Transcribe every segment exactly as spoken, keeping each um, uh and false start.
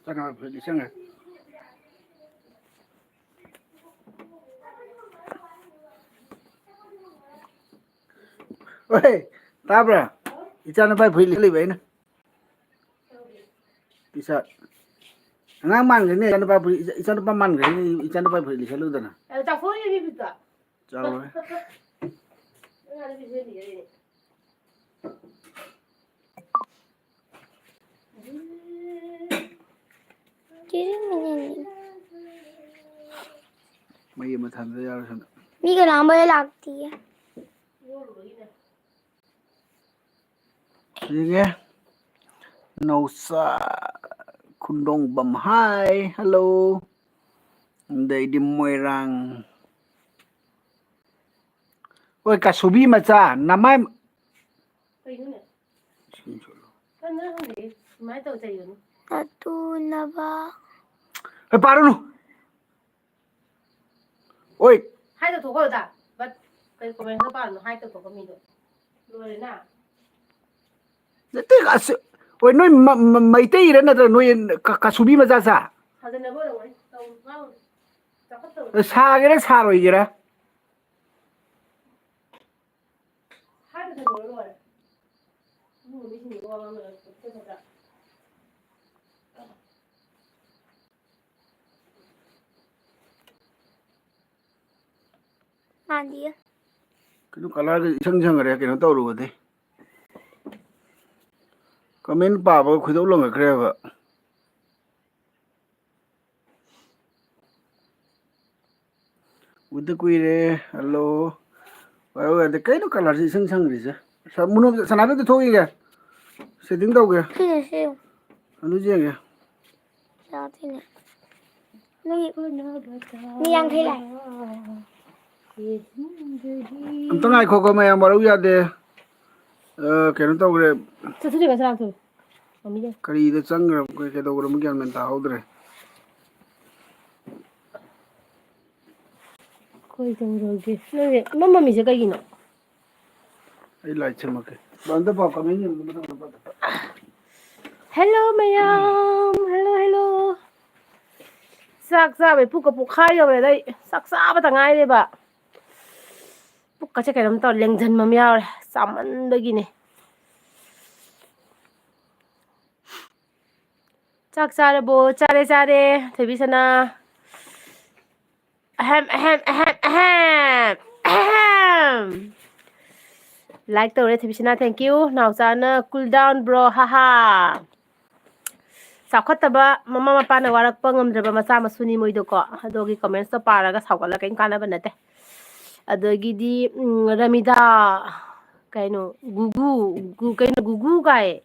ꯆꯪꯉꯦ, ꯐꯨꯔꯤꯠ ꯂꯤꯠꯁꯟꯈ꯭ꯔꯦ꯫ ꯍꯣꯏ, ꯇꯥꯕ꯭ꯔꯥ? ꯏꯆꯥꯅꯨꯄꯥꯒꯤ ꯐꯨꯔꯤꯠ ꯂꯤꯠꯁꯜꯂꯤꯕ ꯑꯩꯅ꯫ T shirt. ꯑꯉꯥꯡ ꯃꯥꯟꯈ꯭ꯔꯦꯅꯦ, ꯏꯆꯥꯅꯨꯄꯥ ꯐꯨꯔꯤꯠ, ꯏꯆꯥ-, ꯏꯆꯥꯅꯨꯄꯥ ꯃꯥꯟꯈ꯭ꯔꯦꯅꯦ, ꯏꯆꯥꯅꯨꯄꯥꯒꯤ ꯐꯨꯔꯤꯠ ꯂꯤꯠꯁꯜꯂꯨꯗꯅ꯫ ꯑ, ꯆꯥꯎꯊꯣꯛꯑꯅꯤ ꯐꯤꯠꯇꯣ꯫ ꯆꯥꯎꯔꯦ꯫ ꯑꯉꯥꯡꯗ ꯄꯤꯖꯕꯤꯔꯤꯅꯦ꯫ ꯃꯩ ꯑꯃ ꯊꯥꯟꯗ ꯌꯥꯔꯣꯏ ꯁꯣꯝꯗ꯫ ꯃꯤ ꯀꯅꯥꯝ ꯃꯩ ꯂꯥꯛꯇꯤꯌꯦ꯫ ꯌꯦꯡꯉꯦ꯫ ꯅꯧꯆꯥ ꯈꯨꯟꯗꯣꯡꯕꯝ, hi, hello꯫ ꯑꯗꯩꯗꯤ ꯃꯣꯏꯔꯥꯡ꯫ ꯍꯣꯏ, ꯀꯁꯨꯕꯤ ꯃꯆꯥ, ꯅꯃꯥꯏ꯫ ꯀꯩꯅꯣꯅꯦ? ꯀꯟꯅ ꯍꯪꯉꯛꯑꯦ꯫ ꯁꯨꯃꯥꯏꯅ ꯇꯧ ꯆꯩꯒꯅꯨ꯫ ꯑꯗꯨꯅꯕ꯫ ꯍꯦ, ꯄꯥꯔꯨꯅꯨ꯫ ꯑꯣꯏ꯫ ꯍꯥꯏ ꯇꯧꯊꯣꯛꯈ꯭ꯔꯣꯗ꯫ But ꯀꯩ comment ꯈꯔ ꯄꯥꯔꯨꯅꯨ, ꯍꯥꯏ ꯇꯧꯊꯣꯛꯈ꯭ꯔꯣ ꯃꯤꯗꯣ꯫ ꯂꯣꯏꯔꯦꯅ꯫ ꯅꯠꯇꯦ, ꯑꯁ, ꯍꯣꯏ, ꯅꯣꯏ ꯃ-, ꯃ-, ꯃꯩꯇꯩꯔ ꯅꯠꯇ꯭ꯔ ꯅꯣꯏ ꯀ-, ꯀꯁꯨꯕꯤ ꯃꯆꯥ ꯁꯥ? ꯁꯥꯖꯟꯅꯕ ꯑꯣꯏꯔꯝꯒꯅꯤ꯫ ꯇꯧ-, ꯃꯥ ꯆꯥꯎꯈꯠꯇꯕ꯫ ꯁꯥꯒꯦꯔꯥ ꯁꯥꯔꯣꯏꯒꯦꯔꯥ? ꯍꯥꯏꯕ ꯊꯝꯃꯒ ꯂꯣꯏꯔꯦ꯫ ꯏꯃꯨꯡ ꯃꯤꯁꯤꯡꯗꯨꯒ ꯋꯥ ꯉꯥꯡꯅꯔꯒ ꯆꯠꯀꯗ꯭ꯔꯥ? ꯃꯥꯟꯗꯤꯌꯦ꯫ ꯀꯩꯅꯣ colourꯒ ꯏꯁꯪ ꯁꯪꯈ꯭ꯔꯦ, ꯀꯩꯅꯣ ꯇꯧꯔꯨꯕꯗꯤ꯫ Comment ꯄꯥꯕꯒ ꯈꯣꯏꯗꯧ ꯂꯪꯉꯛꯈ꯭ꯔꯦꯕ꯫ ꯎꯗ ꯀꯨꯏꯔꯦ꯫ Hello꯫ ꯄꯥꯏꯔꯛꯎ ꯌꯥꯗꯦ꯫ ꯀꯩꯅꯣ colourꯁꯦ ꯏꯁꯪ ꯁꯪꯗ꯭ꯔꯤꯁꯦ? ꯁ-, ꯃꯨꯅꯣ-, ꯁꯅꯥꯗ ꯑꯝꯇ ꯊꯣꯛꯈꯤꯒꯦ꯫ Setting ꯇꯧꯒꯦ꯫ ꯁꯤꯅꯦ, ꯁꯤ꯫ ꯑꯗꯨ ꯌꯦꯡꯒꯦ꯫ ꯆꯥꯗꯣꯏꯅꯦ꯫ ꯅꯣꯏ ꯃꯤ ꯌꯥꯡꯈꯩ ꯂꯥꯛꯑꯦ꯫ ꯑꯝꯇ ꯉꯥꯏꯈꯣꯀꯣ ꯃꯌꯥꯝ, ꯄꯥꯏꯔꯛꯎ ꯌꯥꯗꯦ꯫ ꯑ, ꯀꯩꯅꯣ ꯇꯧꯈ꯭ꯔꯦ꯫ ꯆꯠꯊꯣꯛꯈꯤꯕ ꯁꯅꯥꯗꯣ꯫ ꯃꯃꯤꯒ꯫ ꯀꯔꯤꯗ ꯆꯪꯈ꯭ꯔꯕ, ꯀꯩ-, ꯀꯩꯗꯧꯈ꯭ꯔꯕ ꯒ꯭ꯌꯥꯟ ꯃꯦꯟ ꯇꯥꯍꯧꯗ꯭ꯔꯦ꯫ ꯀꯩꯗꯧꯔꯒꯦ? ꯅꯪꯁꯦ ꯃꯝ ꯃꯝꯃꯤꯁꯦ ꯀꯩꯒꯤꯅꯣ? ꯑꯩ light ꯁꯦꯝꯃꯛꯀꯦ꯫ ꯑꯝꯇ ꯄꯥꯎ comment ꯌꯦꯡꯕꯗ ꯃꯊꯪ ꯃꯊꯪ ꯄꯥꯎ꯫ Hello ꯃꯌꯥꯝ, hello, hello꯫ ꯆꯥꯛ ꯆꯥꯕꯩ ꯄꯨꯛꯀ ꯄꯨꯛꯈꯥꯏ ꯌꯧꯔꯦꯗ ꯑꯩ꯫ ꯆꯥꯛ ꯆꯥꯕꯇ ꯉꯥꯏꯔꯦꯕ꯫ ꯄꯨꯛꯀꯁꯦ ꯀꯩꯅꯣꯝ ꯇꯧꯔꯦ, ꯂꯦꯡꯖꯟꯕ ꯑꯃ ꯌꯥꯎꯔꯦ ꯆꯥꯃꯟꯕꯒꯤꯅꯦ꯫ ꯆꯥꯛ ꯆꯥꯔꯕꯣ? ꯆꯥꯔꯦ, ꯆꯥꯔꯦ꯫ ꯊꯣꯏꯕꯤ ꯁꯅꯥ꯫ ꯑꯍꯦꯝ, ꯑꯍꯦꯝ, ꯑꯍꯦꯝ, ꯑꯍꯦꯝ, ꯑꯍꯦꯝ꯫ Like ꯇꯧꯔꯦ ꯊꯣꯏꯕꯤꯁꯅꯥ, thank you꯫ ꯅꯥꯎꯆꯥꯅ cool down bro, ꯍꯥꯍꯥ꯫ ꯆꯥꯎꯈꯠꯇꯕ ꯃꯃꯥ ꯃꯄꯥꯅ ꯋꯥꯔꯛꯄ ꯉꯝꯗ꯭ꯔꯕ ꯃꯆꯥ ꯃꯁꯨꯅꯤ ꯃꯣꯏꯗꯣꯀꯣ꯫ ꯑꯗꯨꯒꯤ comments ꯇꯣ ꯄꯥꯔꯒ ꯁꯥꯎꯒꯠꯂ ꯀꯩꯝ ꯀꯥꯟꯅꯕ ꯅꯠꯇꯦ꯫ ꯑꯗꯒꯤꯗꯤ, ꯎꯝ, ꯔꯃꯤꯗꯥ, ꯀꯩꯅꯣ, ꯒꯨꯒꯨ, ꯒꯨ-, ꯀꯩꯅꯣ, ꯒꯨꯒꯨ ꯀꯥꯏ꯫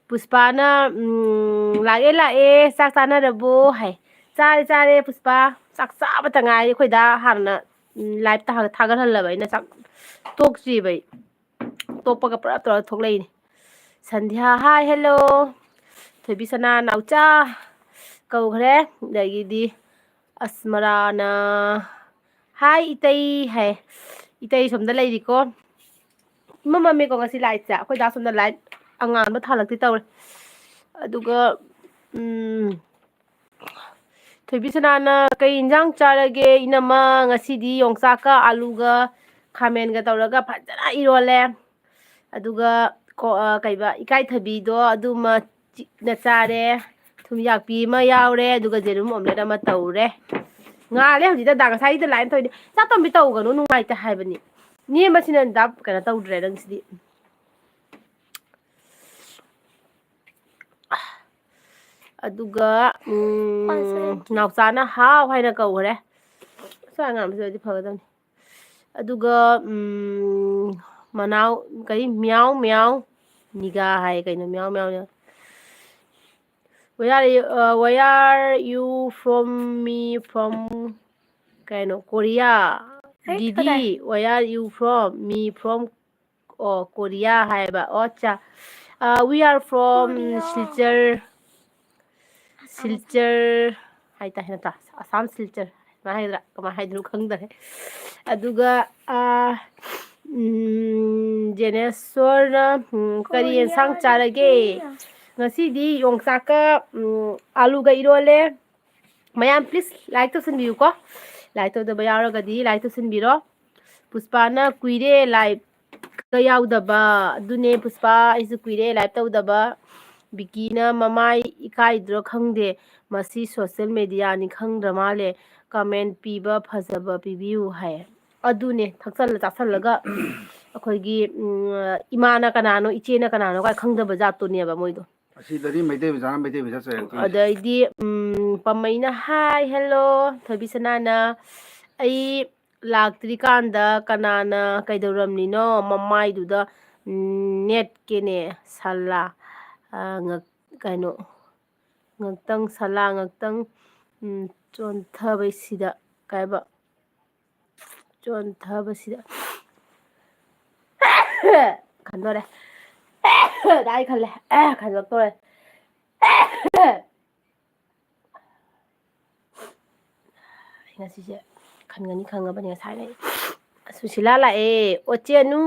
ꯄꯨꯁꯄꯥꯅ, ꯎꯝ, "ꯂꯥꯛꯑꯦ, ꯂꯥꯛꯑꯦ, ꯆꯥꯛ ꯆꯥꯅꯔꯕꯣ?" ꯍꯥꯏ꯫ "ꯆꯥꯔꯦ, ꯆꯥꯔꯦ, ꯄꯨꯁꯄꯥ꯫ ꯆꯥꯛ ꯆꯥꯕꯇ ꯉꯥꯏꯔꯤ꯫ ꯑꯩꯈꯣꯏꯗ ꯍꯥꯟꯅ, ꯎꯝ, live ꯇ ꯍꯥꯟꯅ ꯊꯥꯒꯠꯍꯜꯂꯕ ꯑꯩꯅ ꯆꯥꯛ ꯇꯣꯛꯇ꯭ꯔꯤꯕ ꯑꯩ꯫ ꯇꯣꯛꯄꯒ ꯄꯨꯔꯥ ꯇꯧꯔ ꯊꯣꯛꯂꯛꯏꯅꯦ꯫" ꯁꯟꯙ꯭ꯌꯥ, hi, hello꯫ ꯊꯣꯏꯕꯤ ꯁꯅꯥ, ꯅꯥꯎꯆꯥ ꯀꯧꯈ꯭ꯔꯦ꯫ ꯑꯗꯒꯤꯗꯤ ꯑꯁꯃꯔꯥꯅ, "Hi, ꯏꯇꯩ" ꯍꯥꯏ꯫ ꯏꯇꯩ ꯁꯣꯝꯗ ꯂꯩꯔꯤꯀꯣ꯫ ꯏꯃꯝ ꯃꯝꯃꯦꯀꯣ ꯉꯁꯤ light ꯁꯦ꯫ ꯑꯩꯈꯣꯏ ꯗꯥ ꯁꯣꯝꯗ light ꯑꯉꯥꯟꯕ ꯊꯥꯜꯂꯛꯇꯦ ꯇꯧꯔꯦ꯫ ꯑꯗꯨꯒ, ꯎꯝ, ꯊꯣꯏꯕꯤ ꯁꯅꯥꯅ, "ꯀꯩ ꯏꯟꯖꯥꯡ ꯆꯥꯔꯒꯦ ꯏꯅꯝꯃ?" "ꯉꯁꯤꯗꯤ ꯌꯣꯡꯆꯥꯛꯀ ꯑꯂꯨꯒ ꯈꯥꯃꯦꯟꯒ ꯇꯧꯔꯒ ꯐꯖꯅ ꯏꯔꯣꯜꯂꯦ꯫ ꯑꯗꯨꯒ ꯀꯣ-, ꯑ, ꯀꯩꯕ, ꯏꯀꯥꯏꯊꯕꯤꯗꯣ ꯑꯗꯨꯃ ꯆꯤꯛꯅ ꯆꯥꯔꯦ꯫ ꯊꯨꯝꯌꯥꯛꯄꯤ ꯑꯃ ꯌꯥꯎꯔꯦ, ꯑꯗꯨꯒ ꯌꯦꯔꯨꯝ omelette ꯑꯃ ꯇꯧꯔꯦ꯫" ꯉꯥꯜꯂꯦ ꯍꯧꯖꯤꯛꯇ ꯗꯥ, ꯉꯁꯥꯏꯗ light ꯇꯧꯔꯤꯅꯦ꯫ ꯆꯥꯛ ꯇꯣꯝꯕꯤ ꯇꯧꯒꯅꯨ, ꯅꯨꯡꯉꯥꯏꯇꯦ ꯍꯥꯏꯕꯅꯤ꯫ ꯅꯦꯝꯕꯁꯤꯅ ꯗꯥ ꯀꯩꯅꯣ ꯇꯧꯗ꯭ꯔꯦ ꯅꯪꯁꯤꯗꯤ꯫ ꯑꯗꯨꯒ, ꯎꯝ, ꯅꯥꯎꯆꯥꯅ ꯍꯥꯎ ꯍꯥꯏꯅ ꯀꯧꯈ꯭ꯔꯦ꯫ ꯁ꯭ꯋꯥꯏ ꯑꯉꯥꯡꯕꯁꯤ ꯑꯣꯏꯔꯗꯤ ꯐꯒꯗꯕꯅꯤ꯫ ꯑꯗꯨꯒ, ꯎꯝ, ꯃꯅꯥꯎ, ꯀꯔꯤ, ꯃꯤꯌꯥꯎ ꯃꯤꯌꯥꯎ ꯅꯤꯒꯥ ꯍꯥꯏ ꯀꯩꯅꯣ, ꯃꯤꯌꯥꯎ ꯃꯤꯌꯥꯎ ꯅꯤꯒꯥ꯫ Where are you, uh, where are you from? Me from ꯀꯩꯅꯣ, ꯀꯣꯔꯤꯌꯥ꯫ ꯍꯩꯠ, ꯗꯤꯗꯤ, ꯀꯗꯥꯏ? Where are you from? Me from, ꯑꯣ, ꯀꯣꯔꯤꯌꯥ ꯍꯥꯏꯕ꯫ ꯑꯣ, ꯑꯠꯆꯥ꯫ Uh, we are from Korea. Silchar. Silchar ꯍꯥꯏꯇꯥꯔꯦ ꯅꯠꯇ꯭ꯔꯥ? ꯑꯁꯥꯝ ꯁꯤꯜꯆꯔ꯫ ꯀꯃꯥꯏ ꯍꯥꯏꯗ꯭ꯔꯥ? ꯀꯃꯥꯏ ꯍꯥꯏꯗꯣꯏꯅꯣ ꯈꯪꯗꯔꯦ꯫ ꯑꯗꯨꯒ, ꯑꯥ, ꯎꯝ, ꯖꯦꯅꯦꯁꯣꯔꯅ, ꯎꯝ, "ꯀꯔꯤ ꯌꯦꯟꯁꯥꯡ ꯀꯣꯔꯤꯌꯥꯗꯒꯤ ꯆꯥꯔꯒꯦ?" ꯉꯁꯤꯗꯤ ꯌꯣꯡꯆꯥꯛꯀ, ꯎꯝ, ꯑꯥꯂꯨꯒ ꯏꯔꯣꯜꯂꯦ꯫ ꯃꯌꯥꯝ please like ꯇꯧꯁꯟꯕꯤꯌꯨꯀꯣ꯫ Like ꯇꯧꯗꯕ ꯌꯥꯎꯔꯒꯗꯤ like ꯇꯧꯁꯟꯕꯤꯔꯣ꯫ ꯄꯨꯁꯄꯥꯅ ꯀꯨꯏꯔꯦ live ꯀ ꯌꯥꯎꯗꯕ꯫ ꯑꯗꯨꯅꯦ ꯄꯨꯁꯄꯥ, ꯑꯩꯁꯨ ꯀꯨꯏꯔꯦ live ꯇꯧꯗꯕ꯫ ꯕꯤꯀꯤꯅ ꯃꯃꯥꯏ ꯏꯀꯥꯏꯗ꯭ꯔꯣ ꯈꯪꯗꯦ, ꯃꯁꯤ social media ꯅꯤ ꯈꯪꯗ꯭ꯔ ꯃꯥꯜꯂꯦ꯫ Comment ꯄꯤꯕ ꯐꯖꯕ ꯄꯤꯕꯤꯌꯨ ꯍꯥꯏ꯫ ꯑꯗꯨꯅꯦ ꯊꯛꯆꯜꯂ ꯆꯥꯁꯜꯂꯒ ꯑꯩꯈꯣꯏꯒꯤ ꯎꯝ, ꯏꯃꯥꯅ ꯀꯅꯥꯅꯣ ꯏꯆꯦꯅ ꯀꯅꯥꯅꯣ ꯀꯥꯏ ꯈꯪꯗꯕ ꯖꯥꯠꯇꯨꯅꯦꯕ ꯃꯣꯏꯗꯣ꯫ ꯑꯁꯤꯗꯗꯤ ꯃꯩꯇꯩ ꯃꯆꯥꯅ ꯃꯩꯇꯩ ꯃꯆꯥ ꯆꯩꯔꯛꯇꯣꯏꯅꯤ꯫ ꯑꯗꯩꯗꯤ ꯎꯝ, ꯄꯥꯝꯃꯩꯅ ꯍꯥꯏ ꯍꯦꯜꯂꯣ꯫ ꯊꯣꯏꯕꯤꯁꯅꯥꯅ ꯑꯩ ꯂꯥꯛꯇ꯭ꯔꯤꯀꯥꯟꯗ ꯀꯅꯥꯅ ꯀꯩꯗꯧꯔꯝꯂꯤꯅꯣ ꯃꯃꯥꯏꯗꯨꯗ ꯅꯦꯠꯀꯦꯅꯦ ꯁꯥꯂꯥ꯫ ꯀꯩꯅꯣ ꯉꯥꯛꯇꯪ ꯁꯥꯂꯥ ꯉꯥꯛꯇꯪ ꯆꯣꯟꯊꯕꯩꯁꯤꯗ ꯀꯥꯏꯕ ꯆꯣꯟꯊꯕꯁꯤꯗ ꯈꯟꯗꯣꯔꯦ꯫ ꯗꯥꯏ ꯈꯜꯂꯦ꯫ ꯈꯟꯗꯣꯛꯇꯣꯔꯦ꯫ ꯉꯁꯤꯁꯦ ꯈꯟꯒꯅꯤ ꯈꯪꯉꯕꯅꯤ ꯉꯁꯥꯏꯅ ꯑꯩ꯫ ꯁꯨꯁꯤꯂꯥ ꯂꯥꯛꯑꯦ꯫ ꯑꯣꯆꯦꯅꯨ꯫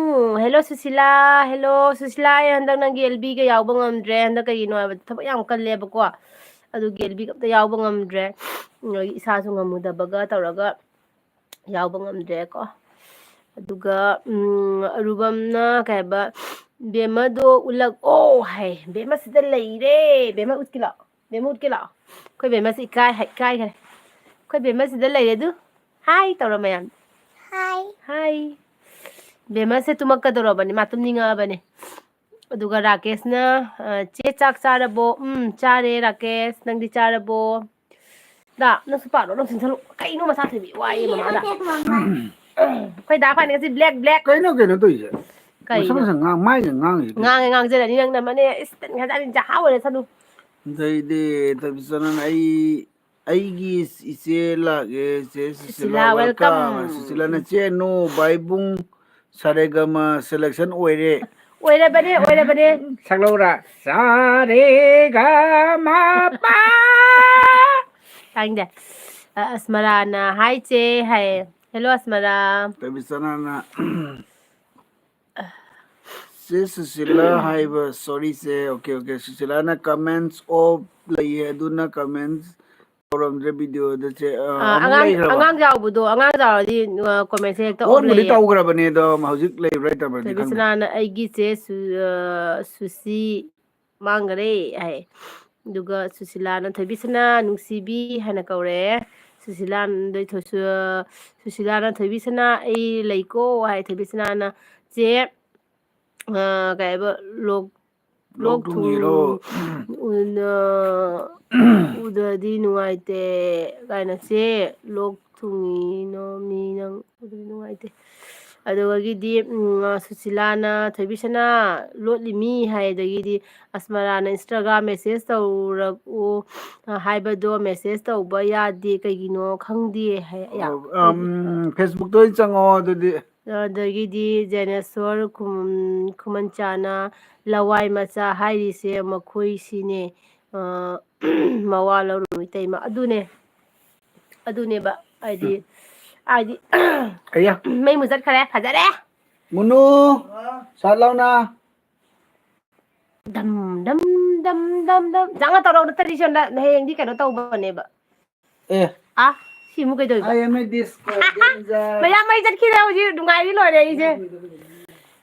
ꯍꯦꯜꯂꯣ ꯁꯨꯁꯤꯂꯥ꯫ ꯍꯦꯜꯂꯣ ꯁꯨꯁꯤꯂꯥ, ꯑꯩ ꯍꯟꯗꯛ ꯅꯪꯒꯤ ꯑꯦꯜ ꯕꯤꯒ ꯌꯥꯎꯕ ꯉꯝꯗ꯭ꯔꯦ꯫ ꯍꯟꯗꯛ ꯀꯩꯒꯤꯅꯣ ꯍꯥꯏꯕꯗ ꯊꯕꯛ ꯌꯥꯝ ꯀꯜꯂꯦꯕꯀꯣ꯫ ꯑꯗꯨꯒꯤ ꯑꯦꯜ ꯕꯤꯒ ꯑꯝꯇ ꯌꯥꯎꯕ ꯉꯝꯗ꯭ꯔꯦ꯫ ꯏꯁꯥꯁꯨ ꯉꯝꯃꯨꯗꯕꯒ ꯇꯧꯔꯒ ꯌꯥꯎꯕ ꯉꯝꯗ꯭ꯔꯦꯀꯣ꯫ ꯑꯗꯨꯒ ꯎꯝ, ꯑꯔꯨꯕꯝꯅ ꯀꯩ ꯍꯥꯏꯕ, "ꯕꯦꯝꯃꯗꯣ ꯎꯠꯂꯛꯑꯣ" ꯍꯥꯏ꯫ ꯕꯦꯝꯃ ꯁꯤꯗ ꯂꯩꯔꯦ꯫ ꯕꯦꯝꯃ ꯎꯠꯀꯦ ꯂꯥꯛꯑꯣ꯫ ꯕꯦꯝꯃ ꯎꯠꯀꯦ ꯂꯥꯛꯑꯣ꯫ ꯑꯩꯈꯣꯏ ꯕꯦꯝꯃꯁꯤ ꯏꯀꯥꯏ ꯏꯀꯥꯏꯈ꯭ꯔꯦ꯫ ꯑꯩꯈꯣꯏ ꯕꯦꯝꯃ ꯁꯤꯗ ꯂꯩꯔꯦ ꯑꯗꯨ꯫ ꯍꯥꯏ ꯇꯧꯔꯣ ꯃꯌꯥꯝ꯫ ꯍꯥꯏ꯫ ꯍꯥꯏ꯫ ꯕꯦꯝꯃꯁꯦ ꯇꯨꯝꯃꯛꯀꯗꯧꯔꯕꯅꯤ꯫ ꯃꯥ ꯇꯨꯝꯅꯤꯡꯉꯛꯑꯕꯅꯤ꯫ ꯑꯗꯨꯒ ꯔꯥꯀꯦꯁꯅ, ꯑ, "ꯆꯦ ꯆꯥꯛ ꯆꯥꯔꯕꯣ?" "ꯎꯝ, ꯆꯥꯔꯦ ꯔꯥꯀꯦꯁ꯫ ꯅꯪꯗꯤ ꯆꯥꯔꯕꯣ?" ꯗꯥ, ꯅꯪꯁꯨ ꯄꯥꯔꯣ, ꯅꯪ ꯆꯤꯟꯊꯂꯨ꯫ ꯀꯩꯅꯣ ꯃꯆꯥ ꯊꯣꯏꯕꯤ? ꯋꯥꯏꯌꯦ ꯃꯃꯥꯗ꯫ ꯑꯩꯈꯣꯏ ꯗꯥ ꯐꯥꯏꯅꯦꯜꯁꯤ black, black꯫ ꯀꯩꯅꯣ, ꯀꯩꯅꯣ ꯇꯧꯔꯤꯁꯦ? ꯀꯩꯅꯣ? ꯃꯁꯥ ꯃꯁꯥ ꯉꯥꯡ-, ꯃꯥꯏꯅ ꯉꯥꯡꯉꯤꯁꯦ ꯀꯩꯅꯣ? ꯉꯥꯡꯉꯦ, ꯉꯥꯡꯖꯔꯅꯤ꯫ ꯅꯪꯅ ꯃꯅꯦ, ꯏꯁ, ꯇꯟꯈ꯭ꯔꯖꯥꯠꯅꯤ, ꯖꯍꯥ ꯑꯣꯏꯔꯁꯅꯨ꯫ ꯑꯗꯩꯗꯤ, ꯇꯧꯕꯤꯁꯅꯥꯅ ꯑꯩ, ꯑꯩꯒꯤ ꯏꯆꯦ ꯂꯥꯛꯑꯦ, ꯆꯦ ꯁꯨꯁꯤꯂꯥ, ꯁꯨꯁꯤꯂꯥ, welcome꯫ Welcome꯫ ꯁꯨꯁꯤꯂꯥꯅ, "ꯆꯦ, ꯅꯣ, ꯚꯥꯏꯕꯨꯡ ꯁꯥꯔꯦꯒꯃ selection ꯑꯣꯏꯔꯦ꯫" ꯑꯣꯏꯔꯕꯅꯦ, ꯑꯣꯏꯔꯕꯅꯦ꯫ ꯁꯛꯂꯧꯔꯥ? ꯁꯥꯔꯦꯒꯃꯄꯥ꯫ ꯇꯥꯅꯤꯡꯗꯦ꯫ ꯑ, ꯑꯁꯃꯔꯥꯅ, "ꯍꯥꯏ ꯆꯦ" ꯍꯥꯏꯌꯦ꯫ ꯍꯦꯜꯂꯣ ꯑꯁꯃꯔꯥ꯫ ꯇꯧꯕꯤꯁꯅꯥꯅ, "ꯆꯦ ꯁꯨꯁꯤꯂꯥ ꯍꯥꯏꯕ, sorry ꯆꯦ, okay, okay, ꯁꯨꯁꯤꯂꯥꯅ comments off ꯂꯩꯌꯦ, ꯑꯗꯨꯅ comments ꯇꯧꯔꯝꯗ꯭ꯔꯦ ꯚꯤꯗꯤꯑꯣꯗ ꯆꯦ, ꯑ, ꯑ, ꯑꯃꯨꯛ ꯑꯉꯥꯡ, ꯂꯩꯈ꯭ꯔꯕ? ꯑꯉꯥꯡ ꯌꯥꯎꯕꯗꯣ, ꯑꯉꯥꯡ ꯌꯥꯎꯔꯗꯤ, ꯑ, comment ꯁꯦ ꯍꯦꯛꯇ off ꯑꯣꯟꯕꯨꯗꯤ ꯂꯩꯌꯦ꯫ ꯇꯧꯈ꯭ꯔꯕꯅꯦ ꯑꯗꯣ, ꯍꯧꯖꯤꯛ ꯂꯩꯕ꯭ꯔꯥ ꯂꯩꯇꯕ꯭ꯔꯗꯤ ꯊꯣꯏꯕꯤ ꯈꯪꯗꯦ꯫ ꯁꯅꯥꯅ ꯑꯩꯒꯤ ꯆꯦ ꯁꯨ-, ꯑ, ꯁꯨꯁꯤ ꯃꯥꯡꯈꯔꯦ ꯍꯥꯏ꯫ ꯑꯗꯨꯒ ꯁꯨꯁꯤꯂꯥꯅ ꯊꯣꯏꯕꯤ ꯁꯅꯥ ꯅꯨꯡꯁꯤꯕꯤ ꯍꯥꯏꯅ ꯀꯧꯔꯛꯑꯦ꯫ ꯁꯨꯁꯤꯂꯥꯅ ꯊꯣꯏ-, ꯁꯨ-, ꯁꯨꯁꯤꯂꯥꯅ ꯊꯣꯏꯕꯤ ꯁꯅꯥ ꯑꯩ ꯂꯩꯀꯣ ꯍꯥꯏ꯫ ꯊꯣꯏꯕꯤ ꯁꯅꯥꯅ ꯆꯦ, ꯑ, ꯀꯩ ꯍꯥꯏꯕ, ꯂꯣꯛ ꯂꯣꯛ ꯂꯣꯛ ꯊꯨꯡ-, ꯊꯨꯡꯉꯤꯔꯣ? ꯎꯅ-, ꯎꯗꯗꯤ ꯅꯨꯡꯉꯥꯏꯇꯦ ꯀꯥꯏꯅ, "ꯆꯦ, ꯂꯣꯛ ꯊꯨꯡꯉꯤꯅꯣ ꯃꯤ ꯅꯪ ꯎꯗꯗꯤ ꯅꯨꯡꯉꯥꯏꯇꯦ?" ꯑꯗꯨꯗꯒꯤꯗꯤ, ꯎꯝ, ꯁꯨꯁꯤꯂꯥꯅ, "ꯊꯣꯏꯕꯤꯁꯅꯥ, ꯂꯣꯠꯂꯤꯃꯤ" ꯍꯥꯏ꯫ ꯑꯗꯒꯤꯗꯤ ꯑꯁꯃꯔꯥꯅ, "Instagram message ꯇꯧꯔꯛꯎ ꯍꯥꯏꯕꯗꯣ message ꯇꯧꯕ ꯌꯥꯗꯦ, ꯀꯩꯒꯤꯅꯣ ꯈꯪꯗꯦ" ꯍꯥꯏ꯫ ꯑꯌꯥ, ꯑꯣ, ꯀꯩꯒꯤ? ꯎꯝ, Facebook ꯇ ꯑꯣꯏꯅ ꯆꯪꯉꯣ ꯑꯗꯨꯗꯤ꯫ ꯑꯗꯒꯤꯗꯤ ꯖꯦꯅꯦꯁꯣꯔ ꯈꯨꯃꯟ-, ꯈꯨꯃꯟꯆꯥꯅ, "ꯂꯋꯥꯏ ꯃꯆꯥ ꯍꯥꯏꯔꯤꯁꯦ ꯃꯈꯣꯏꯁꯤꯅꯦ, ꯑ, ꯃꯋꯥ ꯂꯧꯔꯨꯅꯨ ꯏꯇꯩꯃ"꯫ ꯑꯗꯨꯅꯦ, ꯑꯗꯨꯅꯦꯕ, ꯍꯥꯏꯗꯤ, ꯎꯝ꯫ ꯍꯥꯏꯗꯤ, ꯑꯌꯥ꯫ ꯃꯩ ꯃꯨꯊꯠꯈ꯭ꯔꯦ, ꯐꯖꯔꯦ꯫ ꯃꯨꯅꯨ, ꯁꯠ ꯂꯥꯎꯅ꯫ ꯗꯝ, ꯗꯝ, ꯗꯝ, ꯗꯝ, ꯗꯝ꯫ ꯆꯪꯉ ꯇꯧꯔꯛꯑꯣ, ꯅꯠꯇ꯭ꯔꯗꯤ ꯁꯣꯝꯗ ꯍꯌꯦꯡꯗꯤ ꯀꯩꯅꯣ ꯇꯧꯕꯅꯦꯕ꯫ ꯑꯦ꯫ ꯑꯥ, ꯁꯤ ꯑꯃꯨꯛ ꯀꯩꯗꯧꯔꯤꯕ? I am a disco dancer. ꯃꯌꯥꯝ ꯃꯩ ꯆꯠꯈꯤꯔꯦ ꯍꯧꯖꯤꯛ, ꯅꯨꯡꯉꯥꯏꯔꯤ ꯂꯣꯏꯔꯦ ꯑꯩꯁꯦ꯫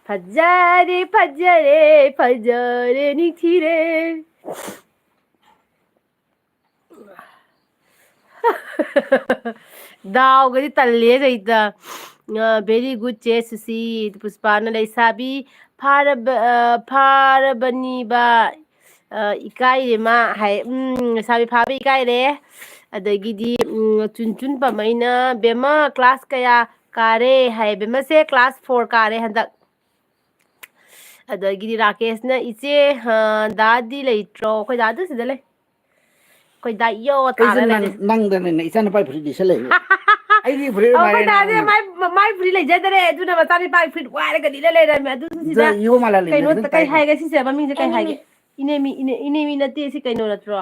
ꯐꯖꯔꯦ, ꯐꯖꯔꯦ, ꯐꯖꯔꯦ, ꯅꯤꯡꯊꯤꯔꯦ꯫ ꯗꯥꯎꯒꯗꯤ ꯇꯜꯂꯦ ꯁꯩꯇ꯫ ꯑ, very good ꯆꯦ ꯁꯨꯁꯤ꯫ ꯄꯨꯁꯄꯥꯅ, "ꯂꯩꯁꯥꯕꯤ ꯐꯥꯔꯕ-, ꯑ, ꯐꯥꯔꯕꯅꯤꯕ, ꯑ, ꯏꯀꯥꯏꯔꯦ ꯃꯥ" ꯍꯥꯏ꯫ ꯎꯝ, ꯂꯩꯁꯥꯕꯤ ꯐꯥꯕ ꯏꯀꯥꯏꯔꯦ꯫ ꯑꯗꯒꯤꯗꯤ, ꯎꯝ, ꯆꯨꯟꯆꯨꯟ ꯄꯥꯝꯃꯩꯅ, "ꯕꯦꯝꯃ, class ꯀꯌꯥ ꯀꯥꯔꯦ?" ꯍꯥꯏ꯫ ꯕꯦꯝꯃꯁꯦ class four ꯀꯥꯔꯦ ꯍꯟꯗꯛ꯫ ꯑꯗꯒꯤꯗꯤ ꯔꯥꯀꯦꯁꯅ, "ꯏꯆꯦ, ꯑ, ꯗꯥꯗꯤ ꯂꯩꯇ꯭ꯔꯣ?" ꯑꯩꯈꯣꯏ ꯗꯥꯗꯨ ꯁꯤꯗ ꯂꯩ꯫ ꯑꯩꯈꯣꯏ ꯗꯥ ꯌꯣ ꯑꯩꯁꯦ ꯇꯥꯔ ꯅꯪ-, ꯂꯩꯔꯦ꯫ ꯅꯪꯗꯅꯅꯦ ꯏꯆꯥ ꯅꯨꯄꯥꯒꯤ ꯐꯨꯔꯤꯠ ꯂꯤꯠꯁꯜꯂꯛꯏ꯫ ꯑꯩꯒꯤ ꯐꯨꯔꯤꯠ ꯑꯩꯈꯣꯏ ꯃꯥꯏꯔꯦꯟ ꯗꯥꯗꯤ ꯍꯥꯏꯕꯅꯦ꯫ ꯃꯥꯏ, ꯃꯥꯏ ꯐꯨꯔꯤꯠ ꯂꯩꯖꯗ꯭ꯔꯦ, ꯑꯗꯨꯅ ꯃꯆꯥꯅꯨꯄꯥꯒꯤ ꯐꯨꯔꯤꯠ ꯋꯥꯏꯔꯒ ꯂꯤꯠꯂ ꯂꯩꯔꯝꯃꯦ꯫ ꯑꯗꯨꯁꯨ ꯁꯤꯗ ꯏꯌꯣ ꯃꯥꯂꯥꯂꯤꯅ ꯀꯩꯅꯣ, ꯈꯤꯇꯪ ꯀꯩ ꯇꯥꯏꯅꯦ꯫ ꯍꯥꯏꯒꯦ ꯁꯤꯁꯦ? ꯃꯃꯤꯡꯁꯦ ꯀꯩ ꯍꯥꯏꯒꯦ? ꯏꯅꯦꯃꯤ, ꯏꯅꯦ-, ꯏꯅꯦꯃꯤ ꯅꯠꯇꯦ, ꯁꯤ ꯀꯩꯅꯣ ꯅꯠꯇ꯭ꯔꯣ?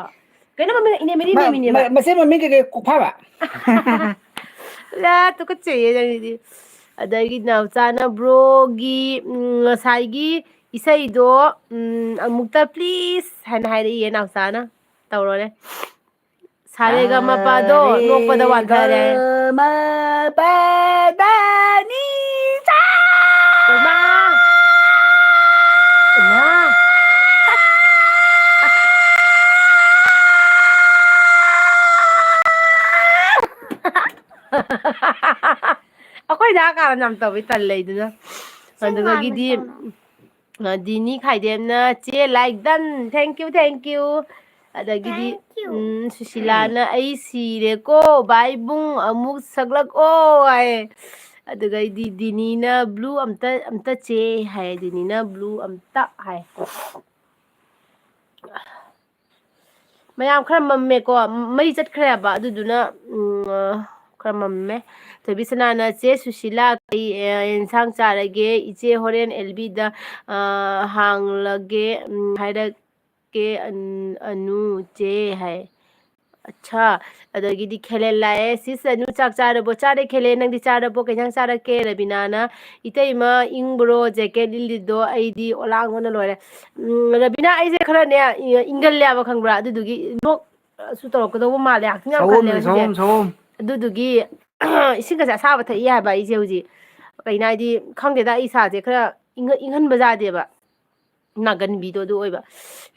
ꯀꯩꯅꯣ ꯃꯃꯤꯡ? ꯏꯅꯦꯃꯤꯗꯤ ꯃ-, ꯏꯅꯦꯃꯤꯅꯦꯕ꯫ ꯃ-, ꯃꯆꯦ ꯃꯃꯤꯡ ꯀꯩ ꯀꯩ? ꯀꯣꯛꯐꯥꯕ? ꯂꯥ, ꯇꯨꯀꯠꯆꯩꯌꯦ ꯅꯪꯒꯤꯗꯤ꯫ ꯑꯗꯒꯤ ꯅꯥꯎꯆꯥꯅ ꯕ꯭ꯔꯣꯒꯤ, ꯎꯝ, ꯉꯁꯥꯏꯒꯤ ꯏꯁꯩꯗꯣ, ꯎꯝ, ꯑꯃꯨꯛꯇ please ꯍꯥꯏꯅ ꯍꯥꯏꯔꯛꯏꯌꯦ ꯅꯥꯎꯆꯥꯅ꯫ ꯇꯧꯔꯣꯅꯦ꯫ ꯁꯥꯔꯦꯒꯃꯄꯥꯗꯣ ꯅꯣꯛꯄꯗ ꯋꯥꯟꯊꯔꯦ꯫ ꯁꯥꯔꯦꯒꯃꯄꯥꯗꯅꯤꯁꯥ꯫ ꯏꯃꯥ! ꯏꯃꯥ! ꯑꯩꯈꯣꯏ ꯗꯥ ꯀꯥꯔꯟ ꯌꯥꯝ ꯇꯧꯋꯤ, ꯇꯜꯂꯦ ꯑꯩꯗꯨꯅ꯫ ꯑꯗꯨꯗꯒꯤꯗꯤ, ꯑ, ꯗꯤꯅꯤ ꯈꯥꯏꯗꯦꯝꯅ, "ꯆꯦ, like done, thank you, thank you." ꯑꯗꯒꯤꯗꯤ, ꯎꯝ, ꯁꯨꯁꯤꯂꯥꯅ, "ꯑꯩ ꯁꯤꯔꯦꯀꯣ, ꯕꯥꯏꯕꯨꯡ ꯑꯃꯨꯛ ꯁꯛꯂꯛꯑꯣ" ꯍꯥꯏ꯫ ꯑꯗꯨꯒ ꯑꯩꯗꯤ ꯗꯤꯅꯤꯅ, "Blue ꯑꯝꯇ, ꯑꯝꯇ ꯆꯦ" ꯍꯥꯏ, ꯗꯤꯅꯤꯅ "Blue ꯑꯝꯇ" ꯍꯥꯏ꯫ ꯃꯌꯥꯝ ꯈꯔ ꯃꯝꯃꯦꯀꯣ, ꯃꯩ ꯆꯠꯈ꯭ꯔꯦꯕ, ꯑꯗꯨꯗꯨꯅ, ꯎꯝ, ꯑ, ꯈꯔ ꯃꯝꯃꯦ꯫ ꯊꯣꯏꯕꯤꯁꯅꯥꯅ, "ꯆꯦ ꯁꯨꯁꯤꯂꯥ, ꯀꯩ, ꯑ, ꯌꯦꯟꯁꯥꯡ ꯆꯥꯔꯒꯦ? ꯏꯆꯦ ꯍꯣꯔꯦꯟ ꯑꯦꯜꯕꯤꯗ, ꯑ, ꯍꯥꯡꯂꯒꯦ, ꯎꯝ, ꯍꯥꯏꯔꯛꯀꯦ, ꯑꯟ-, ꯑꯅꯨ ꯆꯦ" ꯍꯥꯏ꯫ ꯑꯠꯁꯥ꯫ ꯑꯗꯒꯤꯗꯤ ꯈꯦꯂꯦꯟ ꯂꯥꯛꯑꯦ꯫ "ꯁꯤꯁ ꯑꯅꯨ, ꯆꯥꯛ ꯆꯥꯔꯕꯣ?" "ꯆꯥꯔꯦ ꯈꯦꯂꯦꯟ, ꯅꯪꯗꯤ ꯆꯥꯔꯕꯣ? ꯀꯩ ꯏꯟꯁꯥꯡ ꯆꯥꯔꯛꯀꯦ?" ꯔꯕꯤꯅꯥꯅ, "ꯏꯇꯩꯃ, ꯏꯪꯕ꯭ꯔꯣ ꯖꯦꯀꯦꯠ ꯂꯤꯠꯂꯤꯗꯣ? ꯑꯩꯗꯤ ꯑꯣꯂꯥꯡꯕꯅ ꯂꯣꯏꯔꯦ꯫" ꯎꯝ, ꯔꯕꯤꯅꯥ, ꯑꯩꯁꯦ ꯈꯔꯅꯦ, ꯏ-, ꯏꯪꯒꯜꯂꯦꯕ, ꯈꯪꯕ꯭ꯔꯥ? ꯑꯗꯨꯗꯨꯒꯤ ꯂꯣꯛꯁꯨ ꯇꯧꯔꯛꯀꯗꯧꯕ ꯃꯥꯜꯂꯦ, ꯍꯛꯆꯤꯟ ꯌꯥꯝ ꯁꯑꯣꯝꯅꯤ, ꯈꯜꯂꯦꯕ ꯁꯤꯁꯦ꯫ ꯁꯑꯣꯝ, ꯁꯑꯣꯝ꯫ ꯑꯗꯨꯗꯨꯒꯤ ꯏꯁꯤꯡꯒꯁꯦ ꯑꯁꯥꯕ ꯊꯛꯏ ꯍꯥꯏꯕ ꯑꯩꯁꯦ ꯍꯧꯖꯤꯛ꯫ ꯀꯩꯅꯣ ꯍꯥꯏꯗꯤ, ꯈꯪꯗꯦꯗ, ꯑꯩ ꯏꯁꯥꯁꯦ ꯈꯔ ꯏꯪꯍ-, ꯏꯪꯍꯟꯕ ꯌꯥꯗꯦꯕ꯫ ꯅꯥꯒꯟꯕꯤꯗꯣ ꯑꯗꯨ ꯑꯣꯏꯕ꯫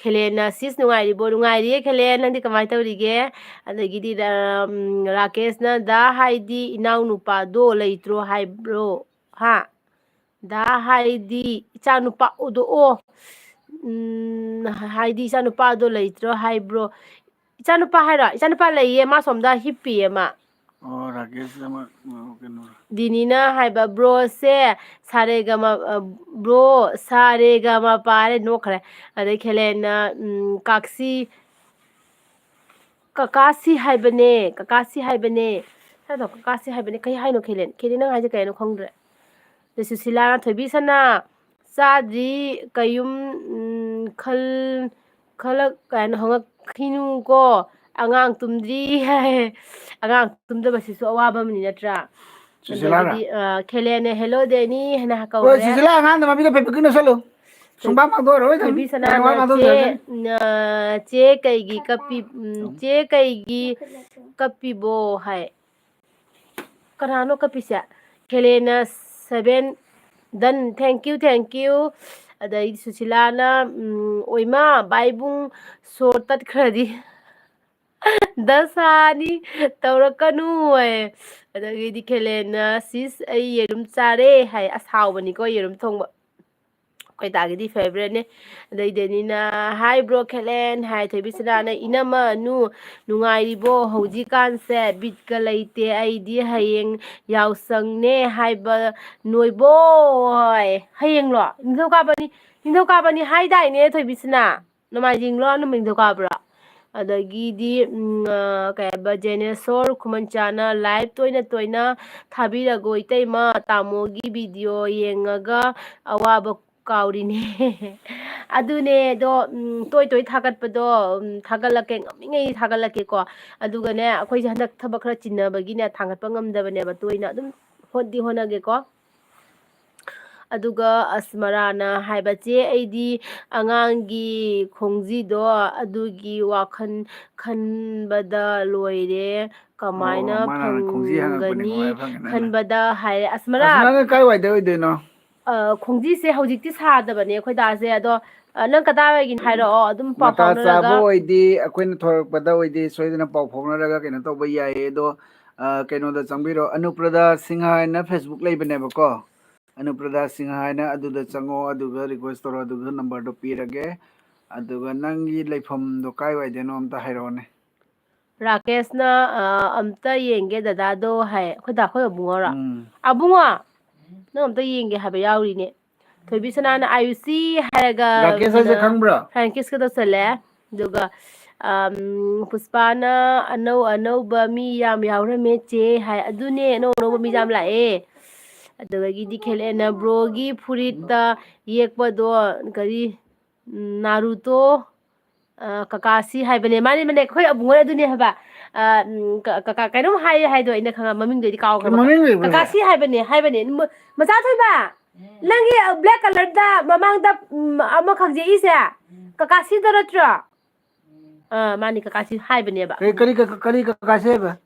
ꯈꯦꯂꯦꯟꯅ, "ꯁꯤꯁ ꯅꯨꯡꯉꯥꯏꯔꯤꯕꯣ?" "ꯅꯨꯡꯉꯥꯏꯔꯤꯌꯦ ꯈꯦꯂꯦꯟ, ꯅꯪꯗꯤ ꯀꯃꯥꯏꯅ ꯇꯧꯔꯤꯒꯦ?" ꯑꯗꯒꯤꯗꯤ ꯔ-, ꯎꯝ, ꯔꯥꯀꯦꯁꯅ, "ꯗꯥ ꯍꯥꯏꯗꯤ ꯏꯅꯥꯎꯅꯨꯄꯥꯗꯣ ꯂꯩꯇ꯭ꯔꯣ ꯍꯥꯏꯕ꯭ꯔꯣ? ꯍꯥ? ꯗꯥ ꯍꯥꯏꯗꯤ ꯏꯆꯥꯅꯨꯄꯥ ꯑꯣꯗꯣ ꯑꯣ, ꯎꯝ, ꯍꯥꯏꯗꯤ ꯏꯆꯥꯅꯨꯄꯥꯗꯣ ꯂꯩꯇ꯭ꯔꯣ ꯍꯥꯏꯕ꯭ꯔꯣ?" ꯏꯆꯥꯅꯨꯄꯥ ꯍꯥꯏꯔꯣ? ꯏꯆꯥꯅꯨꯄꯥ ꯂꯩꯌꯦ, ꯃꯥ ꯁꯣꯝꯗ ꯍꯤꯞꯄꯤꯌꯦ ꯃꯥ꯫ ꯑꯣ, ꯔꯥꯀꯦꯁ ꯑꯃ, ꯑꯣ, ꯀꯩꯅꯣ꯫ ꯗꯤꯅꯤꯅ ꯍꯥꯏꯕ, "ꯕ꯭ꯔꯣꯁꯦ ꯁꯥꯔꯦꯒꯃ-, ꯑ, ꯕ꯭ꯔꯣ ꯁꯥꯔꯦꯒꯃꯄꯥ" ꯍꯥꯏꯔ ꯅꯣꯛꯈ꯭ꯔꯦ꯫ ꯑꯗꯩ ꯈꯦꯂꯦꯟꯅ, ꯎꯝ, "ꯀꯥꯛꯁꯤ, ꯀꯀꯥꯁꯤ ꯍꯥꯏꯕꯅꯦ, ꯀꯀꯥꯁꯤ ꯍꯥꯏꯕꯅꯦ"꯫ ꯍꯥꯏꯗꯣ, "ꯀꯀꯥꯁꯤ ꯍꯥꯏꯕꯅꯦ"꯫ ꯀꯩ ꯍꯥꯏꯅꯣ ꯈꯦꯂꯦꯟ? ꯈꯦꯂꯦꯟ, ꯅꯪ ꯍꯥꯏꯁꯦ ꯀꯩ ꯍꯥꯏꯅꯣ ꯈꯪꯗ꯭ꯔꯦ꯫ ꯑꯗꯩ ꯁꯨꯁꯤꯂꯥꯅ, "ꯊꯣꯏꯕꯤ ꯁꯅꯥ, ꯆꯥꯗ꯭ꯔꯤ, ꯀꯌꯨꯝ, ꯎꯝ, ꯈꯜ-, ꯈꯜꯂꯛ ꯀꯥꯏꯅ ꯍꯪꯉꯛꯈꯤꯅꯨꯀꯣ, ꯑꯉꯥꯡ ꯇꯨꯝꯗ꯭ꯔꯤ" ꯍꯥꯏ꯫ ꯑꯉꯥꯡ ꯇꯨꯝꯗꯕꯁꯤꯁꯨ ꯑꯋꯥꯕ ꯑꯃꯅꯤ ꯅꯠꯇ꯭ꯔꯥ? ꯁꯨꯁꯤꯂꯥꯅ? ꯑꯗꯒꯤꯗꯤ, ꯑ, ꯈꯦꯂꯦꯟꯅ, "ꯍꯦꯜꯂꯣ ꯗꯦꯅꯤ" ꯍꯥꯏꯅ ꯍꯣꯏ, ꯀꯧꯔꯦ꯫ ꯁꯨꯁꯤꯂꯥ, ꯑꯉꯥꯡꯗ ꯃꯃꯤꯠꯇ ꯐꯩ ꯄꯤꯛꯅ ꯁꯠꯂꯨ꯫ ꯁꯨꯡꯄꯥ ꯄꯥꯡꯊꯣꯛꯑꯔꯣꯏ ꯑꯗꯨꯝ꯫ ꯊꯣꯏꯕꯤ ꯁꯅꯥꯅ ꯍꯌꯦꯡꯋꯥꯏ ꯄꯥꯡꯊꯣꯛꯆꯔꯁꯅꯤ꯫ ꯆꯦ, ꯅ-, ꯆꯦ ꯀꯩꯒꯤ ꯀꯞꯄꯤ-, ꯎꯝ, ꯆꯦ ꯀꯩꯒꯤ ꯀꯞꯄꯤꯕꯣ ꯍꯥꯏ꯫ ꯀꯅꯥꯅꯣ ꯀꯞꯄꯤꯁꯦ? ꯈꯦꯂꯦꯅ seven, done, thank you, thank you꯫ ꯑꯗꯩ ꯁꯨꯁꯤꯂꯥꯅ, ꯎꯝ, ꯑꯣꯏꯃꯥ, ꯕꯥꯏꯕꯨꯡ ꯁꯣꯔ ꯇꯠꯈ꯭ꯔꯗꯤ꯫ ꯗꯁꯥꯅꯤ, ꯇꯧꯔꯛꯀꯅꯨ ꯍꯥꯏ꯫ ꯑꯗꯒꯤꯗꯤ ꯈꯦꯂꯦꯟꯅ, "ꯁꯤꯁ, ꯑꯩ ꯌꯦꯔꯨꯝ ꯆꯥꯔꯦ" ꯍꯥꯏ꯫ ꯑꯁ, ꯍꯥꯎꯕꯅꯤꯀꯣ ꯌꯦꯔꯨꯝ ꯊꯣꯡꯕ꯫ ꯑꯩꯈꯣꯏ ꯗꯥꯒꯤꯗꯤ favouriteꯅꯦ꯫ ꯑꯗꯩ ꯗꯦꯅꯤꯅ, "Hi bro ꯈꯦꯂꯦꯟ" ꯍꯥꯏ꯫ ꯊꯣꯏꯕꯤꯁꯅꯥꯅ, "ꯏꯅꯝꯃ, ꯅꯨ, ꯅꯨꯡꯉꯥꯏꯔꯤꯕꯣ? ꯍꯧꯖꯤꯛꯀꯥꯟꯁꯦ ꯕꯤꯠꯀ ꯂꯩꯇꯦ꯫ ꯑꯩꯗꯤ ꯍꯌꯦꯡ ꯌꯥꯎꯁꯪꯅꯦ ꯍꯥꯏꯕ ꯅꯣꯏꯕꯣ" ꯍꯥꯏ꯫ ꯍꯌꯦꯡꯂꯣ? ꯅꯤꯡꯊꯧꯀꯥꯕꯅꯤ, ꯅꯤꯡꯊꯧꯀꯥꯕꯅꯤ ꯍꯥꯏꯗꯥꯏꯅꯦ ꯊꯣꯏꯕꯤꯁꯅꯥ? ꯅꯣꯡꯃꯥꯏꯖꯤꯡꯂꯣ, ꯅꯨꯃꯤꯠ ꯅꯤꯡꯊꯧꯀꯥꯕ꯭ꯔꯣ? ꯑꯗꯒꯤꯗꯤ, ꯎꯝ, ꯑ, ꯀꯩ ꯍꯥꯏꯕ, ꯖꯦꯅꯦꯁꯣꯔ ꯈꯨꯃꯟꯆꯥꯅ, "Live ꯇꯣꯏꯅ ꯇꯣꯏꯅ ꯊꯥꯕꯤꯔꯒꯣ ꯏꯇꯩꯃ, ꯇꯥꯃꯣꯒꯤ video ꯌꯦꯡꯉꯒ ꯑꯋꯥꯕ ꯀꯥꯎꯔꯤꯅꯦ꯫" ꯑꯗꯨꯅꯦ, ꯑꯗꯣ, ꯎꯝ, ꯇꯣꯏ ꯇꯣꯏ ꯊꯥꯒꯠꯄꯗꯣ, ꯎꯝ, ꯊꯥꯒꯠꯂꯛꯀꯦ, ꯉꯝꯃꯤꯉꯩ ꯊꯥꯒꯠꯂꯛꯀꯦꯀꯣ꯫ ꯑꯗꯨꯒꯅꯦ, ꯑꯩꯈꯣꯏꯁꯦ ꯍꯟꯗꯛ ꯊꯕꯛ ꯈꯔ ꯆꯤꯟꯅꯕꯒꯤꯅꯦ, ꯊꯥꯡꯒꯠꯄ ꯉꯝꯗꯕꯅꯦꯕ, ꯇꯣꯏꯅ ꯑꯗꯨꯝ ꯍꯣꯠꯗꯤ ꯍꯣꯠꯅꯒꯦꯀꯣ꯫ ꯑꯗꯨꯒ ꯑꯁꯃꯔꯥꯅ ꯍꯥꯏꯕ, "ꯆꯦ, ꯑꯩꯗꯤ ꯑꯉꯥꯡꯒꯤ ꯈꯣꯡꯖꯤꯗꯣ ꯑꯗꯨꯒꯤ ꯋꯥꯈꯜ ꯈꯟꯕꯗ ꯂꯣꯏꯔꯦ, ꯀꯃꯥꯏꯅ ꯑꯣ, ꯃꯥꯅ ꯈꯣꯡꯖꯤ ꯍꯪꯉꯛꯄꯅꯤꯀꯣ, ꯐꯪꯒꯅꯤ ꯍꯥꯏ ꯐꯪꯒꯅꯤ꯫ ꯈꯟꯕꯗ" ꯍꯥꯏꯔꯦ꯫ ꯑꯁꯃꯔꯥ, ꯑꯁꯃꯔꯥꯅ ꯀꯥꯏꯋꯥꯏꯗ ꯑꯣꯏꯗꯣꯏꯅꯣ? ꯑ, ꯈꯣꯡꯖꯤꯁꯦ ꯍꯧꯖꯤꯛꯇꯤ ꯁꯥꯗꯕꯅꯦ ꯑꯩꯈꯣꯏ ꯗꯥꯁꯦ, ꯑꯗꯣ, ꯑ, ꯅꯪ ꯀꯗꯥꯏꯋꯥꯏꯒꯤꯅꯣ ꯍꯥꯏꯔꯛꯑꯣ, ꯑꯗꯨꯝ ꯄꯥꯎ ꯃꯇꯥ ꯆꯥꯕ ꯐꯥꯎꯅꯔꯒ꯫ ꯑꯣꯏꯗꯤ ꯑꯩꯈꯣꯏꯅ ꯊꯣꯔꯛꯄꯗ ꯑꯣꯏꯗꯤ ꯁꯣꯏꯗꯅ ꯄꯥꯎ ꯐꯥꯎꯅꯔꯒ ꯀꯩꯅꯣ ꯇꯧꯕ ꯌꯥꯏꯌꯦ꯫ ꯑꯗꯣ, ꯑ, ꯀꯩꯅꯣꯗ ꯆꯪꯕꯤꯔꯣ, ꯑꯅꯨꯄ꯭ꯔꯗꯥ ꯁꯤꯡꯍ ꯍꯥꯏꯅ Facebook ꯂꯩꯕꯅꯦꯕꯀꯣ꯫ ꯑꯅꯨꯄ꯭ꯔꯗꯥ ꯁꯤꯡꯍ ꯍꯥꯏꯅ ꯑꯗꯨꯗ ꯆꯪꯉꯣ, ꯑꯗꯨꯒ request ꯇꯧꯔꯣ, ꯑꯗꯨꯒ numberꯗꯣ ꯄꯤꯔꯒꯦ꯫ ꯑꯗꯨꯒ ꯅꯪꯒꯤ ꯂꯩꯐꯝꯗꯣ ꯀꯥꯏꯋꯥꯏꯗꯅꯣ ꯑꯝꯇ ꯍꯥꯏꯔꯛꯑꯣꯅꯦ꯫ ꯔꯥꯀꯦꯁꯅ, ꯑ, "ꯑꯝꯇ ꯌꯦꯡꯒꯦ ꯗꯗꯥꯗꯣ" ꯍꯥꯏ꯫ ꯑꯩꯈꯣꯏ ꯗꯥ, ꯑꯩꯈꯣꯏ ꯑꯕꯨꯡꯉꯣꯔꯣ? ꯎꯝ꯫ ꯑꯕꯨꯡꯉꯣ! ꯅꯪ ꯑꯝꯇ ꯌꯦꯡꯒꯦ ꯍꯥꯏꯕ ꯌꯥꯎꯔꯤꯅꯦ꯫ ꯊꯣꯏꯕꯤ ꯁꯅꯥꯅ "ꯑꯌꯨꯁꯤ" ꯍꯥꯏꯔꯒ, ꯔꯥꯀꯦꯁ ꯍꯥꯏꯁꯦ ꯈꯪꯕ꯭ꯔꯥ? ꯐ꯭ꯔꯥꯟꯀꯤꯁꯀ ꯇꯧꯁꯜꯂꯦ꯫ ꯑꯗꯨꯒ, ꯑꯝ, ꯄꯨꯁꯄꯥꯅ "ꯑꯅꯧ ꯑꯅꯧꯕ ꯃꯤ ꯌꯥꯝ ꯌꯥꯎꯔꯝꯃꯦ ꯆꯦ" ꯍꯥꯏ꯫ ꯑꯗꯨꯅꯦ, ꯑꯅꯧ ꯑꯅꯧꯕ ꯃꯤ ꯌꯥꯝ ꯂꯥꯛꯑꯦ꯫ ꯑꯗꯨꯗꯒꯤꯗꯤ ꯈꯦꯂꯦꯅ "Broꯒꯤ ꯐꯨꯔꯤꯠꯇ ꯌꯦꯛꯄꯗꯣ ꯀꯔꯤ, ꯎꯝ, ꯅꯥꯔꯨꯇꯣ, ꯑ, ꯀꯀꯥꯁꯤ" ꯍꯥꯏꯕꯅꯦ꯫ ꯃꯥꯅꯦ, ꯃꯥꯅꯦ, ꯑꯩꯈꯣꯏ ꯑꯕꯨꯡꯉꯣ ꯑꯗꯨꯅꯦ ꯍꯥꯏꯕ꯫ ꯑ, ꯎꯝ, ꯀ-, ꯀꯀꯥ ꯀꯩꯅꯣꯝ ꯍꯥꯏ ꯍꯥꯏꯗꯣ ꯑꯩꯅ ꯈꯪꯉ-, ꯃꯃꯤꯡꯗꯣ ꯑꯩꯗꯤ ꯀꯥꯎꯈ꯭ꯔꯕ꯫ ꯃꯃꯤꯡ ꯂꯩꯕ꯭ꯔꯣ? ꯀꯀꯥꯁꯤ ꯍꯥꯏꯕꯅꯦ, ꯍꯥꯏꯕꯅꯦ꯫ ꯃ-, ꯃꯆꯥ ꯊꯣꯏꯕ! ꯅꯪꯒꯤ black colourꯗ ꯃꯃꯥꯡꯗ, ꯎꯝ, ꯑꯃ ꯈꯪꯖꯩ ꯏꯁꯦ꯫ ꯀꯀꯥꯁꯤꯗ ꯅꯠꯇ꯭ꯔꯣ? ꯑꯥ, ꯃꯥꯅꯤ, ꯀꯀꯥꯁꯤ ꯍꯥꯏꯕꯅꯦꯕ꯫ ꯀꯔꯤ, ꯀꯔꯤ, ꯀꯔꯤ ꯀꯀꯥꯁꯤ ꯍꯥꯏꯕ?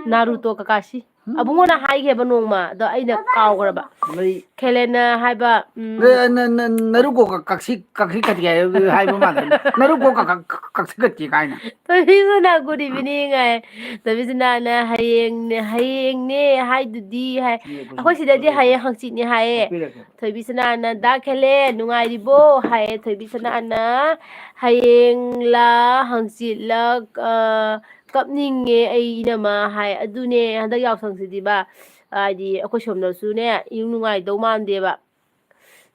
ꯅꯥꯔꯨꯇꯣ ꯀꯀꯥꯁꯤ꯫ ꯎꯝ꯫ ꯑꯕꯨꯡꯉꯣꯅ ꯍꯥꯏꯒꯦꯕ ꯅꯣꯡꯃ, ꯑꯗꯣ ꯑꯩꯅ ꯀꯥꯎꯈ꯭ꯔꯕ꯫ ꯂꯩ꯫ ꯈꯦꯂꯦꯟꯅ ꯍꯥꯏꯕ, ꯎꯝ꯫ ꯅ-, ꯅ-, ꯅ-, ꯅꯥꯔꯨꯀꯣ ꯀ-, ꯀꯛꯁꯤ, ꯀꯛꯁꯤ ꯀꯠꯇꯦ ꯍꯥꯏꯕ, ꯍꯥꯏꯕ ꯃꯥꯟꯗ꯭ꯔꯣ? ꯅꯥꯔꯨꯀꯣ ꯀ-, ꯀ-, ꯀ-, ꯀꯛꯁꯤ ꯀꯠꯇꯦ ꯀꯥꯏꯅ꯫ ꯊꯣꯏꯕꯤꯁꯅꯥ good evening ꯍꯥꯏ꯫ ꯊꯣꯏꯕꯤꯁꯅꯥꯅ ꯍꯌꯦꯡꯅꯦ, ꯍꯌꯦꯡꯅꯦ ꯍꯥꯏꯗꯨꯗꯤ ꯍꯥꯏ꯫ ꯑꯩꯈꯣꯏ ꯁꯤꯗꯗꯤ ꯍꯌꯦꯡ ꯍꯪꯆꯤꯠꯅꯦ ꯍꯥꯏꯌꯦ꯫ ꯍꯥꯞꯄꯤꯔꯛꯀꯦ꯫ ꯊꯣꯏꯕꯤꯁꯅꯥꯅ, "ꯗꯥ ꯈꯦꯂꯦꯟ, ꯅꯨꯡꯉꯥꯏꯔꯤꯕꯣ?" ꯍꯥꯏꯌꯦ꯫ ꯊꯣꯏꯕꯤꯁꯅꯥꯅ, "ꯍꯌꯦꯡꯂ ꯍꯪꯆꯤꯠꯂ, ꯑ, ꯀꯞꯅꯤꯡꯉꯦ ꯑꯩ ꯏꯅꯝꯃ" ꯍꯥꯏ꯫ ꯑꯗꯨꯅꯦ ꯍꯟꯗꯛ ꯌꯥꯎꯁꯪꯁꯤꯗꯤꯕ, ꯍꯥꯏꯗꯤ ꯑꯩꯈꯣꯏ ꯁꯣꯝꯗꯁꯨꯅꯦ ꯏꯅꯨꯡ ꯅꯨꯡꯉꯥꯏꯗꯧ ꯃꯥꯟꯗꯦꯕ꯫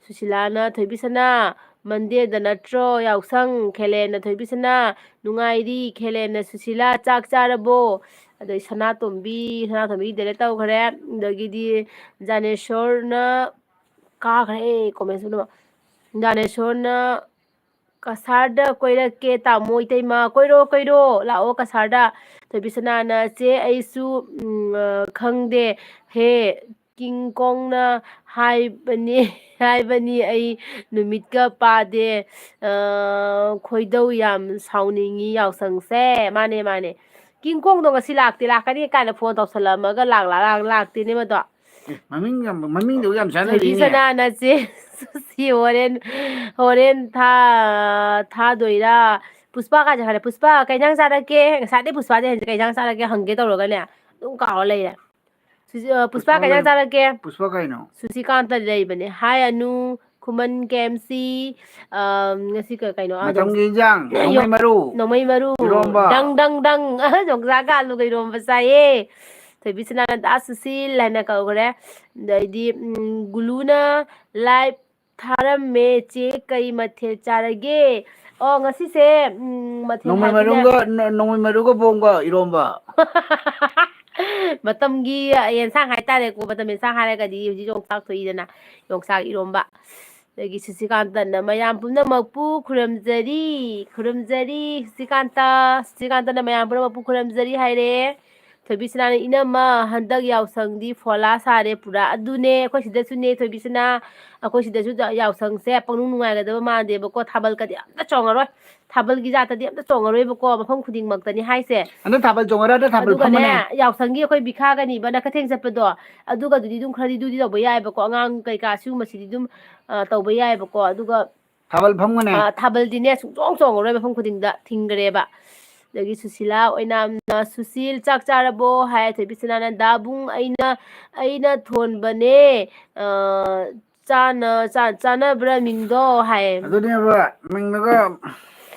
ꯁꯨꯁꯤꯂꯥꯅ, "ꯊꯣꯏꯕꯤꯁꯅꯥ, Mondayꯗ ꯅꯠꯇ꯭ꯔꯣ ꯌꯥꯎꯁꯪ?" ꯈꯦꯂꯦꯟꯅ, "ꯊꯣꯏꯕꯤꯁꯅꯥ, ꯅꯨꯡꯉꯥꯏꯔꯤ꯫" ꯈꯦꯂꯦꯟꯅ, "ꯁꯨꯁꯤꯂꯥ, ꯆꯥꯛ ꯆꯥꯔꯕꯣ?" ꯑꯗꯩ ꯁꯅꯥꯇꯣꯝꯕꯤ, ꯁꯅꯥꯇꯣꯝꯕꯤ delete ꯇꯧꯈ꯭ꯔꯦ꯫ ꯑꯗꯒꯤꯗꯤ ꯖꯥꯅꯦꯁꯣꯔꯅ, ꯀꯥꯈ꯭ꯔꯦ comments ꯄꯨꯝꯅꯃꯛ꯫ ꯖꯥꯅꯦꯁꯣꯔꯅ, "ꯀꯁꯥꯔꯗ ꯀꯣꯏꯔꯛꯀꯦ ꯇꯥꯃꯣ ꯏꯇꯩꯃ, ꯀꯣꯏꯔꯣ, ꯀꯣꯏꯔꯣ, ꯂꯥꯛꯑꯣ ꯀꯁꯥꯔꯗ꯫" ꯊꯣꯏꯕꯤꯁꯅꯥꯅ, "ꯆꯦ ꯑꯩꯁꯨ, ꯎꯝ, ꯑ, ꯈꯪꯗꯦ ꯍꯦ, ꯀꯤꯡ ꯀꯣꯡꯅ ꯍꯥꯏꯕꯅꯤ, ꯍꯥꯏꯕꯅꯤ ꯑꯩ ꯅꯨꯃꯤꯠꯀ ꯄꯥꯗꯦ, ꯑ, ꯈꯣꯏꯗꯧ ꯌꯥꯝ ꯁꯥꯎꯅꯤꯡꯉꯤ ꯌꯥꯎꯁꯪꯁꯦ꯫" ꯃꯥꯅꯦ, ꯃꯥꯅꯦ꯫ ꯀꯤꯡ ꯀꯣꯡꯗꯣ ꯉꯁꯤ ꯂꯥꯛꯇꯦ, ꯂꯥꯛꯀꯅꯤ ꯀꯥꯏꯅ phone ꯇꯧꯁꯜꯂꯝꯃꯒ ꯂꯥꯛ-, ꯂꯥꯛ-, ꯂꯥꯛ-, ꯂꯥꯛꯇꯦꯅꯦ ꯃꯗꯣ꯫ ꯑꯦ, ꯃꯃꯤꯡ ꯌꯥꯝ, ꯃꯃꯤꯡꯗꯣ ꯌꯥꯝ ꯆꯥꯟꯅꯔꯤꯅꯦ꯫ ꯊꯣꯏꯕꯤꯁꯅꯥꯅ ꯆꯦ ꯁꯨꯁꯤ ꯍꯣꯔꯦꯟ, ꯍꯣꯔꯦꯟ ꯊꯥ-, ꯊꯥꯗꯣꯏꯔꯥ? ꯄꯨꯁꯄꯥ ꯀꯥꯏꯁꯦ ꯍꯥꯏꯔꯦ꯫ ꯄꯨꯁꯄꯥ, ꯀꯩ ꯏꯟꯖꯥꯡ ꯆꯥꯔꯛꯀꯦ? ꯉꯁꯥꯏꯗꯩ ꯄꯨꯁꯄꯥꯗꯤ ꯍꯪꯁꯦ, ꯀꯩ ꯏꯟꯖꯥꯡ ꯆꯥꯔꯛꯀꯦ ꯍꯪꯒꯦ ꯇꯧꯔꯒꯅꯦ, ꯑꯗꯨꯝ ꯀꯥꯎꯔ ꯂꯩꯔꯦ꯫ ꯁꯨꯁꯤ-, ꯑ, ꯄꯨꯁꯄꯥ, ꯄꯨꯁꯄꯥ ꯀꯩ ꯏꯟꯖꯥꯡ ꯀꯩ-, ꯆꯥꯔꯛꯀꯦ? ꯄꯨꯁꯄꯥ ꯀꯩꯅꯣ? ꯁꯨꯁꯤꯀꯥꯟꯇ ꯂꯩꯕꯅꯦ꯫ Hi ꯑꯅꯨ, ꯈꯨꯃꯟ ꯀꯦ ꯑꯦꯝ ꯁꯤ, ꯑ, ꯉꯁꯤ ꯀ-, ꯀꯩꯅꯣ? ꯑꯥ, ꯃꯇꯝꯒꯤ ꯏꯟꯖꯥꯡ, ꯌꯣ-, ꯅꯣꯡꯃꯩ ꯃꯔꯨ, ꯅꯣꯡꯃꯩ ꯃꯔꯨ, ꯏꯔꯣꯝꯕ꯫ ꯗꯪ, ꯗꯪ, ꯗꯪ꯫ ꯌꯣꯡꯆꯥꯛꯀ ꯑꯂꯨꯒ ꯏꯔꯣꯝꯕ ꯆꯥꯏꯌꯦ꯫ ꯊꯣꯏꯕꯤꯁꯅꯥꯅ ꯗꯥ ꯁꯨꯁꯤꯜ ꯍꯥꯏꯅ ꯀꯧꯈ꯭ꯔꯦ꯫ ꯑꯗꯩꯗꯤ, ꯎꯝ, ꯒꯨꯂꯨꯅ live ꯊꯥꯔꯝꯃꯦ꯫ "ꯆꯦ, ꯀꯩ ꯃꯊꯦꯜ ꯆꯥꯔꯒꯦ?" ꯑꯣ, ꯉꯁꯤꯁꯦ, ꯎꯝ, ꯃꯊꯦꯜ ꯅꯣꯡꯃꯩ ꯍꯥꯏꯗꯤꯅꯦ꯫ ꯃꯔꯨꯒ, ꯅ-, ꯅꯣꯡꯃꯩ ꯃꯔꯨꯒ ꯕꯣꯝꯒ ꯏꯔꯣꯝꯕ꯫ ꯃꯇꯝꯒꯤ ꯌꯦꯟꯁꯥꯡ ꯍꯥꯏꯇꯥꯔꯦꯀꯣ, ꯃꯇꯝ ꯌꯦꯟꯁꯥꯡ ꯍꯥꯏꯔꯒꯗꯤ ꯍꯧꯖꯤꯛ ꯌꯣꯡꯆꯥꯛ ꯊꯣꯛꯏꯗꯅ, ꯌꯣꯡꯆꯥꯛ ꯏꯔꯣꯝꯕ꯫ ꯑꯗꯒꯤ ꯁꯨꯁꯤꯀꯥꯟꯇꯅ ꯃꯌꯥꯝ ꯄꯨꯝꯅꯃꯛꯄꯨ ꯈꯨꯔꯨꯝꯖꯔꯤ, ꯈꯨꯔꯨꯝꯖꯔꯤ꯫ ꯁꯨꯁꯤꯀꯥꯟꯇ, ꯁꯨꯁꯤꯀꯥꯟꯇꯅ ꯃꯌꯥꯝ ꯄꯨꯝꯅꯃꯛꯄꯨ ꯈꯨꯔꯨꯝꯖꯔꯤ ꯍꯥꯏꯔꯦ꯫ ꯊꯣꯏꯕꯤꯁꯅꯥꯅ, "ꯏꯅꯝꯃ, ꯍꯟꯗꯛ ꯌꯥꯎꯁꯪꯗꯤ ꯐꯣꯂꯥ ꯁꯥꯔꯦ ꯄꯨꯔꯥ"꯫ ꯑꯗꯨꯅꯦ, ꯑꯩꯈꯣꯏ ꯁꯤꯗꯁꯨꯅꯦ, ꯊꯣꯏꯕꯤꯁꯅꯥ, ꯑꯩꯈꯣꯏ ꯁꯤꯗꯁꯨ ꯌꯥꯎꯁꯪꯁꯦ ꯄꯪꯅꯨꯡ ꯅꯨꯡꯉꯥꯏꯒꯗꯕ ꯃꯥꯟꯗꯦꯕꯀꯣ꯫ ꯊꯥꯕꯜꯒꯗꯤ ꯑꯝꯇ ꯆꯣꯡꯉꯔꯣꯏ꯫ ꯊꯥꯕꯜꯒꯤ ꯖꯥꯠꯇꯗꯤ ꯑꯝꯇ ꯆꯣꯡꯉꯔꯣꯏꯕꯀꯣ, ꯃꯐꯝ ꯈꯨꯗꯤꯡꯃꯛꯇꯅꯤ ꯍꯥꯏꯁꯦ꯫ ꯍꯟꯗꯛ ꯊꯥꯕꯜ ꯆꯣꯡꯉꯔꯣꯏ, ꯍꯟꯗꯛ ꯊꯥꯕꯜ ꯑꯗꯨꯒꯅꯦ, ꯐꯝꯃꯅꯦ꯫ ꯌꯥꯎꯁꯪꯒꯤ ꯑꯩꯈꯣꯏ ꯕꯤꯈꯥꯒꯅꯤꯕ ꯅꯈꯊꯦꯡ ꯆꯠꯄꯗꯣ, ꯑꯗꯨꯒꯗꯨꯗꯤ ꯑꯗꯨꯝ ꯈꯔꯗꯤ ꯑꯗꯨꯗꯤ ꯇꯧꯕ ꯌꯥꯏꯕꯀꯣ, ꯑꯉꯥꯡ ꯀꯩꯀꯥ ꯁꯤꯒꯨꯝꯕꯁꯤꯗꯤ ꯑꯗꯨꯝ, ꯑ, ꯇꯧꯕ ꯌꯥꯏꯕꯀꯣ꯫ ꯑꯗꯨꯒ ꯊꯥꯕꯜ ꯐꯝꯒꯅꯦ꯫ ꯑ, ꯊꯥꯕꯜꯗꯤꯅꯦ ꯁꯨꯡꯆꯣꯡ ꯆꯣꯡꯉꯔꯣꯏ, ꯃꯐꯝ ꯈꯨꯗꯤꯡꯗ ꯊꯤꯡꯈ꯭ꯔꯦꯕ꯫ ꯑꯗꯒꯤ ꯁꯨꯁꯤꯂꯥ ꯑꯣꯏꯅꯥꯝꯅ, "ꯁꯨꯁꯤꯜ, ꯆꯥꯛ ꯆꯥꯔꯕꯣ?" ꯍꯥꯏ꯫ ꯊꯣꯏꯕꯤꯁꯅꯥꯅ, "ꯗꯥꯕꯨꯡ, ꯑꯩꯅ, ꯑꯩꯅ ꯊꯣꯟꯕꯅꯦ, ꯑ, ꯆꯥꯅ-, ꯆꯥ-, ꯆꯥꯅꯕ꯭ꯔꯥ ꯃꯤꯡꯗꯣ?" ꯍꯥꯏ꯫ ꯑꯗꯨꯅꯦꯕ, ꯃꯤꯡꯗꯨꯒ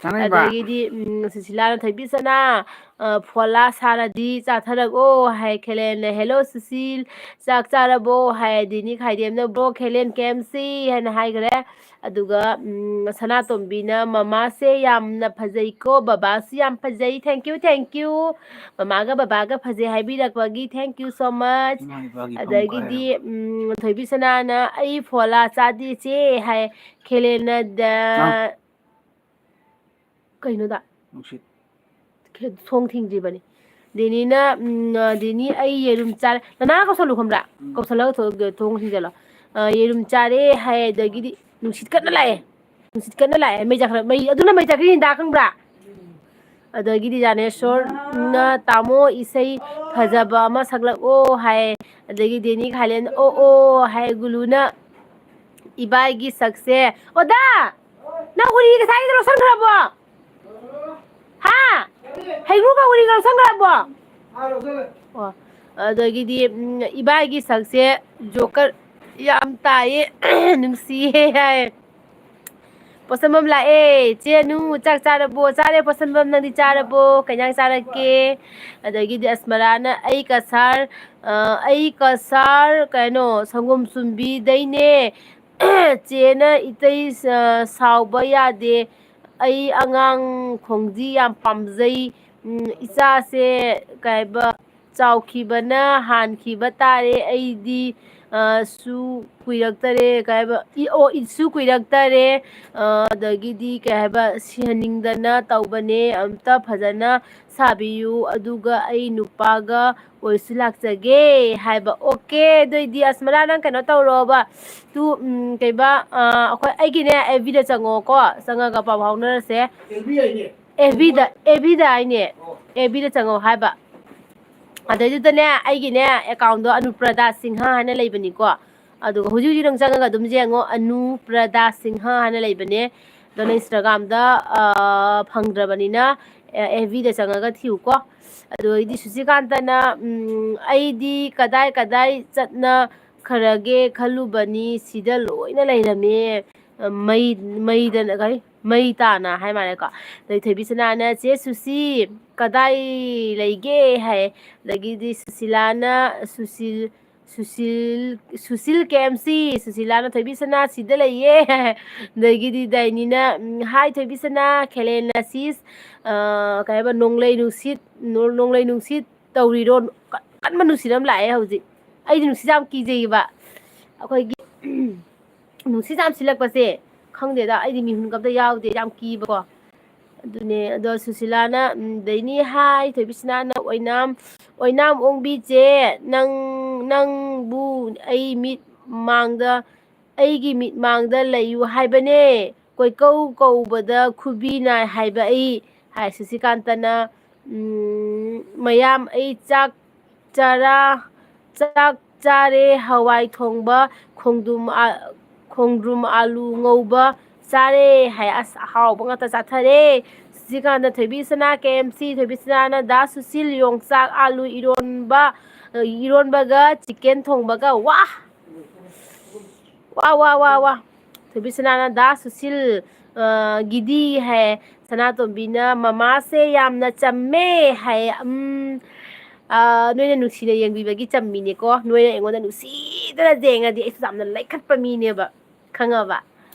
ꯆꯥꯅꯩꯕ꯫ ꯑꯗꯒꯤꯗꯤ, ꯎꯝ, ꯁꯨꯁꯤꯂꯥꯅ, "ꯊꯣꯏꯕꯤꯁꯅꯥ, ꯑ, ꯐꯣꯂꯥ ꯁꯥꯔꯗꯤ ꯆꯥꯊꯔꯛꯑꯣ" ꯍꯥꯏ꯫ ꯈꯦꯂꯦꯟꯅ, "ꯍꯦꯜꯂꯣ ꯁꯨꯁꯤꯜ, ꯆꯥꯛ ꯆꯥꯔꯕꯣ?" ꯍꯥꯏ꯫ ꯗꯤꯅꯤ ꯈꯥꯏꯗꯦꯝꯅ, "ꯕ꯭ꯔꯣ, ꯈꯦꯂꯦꯟ ꯀꯦꯝꯁꯤ" ꯍꯥꯏꯅ ꯍꯥꯏꯈ꯭ꯔꯦ꯫ ꯑꯗꯨꯒ, ꯎꯝ, ꯁꯅꯥꯇꯣꯝꯕꯤꯅ, "ꯃꯃꯥꯁꯦ ꯌꯥꯝꯅ ꯐꯖꯩꯀꯣ, ꯕꯕꯥꯁꯨ ꯌꯥꯝ ꯐꯖꯩ, thank you, thank you꯫ ꯃꯃꯥꯒ ꯕꯕꯥꯒ ꯐꯖꯩ ꯍꯥꯏꯕꯤꯔꯛꯄꯒꯤ thank you so much"꯫ ꯏꯃꯥ ꯏꯄꯥꯒꯤ ꯐꯝ ꯑꯗꯒꯤꯗꯤ, ꯀꯥꯏꯔꯕ꯫ ꯎꯝ, ꯊꯣꯏꯕꯤ ꯁꯅꯥꯅ, "ꯑꯩ ꯐꯣꯂꯥ ꯆꯥꯗꯦ ꯆꯦ" ꯍꯥꯏ꯫ ꯈꯦꯂꯦꯟꯅ ꯗ-, ꯑꯥ꯫ ꯀꯩꯅꯣꯗ? ꯅꯨꯡꯁꯤꯠ꯫ ꯈꯦ-, ꯊꯣꯡ ꯊꯤꯡꯗ꯭ꯔꯤꯕꯅꯤ꯫ ꯗꯦꯅꯤꯅ, ꯎꯝ, ꯑ, "ꯗꯦꯅꯤ, ꯑꯩ ꯌꯦꯔꯨꯝ ꯆꯥꯔꯦ"꯫ ꯅꯅꯥ ꯀꯧꯁꯜꯂꯨ ꯈꯪꯕ꯭ꯔꯥ? ꯎꯝ꯫ ꯀꯧꯁꯜꯂꯒ ꯊꯣ-, ꯊꯣꯡ ꯊꯤꯡꯖꯜꯂꯣ꯫ ꯑ, "ꯌꯦꯔꯨꯝ ꯆꯥꯔꯦ" ꯍꯥꯏ, ꯑꯗꯒꯤꯗꯤ ꯅꯨꯡꯁꯤꯠ ꯀꯟꯅ ꯂꯥꯛꯑꯦ꯫ ꯅꯨꯡꯁꯤꯠ ꯀꯟꯅ ꯂꯥꯛꯑꯦ꯫ ꯃꯩ ꯆꯥꯛꯈꯠꯂ-, ꯃꯩ ꯑꯗꯨꯅ ꯃꯩ ꯆꯥꯛꯈꯠꯂꯤꯅꯤꯗ ꯈꯪꯕ꯭ꯔꯥ? ꯑꯗꯒꯤꯗꯤ ꯖꯥꯅꯦꯁꯣꯔꯅ, "ꯇꯥꯃꯣ, ꯏꯁꯩ ꯐꯖꯕ ꯑꯃ ꯁꯛꯂꯛꯑꯣ" ꯍꯥꯏ꯫ ꯑꯗꯒꯤ ꯗꯦꯅꯤ ꯈꯥꯏꯂꯦꯟ, "ꯑꯣ, ꯑꯣ" ꯍꯥꯏ꯫ ꯒꯨꯂꯨꯅ, "ꯏꯕꯥꯏꯒꯤ ꯁꯛꯁꯦ"꯫ ꯑꯣꯗꯥ! ꯅꯪ ꯎꯔꯤ ꯉꯁꯥꯏꯒꯤꯗꯣ ꯂꯧꯁꯟꯈ꯭ꯔꯕꯣ? ꯍꯥ? ꯍꯩꯒ꯭ꯔꯨꯒ ꯎꯔꯤꯒ ꯂꯧꯁꯟꯈ꯭ꯔꯕꯣ? ꯑꯣ, ꯑꯗꯒꯤꯗꯤ, ꯎꯝ, ꯏꯕꯥꯏꯒꯤ ꯁꯛꯁꯦ ꯖꯣꯀꯔ ꯌꯥꯝ ꯇꯥꯏꯌꯦ, ꯅꯨꯡꯁꯤꯌꯦ ꯍꯥꯏ꯫ ꯄꯣꯠꯁꯝꯕꯝ ꯂꯥꯛꯑꯦ꯫ "ꯆꯦ ꯑꯅꯨ, ꯆꯥꯛ ꯆꯥꯔꯕꯣ?" "ꯆꯥꯔꯦ ꯄꯣꯠꯁꯝꯕꯝ, ꯅꯪꯗꯤ ꯆꯥꯔꯕꯣ? ꯀꯩ ꯏꯟꯖꯥꯡ ꯆꯥꯔꯛꯀꯦ?" ꯑꯗꯒꯤꯗꯤ ꯑꯁꯃꯔꯥꯅ, "ꯑꯩ ꯀꯁꯥꯔ, ꯑ, ꯑꯩ ꯀꯁꯥꯔ, ꯀꯩꯅꯣ, ꯁꯪꯒꯣꯝ ꯆꯨꯝꯕꯤꯗꯩꯅꯦ꯫ ꯆꯦꯅ ꯏꯇꯩ, ꯑ, ꯁꯥꯎꯕ ꯌꯥꯗꯦ꯫ ꯑꯩ ꯑꯉꯥꯡ ꯈꯣꯡꯖꯤ ꯌꯥꯝ ꯄꯥꯝꯖꯩ꯫ ꯎꯝ, ꯏꯆꯥꯁꯦ ꯀꯩ ꯍꯥꯏꯕ, ꯆꯥꯎꯈꯤꯕꯅ ꯍꯥꯟꯈꯤꯕ ꯇꯥꯔꯦ꯫ ꯑꯩꯗꯤ ꯑ, ꯁꯨ ꯀꯨꯏꯔꯛꯇꯔꯦ, ꯀꯩ ꯍꯥꯏꯕ, ꯏ-, ꯑꯣ, ꯏꯁꯨ ꯀꯨꯏꯔꯛꯇꯔꯦ, ꯑ, ꯑꯗꯒꯤꯗꯤ, ꯀꯩ ꯍꯥꯏꯕ, ꯁꯤꯍꯟꯅꯤꯡꯗꯅ ꯇꯧꯕꯅꯦ, ꯑꯝꯇ ꯐꯖꯅ ꯁꯥꯕꯤꯌꯨ, ꯑꯗꯨꯒ ꯑꯩ ꯅꯨꯄꯥꯒ ꯑꯣꯏꯁꯨ ꯂꯥꯛꯆꯒꯦ ꯍꯥꯏꯕ꯫ ꯑꯣꯀꯦ, ꯑꯗꯨꯑꯣꯏꯗꯤ ꯑꯁꯃꯔꯥ, ꯅꯪ ꯀꯩꯅꯣ ꯇꯧꯔꯣꯕ, ꯇꯨ, ꯎꯝ, ꯀꯩꯕ, ꯑ, ꯑꯩꯈꯣꯏ, ꯑꯩꯒꯤꯅꯦ, ꯑꯦꯐ ꯕꯤꯗ ꯆꯪꯉꯣꯀꯣ, ꯆꯪꯉꯒ ꯄꯥꯎ ꯐꯥꯎꯅꯔꯁꯦ꯫ ꯑꯦꯐ ꯕꯤꯗ, ꯑꯦꯐ ꯕꯤꯗ ꯍꯥꯏꯅꯦ, ꯑꯦꯐ ꯕꯤꯗ ꯆꯪꯉꯣ ꯍꯥꯏꯕ꯫ ꯑꯗꯩꯗꯨꯗꯅꯦ, ꯑꯩꯒꯤꯅꯦ, ꯑꯦꯀꯥꯎꯟꯗꯣ ꯑꯅꯨꯄ꯭ꯔꯗꯥ ꯁꯤꯡꯍ ꯍꯥꯏꯅ ꯂꯩꯕꯅꯤꯀꯣ꯫ ꯑꯗꯨꯒ ꯍꯧꯖꯤꯛ ꯍꯧꯖꯤꯛ ꯅꯪ ꯆꯪꯉꯒ ꯑꯗꯨꯝ ꯌꯦꯡꯉꯣ, ꯑꯅꯨꯄ꯭ꯔꯗꯥ ꯁꯤꯡꯍ ꯍꯥꯏꯅ ꯂꯩꯕꯅꯦ꯫ ꯑꯗꯣ ꯅꯪ ꯏꯟꯁꯇꯥꯒ꯭ꯔꯥꯝꯗ, ꯑ, ꯐꯪꯗ꯭ꯔꯕꯅꯤꯅ, ꯑꯦ, ꯑꯦꯐ ꯕꯤꯗ ꯆꯪꯉꯒ ꯊꯤꯌꯨꯀꯣ꯫ ꯑꯗꯨ ꯑꯩꯗꯤ ꯁꯨꯁꯤꯀꯥꯟꯇꯅ, ꯎꯝ, "ꯑꯩꯗꯤ ꯀꯗꯥꯏ ꯀꯗꯥꯏ ꯆꯠꯅꯈ꯭ꯔꯒꯦ ꯈꯜꯂꯨꯕꯅꯤ, ꯁꯤꯗ ꯂꯣꯏꯅ ꯂꯩꯔꯝꯃꯦ꯫ ꯃꯩ, ꯃꯩꯗꯅ, ꯀꯔꯤ? ꯃꯩ ꯇꯥꯅ" ꯍꯥꯏ ꯃꯥꯜꯂꯦꯀꯣ꯫ ꯑꯗꯩ ꯊꯣꯏꯕꯤꯁꯅꯥꯅ, "ꯆꯦ ꯁꯨꯁꯤ, ꯀꯗꯥꯏ ꯂꯩꯒꯦ?" ꯍꯥꯏ꯫ ꯑꯗꯒꯤꯗꯤ ꯁꯨꯁꯤꯂꯥꯅ, ꯁꯨꯁꯤꯜ-, ꯁꯨꯁꯤꯜ, ꯁꯨꯁꯤꯜ ꯀꯦ ꯑꯦꯝ ꯁꯤ, ꯁꯨꯁꯤꯂꯥꯅ, "ꯊꯣꯏꯕꯤꯁꯅꯥ, ꯁꯤꯗ ꯂꯩꯌꯦ"꯫ ꯑꯗꯒꯤꯗꯤ ꯗꯥꯏꯅꯤꯅ, ꯎꯝ, "ꯍꯥꯏ ꯊꯣꯏꯕꯤꯁꯅꯥ, ꯈꯦꯂꯦꯅ ꯁꯤꯁ, ꯑ, ꯀꯩ ꯍꯥꯏꯕ, ꯅꯣꯡꯂꯩ ꯅꯨꯡꯁꯤꯠ, ꯅꯣ-, ꯅꯣꯡꯂꯩ ꯅꯨꯡꯁꯤꯠ ꯇꯧꯔꯤꯔꯣ?" ꯀ-, ꯀꯟꯕ ꯅꯨꯡꯁꯤꯠ ꯑꯃ ꯂꯥꯛꯑꯦ ꯍꯧꯖꯤꯛ꯫ ꯑꯩꯗꯤ ꯅꯨꯡꯁꯤꯠ ꯌꯥꯝ ꯀꯤꯖꯩꯌꯦꯕ꯫ ꯑꯩꯈꯣꯏꯒꯤ, ꯎꯝ, ꯅꯨꯡꯁꯤꯠ ꯌꯥꯝ ꯁꯤꯜꯂꯛꯄꯁꯦ, ꯈꯪꯗꯦꯗ, ꯑꯩꯗꯤ ꯃꯤꯍꯨꯟꯒ ꯑꯝꯇ ꯌꯥꯎꯗꯦ, ꯌꯥꯝ ꯀꯤꯕꯀꯣ꯫ ꯑꯗꯨꯅꯦ, ꯑꯗꯣ ꯁꯨꯁꯤꯂꯥꯅ, ꯎꯝ, ꯗꯩꯅꯤ, "ꯍꯥꯏ ꯊꯣꯏꯕꯤꯁꯅꯥꯅ ꯑꯣꯏꯅꯥꯝ, ꯑꯣꯏꯅꯥꯝ ꯑꯣꯡꯕꯤ ꯆꯦ, ꯅꯪ, ꯅꯪꯕꯨ ꯑꯩ ꯃꯤꯠ ꯃꯥꯡꯗ, ꯑꯩꯒꯤ ꯃꯤꯠ ꯃꯥꯡꯗ ꯂꯩꯌꯨ ꯍꯥꯏꯕꯅꯦ, ꯀꯣꯏꯀꯧ ꯀꯧꯕꯗ ꯈꯨꯕꯤ ꯅꯥꯏ ꯍꯥꯏꯕ ꯑꯩ", ꯍꯥꯏ꯫ ꯁꯨꯁꯤꯀꯥꯟꯇꯅ, ꯎꯝ, "ꯃꯌꯥꯝ, ꯑꯩ ꯆꯥꯛ ꯆꯔꯥ, ꯆꯥꯛ ꯆꯥꯔꯦ, ꯍꯋꯥꯏ ꯊꯣꯡꯕ, ꯈꯣꯡꯗ꯭ꯔꯨꯝ ꯑ-, ꯈꯣꯡꯗ꯭ꯔꯨꯝ ꯑꯥꯂꯨ ꯉꯧꯕ ꯆꯥꯔꯦ" ꯍꯥꯏ꯫ ꯑꯁ, ꯑꯍꯥꯎꯕ ꯉꯥꯛꯇ ꯆꯥꯊꯔꯦ꯫ ꯁꯨꯁꯤꯀꯥꯟꯇ, ꯊꯣꯏꯕꯤꯁꯅꯥ, ꯀꯦ ꯑꯦꯝ ꯁꯤ, ꯊꯣꯏꯕꯤꯁꯅꯥꯅ ꯗꯥ ꯁꯨꯁꯤꯜ, ꯌꯣꯡꯆꯥꯛ ꯑꯥꯂꯨ ꯏꯔꯣꯟꯕ, ꯏꯔꯣꯟꯕꯒ ꯆꯤꯛꯀꯟ ꯊꯣꯡꯕꯒ꯫ ꯋꯥ! ꯋꯥ, ꯋꯥ, ꯋꯥ, ꯋꯥ꯫ ꯊꯣꯏꯕꯤꯁꯅꯥꯅ ꯗꯥ ꯁꯨꯁꯤꯜ, ꯑ, ꯒꯤꯗꯤ ꯍꯥꯏ꯫ ꯁꯅꯥꯇꯣꯝꯕꯤꯅ, "ꯃꯃꯥꯁꯦ ꯌꯥꯝꯅ ꯆꯝꯃꯦ" ꯍꯥꯏ꯫ ꯎꯝ, ꯑ, ꯅꯣꯏꯅ ꯅꯨꯡꯁꯤꯅ ꯌꯦꯡꯕꯤꯕꯒꯤ ꯆꯝꯃꯤꯅꯦꯀꯣ꯫ ꯅꯣꯏꯅ ꯑꯩꯉꯣꯟꯗ ꯅꯨꯡꯁꯤꯗꯅ ꯌꯦꯡꯉꯗꯤ ꯑꯩꯁꯨ ꯌꯥꯝꯅ ꯂꯩꯈꯠꯄ ꯃꯤꯅꯦꯕ, ꯈꯪꯉꯕ?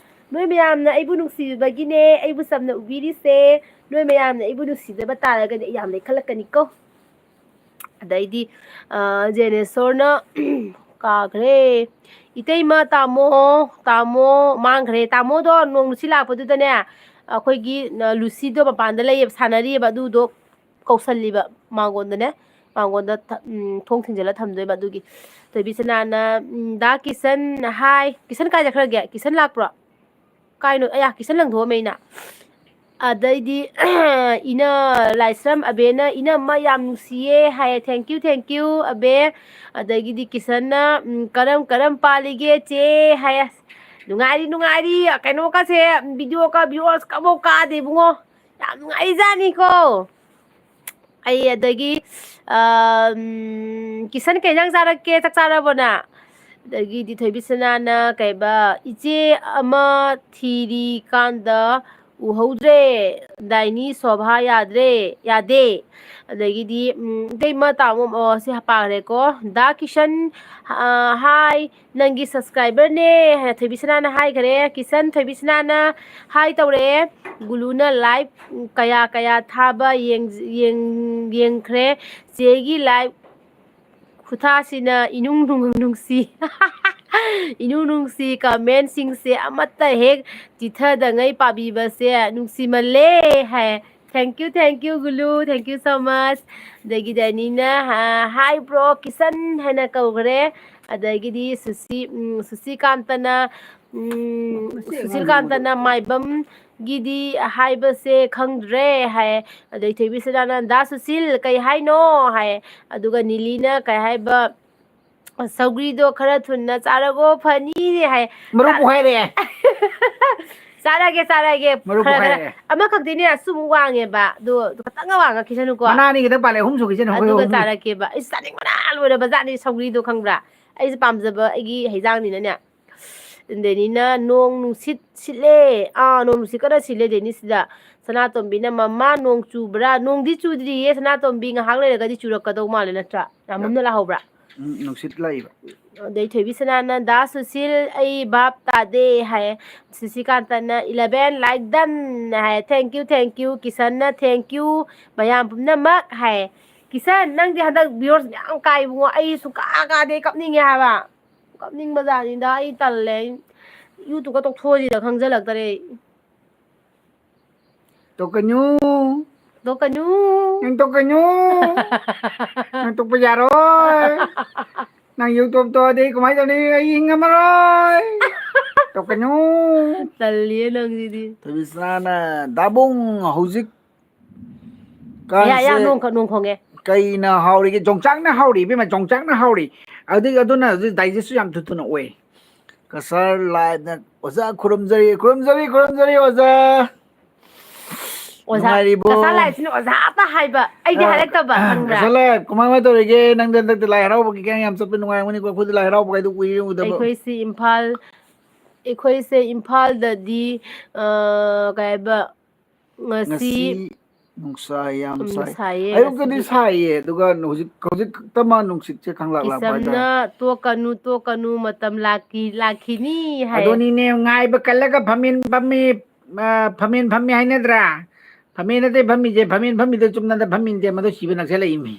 ꯅꯣꯏ ꯃꯌꯥꯝꯅ ꯑꯩꯕꯨ ꯅꯨꯡꯁꯤꯕꯤꯕꯒꯤꯅꯦ ꯑꯩꯕꯨ ꯆꯝꯅ ꯎꯕꯤꯔꯤꯁꯦ꯫ ꯅꯣꯏ ꯃꯌꯥꯝꯅ ꯑꯩꯕꯨ ꯅꯨꯡꯁꯤꯖꯕ ꯇꯥꯔꯒꯗꯤ ꯑꯩ ꯌꯥꯝ ꯂꯩꯈꯠꯂꯛꯀꯅꯤꯀꯣ꯫ ꯑꯗꯩꯗꯤ, ꯑ, ꯖꯦꯅꯦꯁꯣꯔꯅ, ꯀꯥꯈ꯭ꯔꯦ꯫ ꯏꯇꯩꯃ, ꯇꯥꯃꯣ, ꯇꯥꯃꯣ ꯃꯥꯡꯈ꯭ꯔꯦ꯫ ꯇꯥꯃꯣꯗꯣ ꯅꯣꯡ ꯅꯨꯡꯁꯤꯠ ꯂꯥꯛꯄꯗꯨꯗꯅꯦ, ꯑꯩꯈꯣꯏꯒꯤ, ꯑ, ꯂꯨꯁꯤꯗꯣ ꯃꯄꯥꯟꯗ ꯂꯩꯌꯦꯕ, ꯁꯥꯟꯅꯔꯤꯑꯕ, ꯑꯗꯨꯗꯣ ꯀꯧꯁꯜꯂꯤꯕ ꯃꯉꯣꯟꯗꯅꯦ꯫ ꯃꯉꯣꯟꯗ ꯊ-, ꯎꯝ, ꯊꯣꯡ ꯊꯤꯡꯖꯤꯜꯂ ꯊꯝꯗꯣꯏꯕ꯫ ꯑꯗꯨꯒꯤ ꯊꯣꯏꯕꯤ ꯁꯅꯥꯅ, ꯎꯝ, "ꯗꯥ ꯀꯤꯁꯟ, ꯍꯥꯏ꯫" ꯀꯤꯁꯟ ꯀꯥꯏ ꯆꯠꯈ꯭ꯔꯒꯦ? ꯀꯤꯁꯟ ꯂꯥꯛꯄ꯭ꯔꯣ? ꯀꯥꯏꯅꯣ? ꯑꯌꯥ, ꯀꯤꯁꯟ ꯂꯪꯊꯣꯛꯑꯝꯃꯦ ꯑꯩꯅ꯫ ꯑꯗꯩꯗꯤ ꯏꯅ ꯂꯥꯏꯁ꯭ꯔꯝ ꯑꯕꯦꯅ, "ꯏꯅꯝꯃ ꯌꯥꯝ ꯅꯨꯡꯁꯤꯌꯦ" ꯍꯥꯏꯌꯦ꯫ "Thank you, thank you, ꯑꯕꯦ꯫" ꯑꯗꯒꯤꯗꯤ ꯀꯤꯁꯟꯅ, ꯎꯝ, "ꯀꯔꯝ ꯀꯔꯝ ꯄꯥꯜꯂꯤꯒꯦ ꯆꯦ?" ꯍꯥꯏꯌꯦ꯫ ꯅꯨꯡꯉꯥꯏꯔꯤ, ꯅꯨꯡꯉꯥꯏꯔꯤ꯫ ꯀꯩꯅꯣꯒꯁꯦ, video ꯀ viewers ꯀ ꯑꯃꯐꯥꯎ ꯀꯥꯗꯦ ꯏꯕꯨꯡꯉꯣ꯫ ꯌꯥꯝ ꯅꯨꯡꯉꯥꯏꯖꯥꯠꯅꯤꯀꯣ꯫ ꯑꯩ ꯑꯗꯒꯤ, ꯑꯝ, "ꯀꯤꯁꯟ, ꯀꯩ ꯏꯟꯖꯥꯡ ꯆꯥꯔꯛꯀꯦ? ꯆꯥꯛ ꯆꯥꯔꯕꯣ ꯅꯪ?" ꯑꯗꯒꯤꯗꯤ ꯊꯣꯏꯕꯤ ꯁꯅꯥꯅ ꯀꯩꯕ, "ꯏꯆꯦ ꯑꯃ ꯊꯤꯔꯤꯀꯥꯟꯗ ꯎꯍꯧꯗ꯭ꯔꯦ, ꯗꯥꯏꯅꯤ ꯁꯣꯚꯥ ꯌꯥꯗ꯭ꯔꯦ, ꯌꯥꯗꯦ꯫" ꯑꯗꯒꯤꯗꯤ, ꯎꯝ, ꯏꯇꯩꯃ ꯇꯥꯃꯣ, ꯑꯣ, ꯁꯤ ꯄꯥꯈ꯭ꯔꯦꯀꯣ꯫ "ꯗꯥ ꯀꯤꯁꯟ, ꯑ, ꯍꯥꯏ, ꯅꯪꯒꯤ subscriber ꯅꯦ" ꯍꯥꯏꯅ ꯊꯣꯏꯕꯤ ꯁꯅꯥꯅ ꯍꯥꯏꯈ꯭ꯔꯦ꯫ ꯀꯤꯁꯟ, ꯊꯣꯏꯕꯤ ꯁꯅꯥꯅ ꯍꯥꯏ ꯇꯧꯔꯛꯑꯦ꯫ "ꯒꯨꯂꯨꯅ live ꯀꯌꯥ ꯀꯌꯥ ꯊꯥꯕ ꯌꯦꯡ-, ꯌꯦꯡ-, ꯌꯦꯡꯈ꯭ꯔꯦ꯫ ꯆꯦꯒꯤ live ꯈꯨꯊꯥꯁꯤꯅ ꯏꯅꯨꯡ ꯅꯨꯡ-, ꯅꯨꯡꯁꯤ꯫ ꯏꯅꯨꯡ ꯅꯨꯡꯁꯤ, comment ꯁꯤꯡꯁꯦ ꯑꯃꯠꯇ ꯍꯦꯛ ꯆꯤꯊꯗꯉꯩ ꯄꯥꯕꯤꯕꯁꯦ ꯅꯨꯡꯁꯤꯃꯜꯂꯦ" ꯍꯥꯏ꯫ "Thank you, thank you, ꯒꯨꯂꯨ, thank you so much꯫" ꯑꯗꯒꯤ ꯗꯥꯏꯅꯤꯅ, "ꯍꯥ-, hi bro, ꯀꯤꯁꯟ" ꯍꯥꯏꯅ ꯀꯧꯈ꯭ꯔꯦ꯫ ꯑꯗꯒꯤꯗꯤ ꯁꯨꯁꯤ-, ꯎꯝ, ꯁꯨꯁꯤꯀꯥꯟꯇꯅ, ꯎꯝ, ꯁꯨꯁꯤꯀꯥꯟꯇꯅ "ꯃꯥꯏꯕꯝꯒꯤꯗꯤ ꯍꯥꯏꯕꯁꯦ ꯈꯪꯗ꯭ꯔꯦ" ꯍꯥꯏ꯫ ꯑꯗꯩ ꯊꯣꯏꯕꯤ ꯁꯅꯥꯅ, "ꯗꯥ ꯁꯨꯁꯤꯜ, ꯀꯩ ꯍꯥꯏꯅꯣ?" ꯍꯥꯏ꯫ ꯑꯗꯨꯒ ꯅꯤꯂꯤꯅ ꯀꯩ ꯍꯥꯏꯕ, "ꯁꯧꯒ꯭ꯔꯤꯗꯣ ꯈꯔ ꯊꯨꯅ ꯆꯥꯔꯒꯣ, ꯐꯅꯤ" ꯍꯥꯏ꯫ ꯃꯔꯨ ꯆꯥ-, ꯄꯣꯛꯈꯥꯏꯔꯛꯑꯦ꯫ "ꯆꯥꯔꯒꯦ, ꯆꯥꯔꯒꯦ, ꯃꯔꯨ ꯈꯔ, ꯈꯔ꯫" ꯄꯣꯛꯈꯥꯏꯔꯛꯑꯦ꯫ ꯑꯃꯈꯛꯇꯤꯅꯦ, ꯑꯁꯨꯃꯨꯛ ꯋꯥꯡꯉꯦꯕ, ꯑꯗꯣ ꯈꯇꯪꯒ ꯋꯥꯡꯉꯛꯈꯤꯁꯅꯨꯀꯣ꯫ ꯃꯅꯥ ꯑꯅꯤ ꯈꯛꯇꯪ ꯄꯥꯜꯂꯦ, ꯑꯍꯨꯝ ꯁꯨꯈꯤꯁꯅꯨ, ꯑꯩꯈꯣꯏ ꯑꯗꯨꯒ ꯑꯍꯨꯝ꯫ ꯆꯥꯔꯛꯀꯦꯕ꯫ ꯑꯩꯁ, ꯆꯥꯅꯤꯡꯕꯅ ꯂꯣꯏꯔꯕ ꯖꯥꯠꯅꯤ ꯁꯧꯒ꯭ꯔꯤꯗꯣ, ꯈꯪꯕ꯭ꯔꯥ? ꯑꯩꯁꯦ ꯄꯥꯝꯖꯕ ꯑꯩꯒꯤ ꯍꯩꯖꯥꯡꯅꯤꯅꯅꯦ꯫ ꯗꯦꯅꯤꯅ, "ꯅꯣꯡ ꯅꯨꯡꯁꯤꯠ ꯁꯤꯠꯂꯦ꯫" ꯑꯥ, ꯅꯣꯡ ꯅꯨꯡꯁꯤꯠ ꯀꯟꯅ ꯁꯤꯠꯂꯦ ꯗꯦꯅꯤꯁꯤꯗ꯫ ꯁꯅꯥꯇꯣꯝꯕꯤꯅ, "ꯃꯃꯥ, ꯅꯣꯡ ꯆꯨꯕ꯭ꯔꯥ?" "ꯅꯣꯡꯗꯤ ꯆꯨꯗ꯭ꯔꯤꯌꯦ ꯁꯅꯥꯇꯣꯝꯕꯤ, ꯉꯥꯏꯍꯥꯛ ꯂꯩꯔꯒꯗꯤ ꯆꯨꯔꯛꯀꯗꯧ ꯃꯥꯜꯂꯦ, ꯅꯠꯇ꯭ꯔꯥ?" ꯌꯥꯝ ꯃꯝꯅ ꯂꯥꯛꯍꯧꯕ꯭ꯔꯥ? ꯎꯝ, ꯅꯨꯡꯁꯤꯠ ꯂꯥꯛꯏꯕ꯫ ꯑꯗꯩ ꯊꯣꯏꯕꯤ ꯁꯅꯥꯅ, "ꯗꯥ ꯁꯨꯁꯤꯜ, ꯑꯩ ꯚꯥꯞ ꯇꯥꯗꯦ" ꯍꯥꯏ꯫ ꯁꯨꯁꯤꯀꯥꯟꯇꯅ, "eleven like done" high. "Thank you, thank you꯫" ꯀꯤꯁꯟꯅ, "Thank you ꯃꯌꯥꯝ ꯄꯨꯝꯅꯃꯛ" ꯍꯥꯏ꯫ ꯀꯤꯁꯟ, ꯅꯪꯗꯤ ꯍꯟꯗꯛ viewers ꯃꯌꯥꯝ ꯀꯥꯏ ꯏꯕꯨꯡꯉꯣ꯫ ꯑꯩ ꯁꯨꯡꯀꯥ ꯀꯥꯗꯦ, ꯀꯞꯅꯤꯡꯉꯦ ꯍꯥꯏꯕ꯫ ꯀꯞꯅꯤꯡꯕ ꯖꯥꯠꯅꯤꯗ, ꯑꯩ ꯇꯜꯂꯦ꯫ ꯑꯩ YouTube-ꯀ ꯇꯣꯛꯊꯣꯛꯑꯁꯤꯔ ꯈꯪꯖꯜꯂꯛꯇꯔꯦ ꯑꯩ꯫ ꯇꯣꯛꯀꯅꯨ꯫ ꯇꯣꯛꯀꯅꯨ꯫ ꯅꯪ ꯇꯣꯛꯀꯅꯨ꯫ ꯅꯪ ꯇꯣꯛꯄ ꯌꯥꯔꯣꯏ꯫ ꯅꯪ YouTube ꯇꯣꯛꯑꯗꯤ ꯑꯩ ꯀꯃꯥꯏꯅ ꯇꯧꯅꯤ? ꯑꯩ ꯍꯤꯡꯉꯝꯃꯔꯣꯏ꯫ ꯇꯣꯛꯀꯅꯨ꯫ ꯇꯜꯂꯤꯌꯦ ꯅꯪꯁꯤꯗꯤ꯫ ꯊꯣꯏꯕꯤꯁꯅꯥꯅ, "ꯗꯥꯕꯨꯡ, ꯍꯧꯖꯤꯛ ꯌꯥ, ꯌꯥ, ꯀꯥꯟꯁꯦ ꯅꯣꯡ ꯈ-, ꯅꯣꯡ ꯈꯣꯡꯉꯦ꯫ ꯀꯩꯅ ꯍꯥꯎꯔꯤꯒꯦ?" ꯖꯣꯡꯆꯥꯛꯅ ꯍꯥꯎꯔꯤ, ꯏꯕꯦꯝꯃ, ꯖꯣꯡꯆꯥꯛꯅ ꯍꯥꯎꯔꯤ꯫ ꯑꯗꯨꯗꯤ ꯑꯗꯨꯅ ꯍꯧꯖꯤꯛ digest-ꯁꯨ ꯌꯥꯝ ꯊꯨ ꯊꯨꯅ ꯑꯣꯏ꯫ ꯀꯁꯥꯔ live-ꯅ, "ꯑꯣꯖꯥ ꯈꯨꯔꯨꯝꯖꯔꯤ, ꯈꯨꯔꯨꯝꯖꯔꯤ, ꯈꯨꯔꯨꯝꯖꯔꯤ, ꯑꯣꯖꯥ꯫ ꯑꯣꯖꯥ, ꯅꯨꯡꯉꯥꯏꯔꯤꯕꯣ?" ꯀꯁꯥꯔ live-ꯁꯤꯅ ꯑꯣꯖꯥ ꯉꯥꯛꯇ ꯍꯥꯏꯕ꯫ ꯑꯩꯗꯤ ꯑ, ꯍꯥꯏꯔꯛꯇꯕ, ꯑ, ꯈꯪꯕ꯭ꯔꯥ? ꯀꯁꯥꯔ live, ꯀꯃꯥꯏ, ꯀꯃꯥꯏ ꯇꯧꯔꯤꯒꯦ? ꯅꯪꯗꯤ ꯍꯟꯗꯛꯇꯤ ꯂꯥꯏ ꯍꯔꯥꯎꯕꯒꯤ ꯀꯌꯥꯝ ꯌꯥꯝ ꯆꯠꯄ ꯅꯨꯡꯉꯥꯏꯔꯝꯒꯅꯤꯀꯣ? ꯑꯩꯈꯣꯏꯗꯤ ꯂꯥꯏ ꯍꯔꯥꯎꯕꯒꯥꯏꯗꯨ ꯀꯨꯏꯔꯦ ꯎꯗꯕ꯫ ꯑꯩꯈꯣꯏꯁꯤ ꯏꯝꯐꯥꯜ, ꯑꯩꯈꯣꯏꯁꯦ ꯏꯝꯐꯥꯜꯗꯗꯤ, ꯑ, ꯀꯩ ꯍꯥꯏꯕ, ꯉꯁꯤ ꯉꯁꯤ ꯅꯨꯡꯁꯥ ꯌꯥꯝ ꯎꯝ, ꯁꯥꯏ꯫ ꯁꯥꯏꯌꯦ ꯑꯌꯨꯛꯇꯗꯤ ꯉꯁꯤꯗꯤ꯫ ꯁꯥꯏꯌꯦ, ꯑꯗꯨꯒ ꯍꯧꯖꯤꯛ, ꯍꯧꯖꯤꯛꯇꯃꯛ ꯅꯨꯡꯁꯤꯠꯁꯦ ꯈꯪꯂꯥꯛ ꯂꯥꯛꯄ ꯍꯥꯏꯇꯥꯔꯦ꯫ ꯀꯤꯁꯟꯅ, "ꯇꯣꯛꯀꯅꯨ, ꯇꯣꯛꯀꯅꯨ, ꯃꯇꯝ ꯂꯥꯛꯈꯤ-, ꯂꯥꯛꯈꯤꯅꯤ" ꯍꯥꯏꯌꯦ꯫ ꯑꯗꯨꯅꯤꯅꯦ, ꯉꯥꯏꯕ ꯀꯜꯂꯒ ꯐꯝꯃꯤꯟ-, ꯐꯝꯃꯤ, ꯑ, ꯐꯝꯃꯤꯟ ꯐꯝꯃꯤ ꯍꯥꯏꯅꯗ꯭ꯔꯥ? ꯐꯝꯃꯤꯟ ꯅꯠꯇꯦ ꯐꯝꯃꯤꯁꯦ, ꯐꯝꯃꯤꯟ ꯐꯝꯃꯤꯗꯣ ꯆꯨꯝꯅꯗ ꯐꯝꯃꯤꯟꯗꯦ, ꯃꯗꯨ ꯁꯤꯕ ꯅꯛꯁꯜꯂꯛꯏꯃꯤ꯫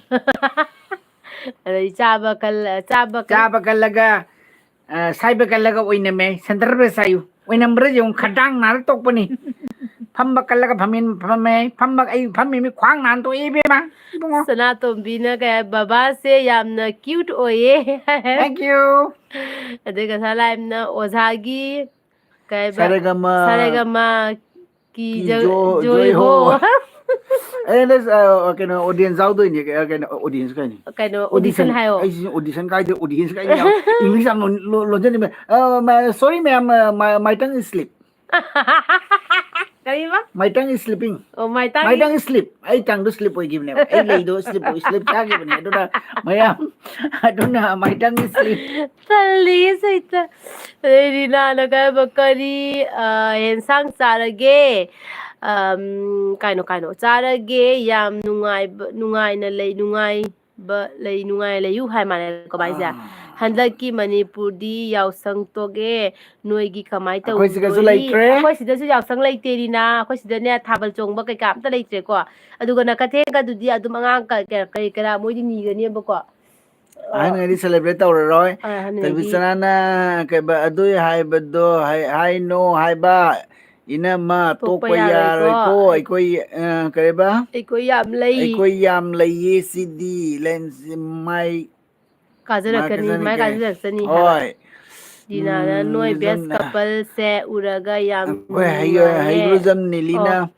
ꯑꯗꯩ ꯆꯥꯕ ꯀꯜ-, ꯆꯥꯕ ꯀꯜ- ꯆꯥꯕ ꯀꯜꯂꯒ, ꯑ, ꯁꯥꯏꯕ ꯀꯜꯂꯒ ꯑꯣꯏꯅꯝꯃꯦ꯫ Centre press ꯁꯥꯏꯌꯨ꯫ ꯑꯣꯏꯅꯝꯕ꯭ꯔꯥ ꯌꯦꯡꯉꯨ, ꯈꯗꯥꯡ ꯅꯥꯔ ꯇꯣꯛꯄꯅꯤ꯫ ꯐꯝꯕ ꯀꯜꯂꯒ ꯐꯝꯃꯤꯟ ꯐꯝꯃꯦ꯫ ꯐꯝꯕ, ꯑꯩ ꯐꯝꯃꯤꯃꯤ, ꯈ꯭ꯋꯥꯡ ꯅꯥꯟ ꯇꯣꯛꯑꯦ ꯏꯕꯦꯝꯃ, ꯏꯕꯨꯡꯉꯣ꯫ ꯁꯅꯥꯇꯣꯝꯕꯤꯅ ꯀꯩ ꯍꯥꯏ, "ꯕꯕꯥꯁꯦ ꯌꯥꯝꯅ cute ꯑꯣꯏꯌꯦ" ꯍꯥꯏ꯫ Thank you꯫ ꯑꯗꯩ ꯀꯁꯥꯔ live-ꯅ ꯑꯣꯖꯥꯒꯤ ꯀꯩ ꯍꯥꯏꯕ? ꯁꯥꯔꯦꯒꯃ꯫ ꯁꯥꯔꯦꯒꯃ ꯀꯤ ꯀꯤ ꯖ-, ꯖꯣ-, ꯖꯣꯏ ꯖꯣꯏ ꯍꯣ꯫ ꯍꯣ꯫ ꯑꯦ, ꯅ-, ꯑ, ꯀꯩꯅꯣ, audience ꯌꯥꯎꯗꯣꯏꯅꯦ, ꯀꯩ-, ꯀꯩꯅꯣ, audience ꯀꯩꯅꯣ? ꯀꯩꯅꯣ, audition audition꯫ ꯍꯥꯏꯌꯣ꯫ ꯑꯩꯁꯤꯁꯨ audition ꯀꯥꯏꯗꯦ, audience ꯀꯥꯏꯗꯦ ꯌꯥꯎ-, English ꯌꯥꯝ ꯂꯣꯟ-, ꯂꯣꯟ-, ꯂꯣꯟꯖꯅꯤꯡꯕ꯫ ꯑ, ꯃ-, sorry, ma'am, uh, my, my tongue is slip꯫ ꯀꯔꯤꯕ? My tongue is slipping꯫ ꯑꯣ, my tongue My is tongue is slip꯫ ꯑꯩ tongue-ꯗꯣ slip ꯑꯣꯏꯈꯤꯕꯅꯦꯕ꯫ ꯑꯩ ꯂꯩꯗꯣ slip ꯑꯣꯏ-, slip ꯆꯥꯈꯤꯕꯅꯦ꯫ ꯑꯗꯨꯅ ꯃꯌꯥꯝ, ꯑꯗꯨꯅ my tongue is slip꯫ ꯇꯜꯂꯤꯌꯦ ꯁꯩꯇ꯫ ꯑꯗꯩ ꯔꯤꯅꯥꯅ ꯀꯩ ꯍꯥꯏꯕ, "ꯀꯔꯤ, ꯑ, ꯌꯦꯟꯁꯥꯡ ꯆꯥꯔꯒꯦ?" ꯑꯝ, ꯀꯩꯅꯣ, ꯀꯩꯅꯣ, "ꯆꯥꯔꯒꯦ, ꯌꯥꯝ ꯅꯨꯡꯉꯥꯏꯕ, ꯅꯨꯡꯉꯥꯏꯅ ꯂꯩ, ꯅꯨꯡꯉꯥꯏꯕ ꯂꯩ, ꯅꯨꯡꯉꯥꯏꯅ ꯂꯩꯌꯨ" ꯍꯥꯏ ꯃꯥꯜꯂꯦ ꯀꯃꯥꯏꯁꯦ꯫ ꯑꯥ꯫ ꯍꯟꯗꯛꯀꯤ ꯃꯅꯤꯄꯨꯔꯗꯤ ꯌꯥꯎꯁꯪ ꯇꯣꯛꯑꯦ, ꯅꯣꯏꯒꯤ ꯀꯃꯥꯏꯅ ꯇꯧꯔꯤ? ꯑꯩꯈꯣꯏ ꯁꯤꯗꯁꯨ ꯂꯩꯇ꯭ꯔꯦ꯫ ꯑꯩꯈꯣꯏ ꯁꯤꯗꯁꯨ ꯌꯥꯎꯁꯪ ꯂꯩꯇꯦ, ꯔꯤꯅꯥ꯫ ꯑꯩꯈꯣꯏ ꯁꯤꯗꯅꯦ ꯊꯥꯕꯜ ꯆꯣꯡꯕ ꯀꯩꯀꯥ ꯑꯝꯇ ꯂꯩꯇ꯭ꯔꯦꯀꯣ꯫ ꯑꯗꯨꯒ ꯅꯀꯊꯦꯡꯒꯗꯨꯗꯤ ꯑꯗꯨꯝ ꯑꯉꯥꯡ ꯀ-, ꯀ-, ꯀꯔꯤ ꯀꯔꯥ ꯃꯣꯏꯗꯤ ꯅꯤꯒꯅꯦꯕꯀꯣ꯫ ꯑꯍꯟꯈꯩꯗꯤ celebrate ꯇꯧꯔꯔꯣꯏ꯫ ꯑ, ꯑꯍꯟꯈꯩꯗꯤ꯫ ꯊꯣꯏꯕꯤꯆꯅꯥꯅ ꯀꯩꯕ ꯑꯗꯨꯏ ꯍꯥꯏꯕꯗꯣ ꯍꯥꯏ-, ꯍꯥꯏꯅꯣ ꯍꯥꯏꯕ꯫ ꯏꯅꯝꯃ, ꯇꯣꯛꯄ ꯇꯣꯛꯄ ꯌꯥꯔꯣꯏꯀꯣ꯫ ꯌꯥꯔꯣꯏꯀꯣ꯫ ꯑꯩꯈꯣꯏ, ꯑ, ꯀꯩꯕ? ꯑꯩꯈꯣꯏ ꯌꯥꯝ ꯂꯩ꯫ ꯑꯩꯈꯣꯏ ꯌꯥꯝ ꯂꯩꯌꯦ ꯁꯤꯗꯤ꯫ ꯂꯦꯟꯁ-, ꯃꯥꯏ ꯀꯥꯖꯔꯛꯀꯅꯤ, ꯃꯥꯏ ꯀꯥꯖꯔꯛꯀꯅꯤ꯫ ꯀꯥꯖꯔꯛꯀꯅꯤ ꯍꯥꯏꯕ꯫ ꯍꯣꯏ꯫ ꯗꯤꯅꯥꯅ ꯎꯝ, ꯅꯣꯏ best ꯖꯝꯅ꯫ Coupleꯁꯦ ꯎꯔꯒ ꯌꯥꯝ ꯑꯩꯈꯣꯏ ꯍꯩ-, ꯅꯨꯡꯉꯥꯏꯌꯦ꯫ ꯍꯩꯒ꯭ꯔꯨꯖꯝ ꯅꯤꯂꯤꯅ, ꯑꯣ꯫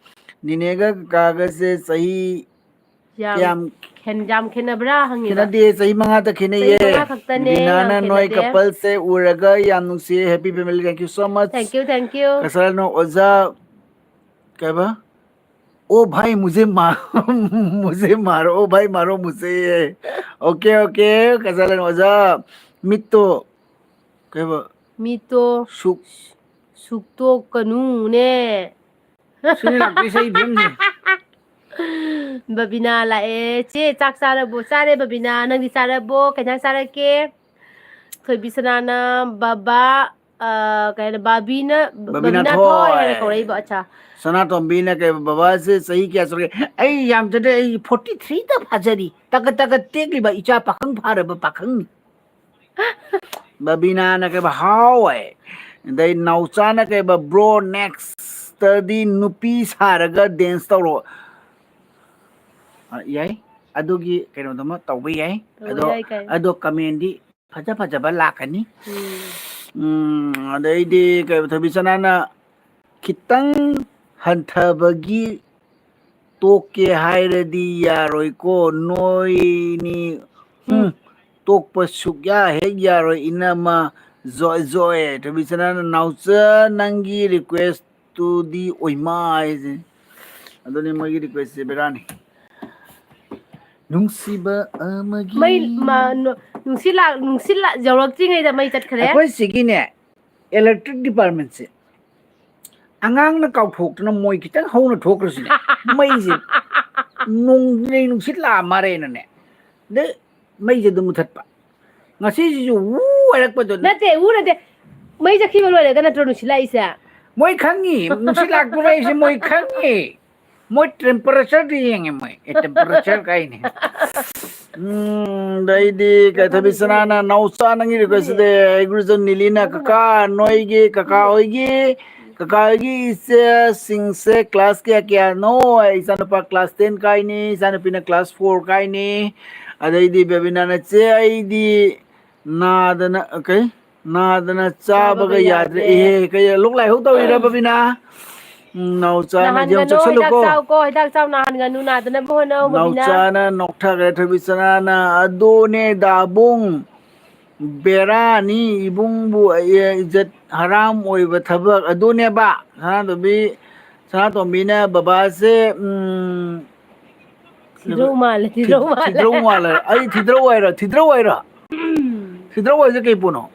ꯅꯤꯅꯦꯒ ꯀꯀꯥꯒꯁꯦ ꯆꯍꯤ ꯌꯥꯝ ꯀꯌꯥꯝ ꯈꯦꯟ-, ꯌꯥꯝ ꯈꯦꯠꯅꯕ꯭ꯔꯥ ꯍꯪꯉꯤꯕ꯫ ꯈꯦꯠꯅꯗꯦ, ꯆꯍꯤ ꯃꯉꯥ ꯈꯛꯇꯅꯦ꯫ ꯆꯍꯤ ꯃꯉꯥ ꯈꯛꯇꯅꯦ, ꯔꯤꯅꯥꯅ ꯌꯥꯝ ꯅꯣꯏ ꯈꯦꯠꯅꯗꯦ꯫ Coupleꯁꯦ ꯎꯔꯒ ꯌꯥꯝ ꯅꯨꯡꯁꯤꯌꯦ꯫ Happy family, thank you so much꯫ Thank you, thank you꯫ ꯀꯁꯥꯔꯅ ꯑꯣꯖꯥ ꯀꯩꯕ? "ओ भाई मुझे मा-, मुझे मारो, ओ भाई मारो मुझे।" OK, OK, ꯀꯁꯥꯔꯅ ꯑꯣꯖꯥ꯫ ꯃꯤꯠꯇꯣ ꯀꯩꯕ? ꯃꯤꯠꯇꯣ ꯁꯨꯛ- ꯁꯨꯛꯇꯣꯛꯀꯅꯨꯅꯦ꯫ ꯁꯤꯅꯤ ꯂꯥꯛꯇꯣꯏꯁꯦ ꯑꯩ ꯐꯤꯂꯝꯁꯦ꯫ ꯕꯕꯤꯅꯥ ꯂꯥꯛꯑꯦ꯫ ꯆꯦ, ꯆꯥꯛ ꯆꯥꯔꯕꯣ? ꯆꯥꯔꯦ ꯕꯕꯤꯅꯥ꯫ ꯅꯪꯗꯤ ꯆꯥꯔꯕꯣ? ꯀꯩ ꯏꯟꯖꯥꯡ ꯆꯥꯔꯛꯀꯦ? ꯊꯣꯏꯕꯤꯁꯅꯥꯅ ꯕꯕꯥ, ꯑ, ꯀꯩ ꯍꯥꯏꯅ, ꯕꯥꯕꯤꯅ, ꯕꯕꯤꯅꯥ ꯕꯕꯤꯅꯥ ꯊꯣꯏ ꯍꯥꯏꯅ ꯊꯣꯏ꯫ ꯀꯧꯔꯛꯏꯕ꯫ ꯑꯠꯆꯥ꯫ ꯁꯅꯥꯇꯣꯝꯕꯤꯅ ꯀꯩ, "ꯕꯕꯥꯁꯦ ꯆꯍꯤ ꯀꯌꯥ ꯁꯨꯔꯒꯦ?" "ꯑꯩ ꯌꯥꯝꯖꯗ꯭ꯔꯦ, ꯑꯩ forty three ꯇ ꯐꯥꯖꯔꯤ꯫ ꯇꯒꯠ ꯇꯒꯠ ꯇꯦꯛꯂꯤꯕ ꯏꯆꯥ ꯄꯥꯈꯪ ꯐꯥꯔꯕ ꯄꯥꯈꯪꯅꯤ꯫" ꯕꯕꯤꯅꯥꯅ ꯀꯩꯕ, "ꯍꯥꯎ" ꯍꯥꯏ꯫ ꯑꯗꯩ ꯅꯥꯎꯆꯥꯅ ꯀꯩꯕ, "Bro, next ꯇꯗꯤ ꯅꯨꯄꯤ ꯁꯥꯔꯒ dance ꯇꯧꯔꯣ꯫" ꯑ, ꯌꯥꯏ꯫ ꯑꯗꯨꯒꯤ ꯀꯩꯅꯣꯗꯨꯃ ꯇꯧꯕ ꯌꯥꯏ꯫ ꯇꯧꯕ ꯑꯗꯣ, ꯌꯥꯏ ꯀꯩꯅꯣ꯫ ꯑꯗꯣ comment ꯗꯤ ꯐꯖ ꯐꯖꯕ ꯂꯥꯛꯀꯅꯤ꯫ ꯎꯝ꯫ ꯎꯝ, ꯑꯗꯩꯗꯤ ꯀꯩꯕ, ꯊꯣꯏꯕꯤꯆꯅꯥꯅ ꯈꯤꯇꯪ ꯍꯟꯊꯕꯒꯤ ꯇꯣꯛꯀꯦ ꯍꯥꯏꯔꯗꯤ ꯌꯥꯔꯣꯏꯀꯣ ꯅꯣꯏꯅꯤ꯫ ꯎꯝ꯫ ꯎꯝ, ꯇꯣꯛꯄ ꯁꯨꯛꯌꯥ ꯍꯦꯛ ꯌꯥꯔꯣꯏ ꯏꯅꯝꯃ꯫ ꯖꯣꯏ ꯖꯣꯏ꯫ ꯊꯣꯏꯕꯤꯆꯅꯥꯅ ꯅꯥꯎꯆꯥ ꯅꯪꯒꯤ request ꯇꯨꯗꯤ ꯑꯣꯏꯃꯥ ꯍꯥꯏꯁꯦ꯫ ꯑꯗꯨꯅꯤ ꯃꯣꯏꯒꯤ request ꯁꯦ ꯕꯦꯔꯥꯅꯤ꯫ ꯅꯨꯡꯁꯤꯕ ꯑꯃꯒꯤ ꯃꯩ, ꯃ-, ꯅꯨ-, ꯅꯨꯡꯁꯤꯠ ꯂꯥꯛ-, ꯅꯨꯡꯁꯤꯠ ꯂꯥꯛ-, ꯌꯧꯔꯛꯇ꯭ꯔꯤꯉꯩꯗ ꯃꯩ ꯆꯠꯈ꯭ꯔꯦ꯫ ꯑꯩꯈꯣꯏ ꯁꯤꯒꯤꯅꯦ, electric department ꯁꯦ ꯑꯉꯥꯡꯅ ꯀꯥꯎꯊꯣꯛꯇꯅ ꯃꯣꯏ ꯈꯤꯇꯪ ꯍꯧꯅ ꯊꯣꯛꯈ꯭ꯔꯁꯤꯅꯦ꯫ ꯃꯩꯁꯦ ꯅꯣꯡꯂꯩ ꯅꯨꯡꯁꯤꯠ ꯂꯥꯛꯑ ꯃꯥꯔꯦꯅꯅꯦ꯫ ꯑꯗꯩ ꯃꯩꯁꯦ ꯑꯗꯨꯝ ꯃꯨꯊꯠꯄ꯫ ꯉꯁꯤꯁꯤꯁꯨ ꯎ ꯍꯥꯏꯔꯛꯄꯗꯣ꯫ ꯅꯠꯇꯦ, ꯎ ꯅꯠꯇꯦ꯫ ꯃꯩ ꯆꯠꯈꯤꯕ ꯂꯣꯏꯔꯒ ꯅꯠꯇ꯭ꯔꯣ ꯅꯨꯡꯁꯤꯠ ꯂꯥꯛꯏꯁꯦ? ꯃꯣꯏ ꯈꯪꯉꯤ, ꯅꯨꯡꯁꯤꯠ ꯂꯥꯛꯇꯣꯔꯦ ꯍꯥꯏꯁꯦ ꯃꯣꯏ ꯈꯪꯉꯤ꯫ ꯃꯣꯏ ꯇꯦꯝꯄꯔꯦꯆꯔꯗꯤ ꯌꯦꯡꯉꯦ ꯃꯣꯏ꯫ ꯑꯦ, ꯇꯦꯝꯄꯔꯦꯆꯔ ꯀꯥꯏꯅꯦ꯫ ꯎꯝ, ꯑꯗꯩꯗꯤ ꯀꯩ ꯊꯣꯏꯕꯤ ꯁꯅꯥꯅ, "ꯅꯥꯎꯆꯥ, ꯅꯪꯒꯤ request ꯗꯤ ꯑꯩ ꯒꯨꯔꯨꯖꯟ ꯅꯤꯂꯤꯅ, ꯀꯀꯥ, ꯅꯣꯏꯒꯤ ꯀꯀꯥ ꯍꯣꯏꯒꯤ, ꯀꯀꯥ ꯍꯣꯏꯒꯤ ꯏꯆꯦꯁꯤꯡꯁꯦ class ꯀꯌꯥ ꯀꯌꯥꯅꯣ?" ꯑꯩ ꯏꯆꯥꯅꯨꯄꯥ class ten ꯀꯥꯏꯅꯤ, ꯏꯆꯥꯅꯨꯄꯤꯅ class four ꯀꯥꯏꯅꯤ꯫ ꯑꯗꯩꯗꯤ ꯕꯦꯕꯤꯅꯥꯅ, "ꯆꯦ, ꯑꯩꯗꯤ ꯅꯥꯗꯅ," ꯀꯩ? "ꯅꯥꯗꯅ ꯆꯥꯕꯒ ꯆꯥꯕꯒ ꯌꯥꯗ꯭ꯔꯦ꯫ ꯌꯥꯗ꯭ꯔꯦ꯫ ꯏꯍꯦ, ꯀꯩ ꯂꯣꯛ ꯂꯥꯏꯍꯧ ꯇꯧꯔꯤꯔ, ꯕꯕꯤꯅꯥ?" ꯎꯝ, ꯅꯥꯎꯆꯥꯅ ꯌꯥꯝ ꯅꯥꯍꯟꯒꯅꯨ, ꯍꯤꯗꯥꯛ ꯆꯦꯛꯁꯤꯜꯂꯨꯀꯣ꯫ ꯆꯥꯎꯀꯣ, ꯍꯤꯗꯥꯛ ꯆꯥꯎ, ꯅꯥꯍꯟꯒꯅꯨ, ꯅꯥꯗꯅꯕ ꯍꯣꯠꯅꯧ, ꯕꯕꯤꯅꯥ꯫ ꯅꯥꯎꯆꯥꯅ ꯅꯣꯛꯊꯈ꯭ꯔꯦ, ꯊꯣꯏꯕꯤ ꯁꯅꯥꯅ, "ꯑꯗꯨꯅꯦ ꯗꯥꯕꯨꯡ, ꯕꯦꯔꯥꯅꯤ ꯏꯕꯨꯡꯕꯨ, ꯑꯦ, ꯏꯖꯠ ꯍꯔꯥꯝ ꯑꯣꯏꯕ ꯊꯕꯛ ꯑꯗꯨꯅꯦꯕ꯫" ꯁꯅꯥꯇꯣꯝꯕꯤ, ꯁꯅꯥꯇꯣꯝꯕꯤꯅ ꯕꯕꯥꯁꯦ, ꯎꯝ, ꯊꯤꯗ꯭ꯔꯧ ꯃꯥꯜꯂꯦ, ꯊꯤꯗ꯭ꯔꯧ ꯊꯤ-, ꯃꯥꯜꯂꯦ꯫ ꯊꯤꯗ꯭ꯔꯧ ꯃꯥꯜꯂꯦ꯫ ꯑꯩ ꯊꯤꯗ꯭ꯔꯧ ꯍꯥꯏꯔꯣ? ꯊꯤꯗ꯭ꯔꯧ ꯍꯥꯏꯔꯣ? ꯊꯤꯗ꯭ꯔꯧ ꯍꯥꯏꯁꯦ ꯀꯩ ꯄꯣꯠꯅꯣ?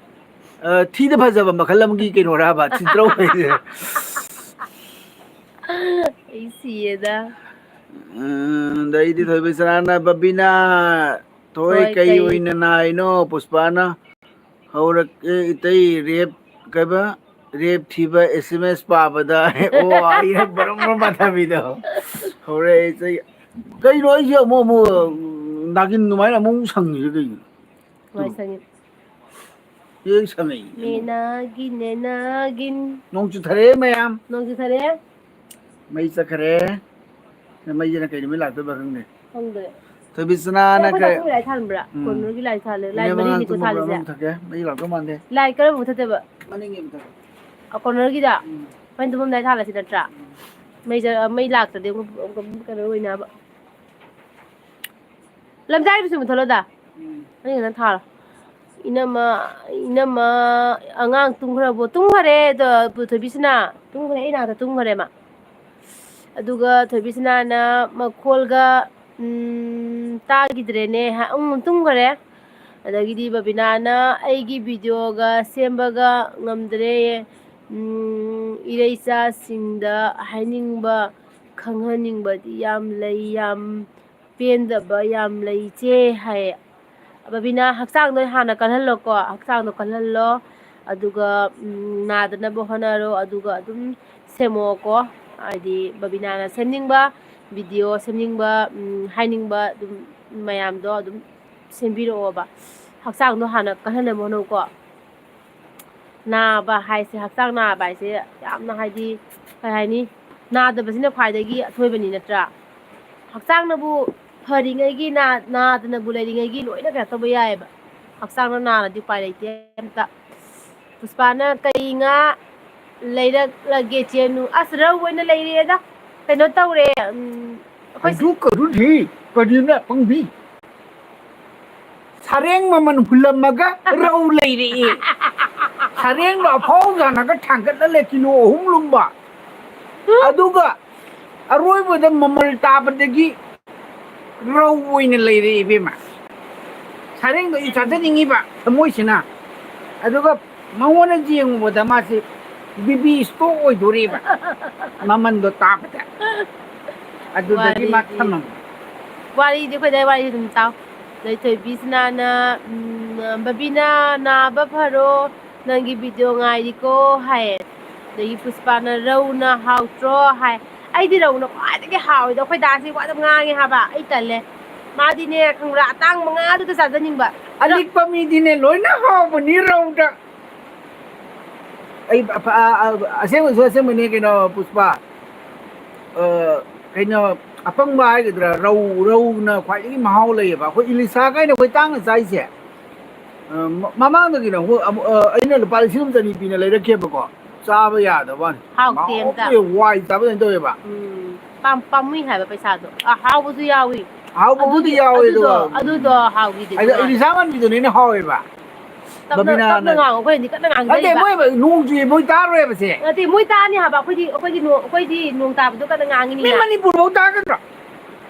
ꯑ, ꯊꯤꯗ ꯐꯖꯕ ꯃꯈꯜ ꯑꯃꯒꯤ ꯀꯩꯅꯣꯔꯕ ꯊꯤꯗ꯭ꯔꯧ ꯍꯥꯏꯁꯦ? ꯑꯩ ꯁꯤꯌꯦꯗ꯫ ꯎꯝ, ꯑꯗꯩꯗꯤ ꯊꯣꯏꯕꯤ ꯁꯅꯥꯅ, "ꯕꯕꯤꯅꯥ, ꯊꯣꯏ ꯊꯣꯏ ꯀꯩ ꯀꯩ ꯑꯣꯏꯅ ꯅꯥꯏꯅꯣ?" ꯄꯨꯁꯄꯥꯅ, "ꯍꯧꯔꯛꯑꯦ ꯏꯇꯩ, ꯔꯦꯞ ꯀꯩꯕ? ꯔꯦꯞ ꯊꯤꯕ S M S ꯄꯥꯕꯗ ꯑꯣ ꯑꯩꯅ ꯕꯔꯝ ꯕꯔꯝ ꯄꯥꯊꯕꯤꯗꯣ ꯍꯧꯔꯛꯑꯦ ꯏꯇꯩ꯫ ꯀꯩꯅꯣ ꯑꯩꯁꯦ ꯑꯃꯨꯛ ꯑꯃꯨꯛ ꯅꯥꯒꯤꯟ ꯑꯗꯨꯃꯥꯏꯅ ꯑꯃꯨꯛ ꯁꯪꯉꯤꯁꯦ ꯀꯩꯒꯤꯅꯣ?" ꯀꯃꯥꯏ ꯁꯪꯉꯤ? ꯌꯦꯡ ꯁꯪꯉꯛꯏ꯫ ꯅꯦꯅꯥꯒꯤꯟ, ꯅꯦꯅꯥꯒꯤꯟ꯫ ꯅꯣꯡ ꯆꯨꯊꯔꯛꯑꯦ ꯃꯌꯥꯝ꯫ ꯅꯣꯡ ꯆꯨꯊꯔꯛꯑꯦ꯫ ꯃꯩ ꯆꯠꯈ꯭ꯔꯦ꯫ ꯃꯩꯁꯤꯅ ꯀꯩ ꯅꯨꯃꯤꯠ ꯂꯥꯛꯇꯣꯏꯕ ꯈꯪꯗꯦ꯫ ꯈꯪꯗ꯭ꯔꯦ꯫ ꯊꯣꯏꯕꯤꯁꯅꯥꯅ ꯑꯩꯈꯣꯏ ꯀꯩ ꯆꯥꯛꯈꯨꯝꯒꯤ light ꯊꯥꯟꯕ꯭ꯔꯥ? ꯎꯝ꯫ Corner ꯒꯤ light ꯊꯥꯜꯂꯦ꯫ Light ꯏꯅꯦ ꯃꯔꯤꯅꯤꯀꯣ ꯃꯉꯥꯡ ꯊꯥꯜꯂꯤꯁꯦ꯫ ꯇꯨꯝꯃꯕ꯭ꯔꯥ? ꯑꯃ ꯃꯨꯊꯠꯀꯦ꯫ ꯃꯩ ꯂꯥꯛꯇꯧ ꯃꯥꯟꯗꯦ꯫ Light ꯀꯔꯝꯕ ꯃꯨꯊꯠꯇꯣꯏꯕ? ꯃꯅꯤꯡꯒꯤ ꯃꯨꯊꯠꯀꯦ꯫ ꯑ, corner ꯒꯤꯗ? ꯎꯝ꯫ ꯍꯣꯔꯦꯟ ꯇꯨꯝꯃꯝꯗꯥꯏ ꯊꯥꯜꯂꯁꯤ ꯅꯠꯇ꯭ꯔꯥ? ꯎꯝ꯫ ꯃꯩ ꯆ-, ꯃꯩ ꯂꯥꯛꯇ꯭ꯔꯗꯤ ꯑꯃꯨꯛ, ꯑꯃꯨꯛ ꯀꯩꯅꯣ ꯑꯣꯏꯅꯕ꯫ ꯂꯝꯖꯥꯏꯕꯤꯁꯨ ꯃꯨꯊꯠꯂꯣꯗ꯫ ꯎꯝ꯫ ꯑꯅꯤ ꯈꯛꯇꯪ ꯊꯥꯜꯂꯣ꯫ ꯏꯅꯝꯃ, ꯏꯅꯝꯃ, ꯑꯉꯥꯡ ꯇꯨꯝꯈ꯭ꯔꯕꯣ? ꯇꯨꯝꯈꯔꯦ꯫ ꯑꯗꯣ ꯊꯣꯏꯕꯤꯁꯅꯥ ꯇꯨꯝꯈꯔꯦ, ꯑꯩ ꯅꯥꯛꯇ ꯇꯨꯝꯈꯔꯦ ꯃꯥ꯫ ꯑꯗꯨꯒ ꯊꯣꯏꯕꯤꯁꯅꯥꯅ ꯃꯈꯣꯜꯒ, ꯎꯝ, ꯇꯥꯈꯤꯗ꯭ꯔꯦꯅꯦ꯫ ꯍꯥ, ꯎꯝ, ꯇꯨꯝꯈꯔꯦ꯫ ꯑꯗꯒꯤꯗꯤ ꯕꯕꯤꯅꯥꯅ ꯑꯩꯒꯤ video ꯒ ꯁꯦꯝꯕꯒ ꯉꯝꯗ꯭ꯔꯦ꯫ ꯎꯝ, ꯏꯔꯩꯆꯥꯁꯤꯡꯗ ꯍꯥꯏꯅꯤꯡꯕ, ꯈꯪꯍꯟꯅꯤꯡꯕꯗꯤ ꯌꯥꯝ ꯂꯩ, ꯌꯥꯝ ꯄꯦꯟꯗꯕ ꯌꯥꯝ ꯂꯩ ꯏꯆꯦ ꯍꯥꯏꯌꯦ꯫ ꯕꯕꯤꯅꯥ, ꯍꯛꯆꯥꯡꯗꯣ ꯍꯥꯟꯅ ꯀꯜꯍꯜꯂꯣꯀꯣ, ꯍꯛꯆꯥꯡꯗꯣ ꯀꯜꯍꯜꯂꯣ, ꯑꯗꯨꯒ, ꯎꯝ, ꯅꯥꯗꯅꯕ ꯍꯣꯠꯅꯔꯣ, ꯑꯗꯨꯒ ꯑꯗꯨꯝ ꯁꯦꯝꯃꯛꯑꯣꯀꯣ꯫ ꯍꯥꯏꯗꯤ ꯕꯕꯤꯅꯥꯅ ꯁꯦꯝꯅꯤꯡꯕ video, ꯁꯦꯝꯅꯤꯡꯕ, ꯎꯝ, ꯍꯥꯏꯅꯤꯡꯕ ꯑꯗꯨꯝ ꯃꯌꯥꯝꯗꯣ ꯑꯗꯨꯝ ꯁꯦꯝꯕꯤꯔꯛꯑꯣꯕ꯫ ꯍꯛꯆꯥꯡꯗꯣ ꯍꯥꯟꯅ ꯀꯜꯍꯟꯅꯕ ꯍꯣꯠꯅꯧꯀꯣ꯫ ꯅꯥꯕ ꯍꯥꯏꯁꯦ, ꯍꯛꯆꯥꯡ ꯅꯥꯕ ꯍꯥꯏꯁꯦ ꯌꯥꯝꯅ, ꯍꯥꯏꯗꯤ, ꯀꯩ ꯍꯥꯏꯅꯤ, ꯅꯥꯗꯕꯁꯤꯅ ꯈ꯭ꯋꯥꯏꯗꯒꯤ ꯑꯊꯣꯏꯕꯅꯤ, ꯅꯠꯇ꯭ꯔꯥ? ꯍꯛꯆꯥꯡꯅꯕꯨ ꯐꯔꯤꯉꯩꯒꯤ, ꯅꯥ-, ꯅꯥꯗꯅꯕꯨ ꯂꯩꯔꯤꯉꯩꯒꯤ ꯂꯣꯏꯅ ꯀꯩꯅꯣ ꯇꯧꯕ ꯌꯥꯏꯑꯕ꯫ ꯍꯛꯆꯥꯡꯅ ꯅꯥꯔꯗꯤ ꯎꯄꯥꯏ ꯂꯩꯇꯦ ꯑꯝꯇ꯫ ꯄꯨꯁꯄꯥꯅ ꯀꯩ ꯉꯥ ꯂꯩꯔꯛꯂꯒꯦ ꯆꯦꯅꯨ? ꯑꯁ, ꯔꯧ ꯑꯣꯏꯅ ꯂꯩꯔꯛꯑꯦꯗ꯫ ꯀꯩꯅꯣ ꯇꯧꯔꯦ, ꯎꯝ, ꯑꯩꯈꯣꯏ ꯁꯤ- ꯍꯥꯏꯗꯣꯛꯀꯅꯨꯅꯦ, ꯀꯔꯤꯅꯣ ꯄꯪꯕꯤ? ꯁꯔꯦꯡ ꯃꯃꯜ ꯍꯨꯜꯂꯝꯃꯒ ꯔꯧ ꯂꯩꯔꯛꯑꯦ꯫ ꯁꯔꯦꯡꯗꯣ ꯑꯐꯥꯎ ꯁꯥꯟꯅꯒ ꯊꯥꯡꯒꯠꯍꯜꯂꯦ, ꯀꯤꯂꯣ ꯑꯍꯨꯝ ꯂꯨꯝꯕ꯫ ꯑꯗꯨꯒ ꯑꯔꯣꯏꯕꯗ ꯃꯃꯜ ꯇꯥꯕꯗꯒꯤ ꯔꯧ ꯑꯣꯏꯅ ꯂꯩꯔꯛꯑꯦ, ꯏꯕꯦꯝꯃ꯫ ꯁꯔꯦꯡꯗꯣ ꯑꯩ ꯆꯥꯖꯅꯤꯡꯉꯤꯕ ꯊꯃꯣꯏꯁꯤꯅ꯫ ꯑꯗꯨꯒ ꯃꯉꯣꯟꯗ ꯌꯦꯡꯉꯨꯕꯗ ꯃꯥꯁꯤ BP stroke ꯑꯣꯏꯗꯣꯔꯤꯕ, ꯃꯃꯟꯗꯣ ꯇꯥꯕꯗ꯫ ꯑꯗꯨꯗꯒꯤ ꯃꯥ ꯋꯥꯔꯤꯗꯤ꯫ ꯊꯝꯃꯝꯃꯦ꯫ ꯋꯥꯔꯤꯗꯤ ꯑꯩꯈꯣꯏꯗꯥꯏ ꯋꯥꯔꯤ ꯑꯗꯨꯝ ꯇꯥꯎ꯫ ꯂꯩꯊꯣꯏꯕꯤꯁꯤꯅꯥꯅ, ꯎꯝ, "ꯕꯕꯤꯅꯥ, ꯅꯥꯕ ꯐꯔꯣ, ꯅꯪꯒꯤ video ꯉꯥꯏꯔꯤꯀꯣ" ꯍꯥꯏꯌꯦ꯫ ꯑꯗꯒꯤ ꯄꯨꯁꯄꯥꯅ, "ꯔꯧꯅ ꯍꯥꯎꯇ꯭ꯔꯣ?" ꯍꯥꯏ꯫ ꯑꯩꯗꯤ ꯔꯧꯅ ꯈ꯭ꯋꯥꯏꯗꯒꯤ ꯍꯥꯎꯋꯤꯗ꯫ ꯑꯩꯈꯣꯏ ꯗꯥꯁꯤ ꯋꯥ ꯑꯗꯨꯝ ꯉꯥꯡꯉꯦ ꯍꯥꯏꯕ꯫ ꯑꯩ ꯇꯜꯂꯦ꯫ ꯃꯥꯗꯤꯅꯦ, ꯈꯪꯕ꯭ꯔꯥ, ꯑꯇꯥꯡꯕ ꯉꯥꯗꯨꯗ ꯆꯥꯖꯅꯤꯡꯕ꯫ ꯑꯂꯤꯛꯄ ꯃꯤꯗꯤꯅꯦ, ꯂꯣꯏꯅ ꯍꯥꯎꯕꯅꯤ ꯔꯧꯗ꯫ ꯑꯩ ꯑ-, ꯑ-, ꯑ-, ꯑꯁꯦꯡꯕꯁꯨ ꯑꯁꯦꯡꯕꯅꯦ ꯀꯩꯅꯣ, ꯄꯨꯁꯄꯥ꯫ ꯑ, ꯀꯩꯅꯣ, ꯑꯄꯪꯕ ꯍꯥꯏꯒꯗ꯭ꯔꯥ, ꯔꯧ, ꯔꯧꯅ ꯈ꯭ꯋꯥꯏꯗꯒꯤ ꯃꯍꯥꯎ ꯂꯩꯌꯦꯕ꯫ ꯑꯩꯈꯣꯏ ꯏꯂꯤꯁꯥ ꯀꯥꯏꯅ ꯑꯩꯈꯣꯏ ꯇꯥꯡꯅ ꯆꯥꯏꯁꯦ꯫ ꯑ, ꯃ-, ꯃꯃꯥꯡꯗꯒꯤꯅꯣ, ꯑꯃꯨꯛ, ꯑꯃꯨꯛ, ꯑ, ꯑꯩꯅ ꯂꯨꯄꯥ ꯂꯤꯁꯤꯡ ꯑꯃ ꯆꯅꯤ ꯄꯤꯅ ꯂꯩꯔꯛꯀꯦꯕꯀꯣ꯫ ꯆꯥꯕ ꯌꯥꯗꯕ ꯋꯥꯅꯤ꯫ ꯍꯥꯎꯇꯦ ꯑꯝꯇ꯫ ꯃꯍꯥꯎ ꯋꯥꯏ ꯆꯥꯕꯗꯧꯅ ꯇꯧꯋꯦꯕ꯫ ꯎꯝ, ꯄꯥꯝ-, ꯄꯥꯝꯃꯨꯏ ꯍꯥꯏꯕ ꯄꯩꯁꯥꯗꯣ꯫ ꯑꯍꯥꯎꯕꯁꯨ ꯌꯥꯎꯏ꯫ ꯑꯍꯥꯎꯕꯕꯨꯗꯤ ꯑꯗꯨꯗꯤ, ꯌꯥꯎꯋꯦ, ꯑꯗꯨꯗꯣ, ꯑꯗꯨꯒ ꯑꯗꯨꯗꯣ ꯍꯥꯎꯈꯤꯗꯦ ꯑꯗꯣ ꯃꯥ꯫ ꯏꯂꯤꯁꯥ ꯃꯥꯟꯕꯤꯗꯨꯅ ꯍꯦꯟꯅ ꯍꯥꯎꯋꯦꯕ꯫ ꯇꯞꯅ, ꯕꯕꯤꯅꯥꯅ ꯇꯞꯅ ꯉꯥꯡꯉꯣ, ꯑꯩꯈꯣꯏꯅꯗꯤ ꯀꯟꯅ ꯅꯠꯇꯦ, ꯉꯥꯡꯖꯔꯤꯕ꯫ ꯃꯣꯏ ꯅꯣꯡ ꯆꯨꯏ, ꯃꯣꯏ ꯇꯥꯔꯣꯏꯕꯁꯦ꯫ ꯅꯠꯇꯦ, ꯃꯣꯏ ꯇꯥꯅꯤ ꯍꯥꯏꯕ, ꯑꯩꯈꯣꯏꯗꯤ, ꯑꯩꯈꯣꯏꯒꯤ ꯅꯣ-, ꯑꯩꯈꯣꯏꯗꯤ ꯅꯣꯡ ꯇꯥꯕꯗꯣ ꯀꯟꯅ ꯉꯥꯡꯉꯤꯅꯤꯅ꯫ ꯃꯤ ꯃꯅꯤꯄꯨꯔ ꯐꯥꯎ ꯇꯥꯒꯗ꯭ꯔꯣ?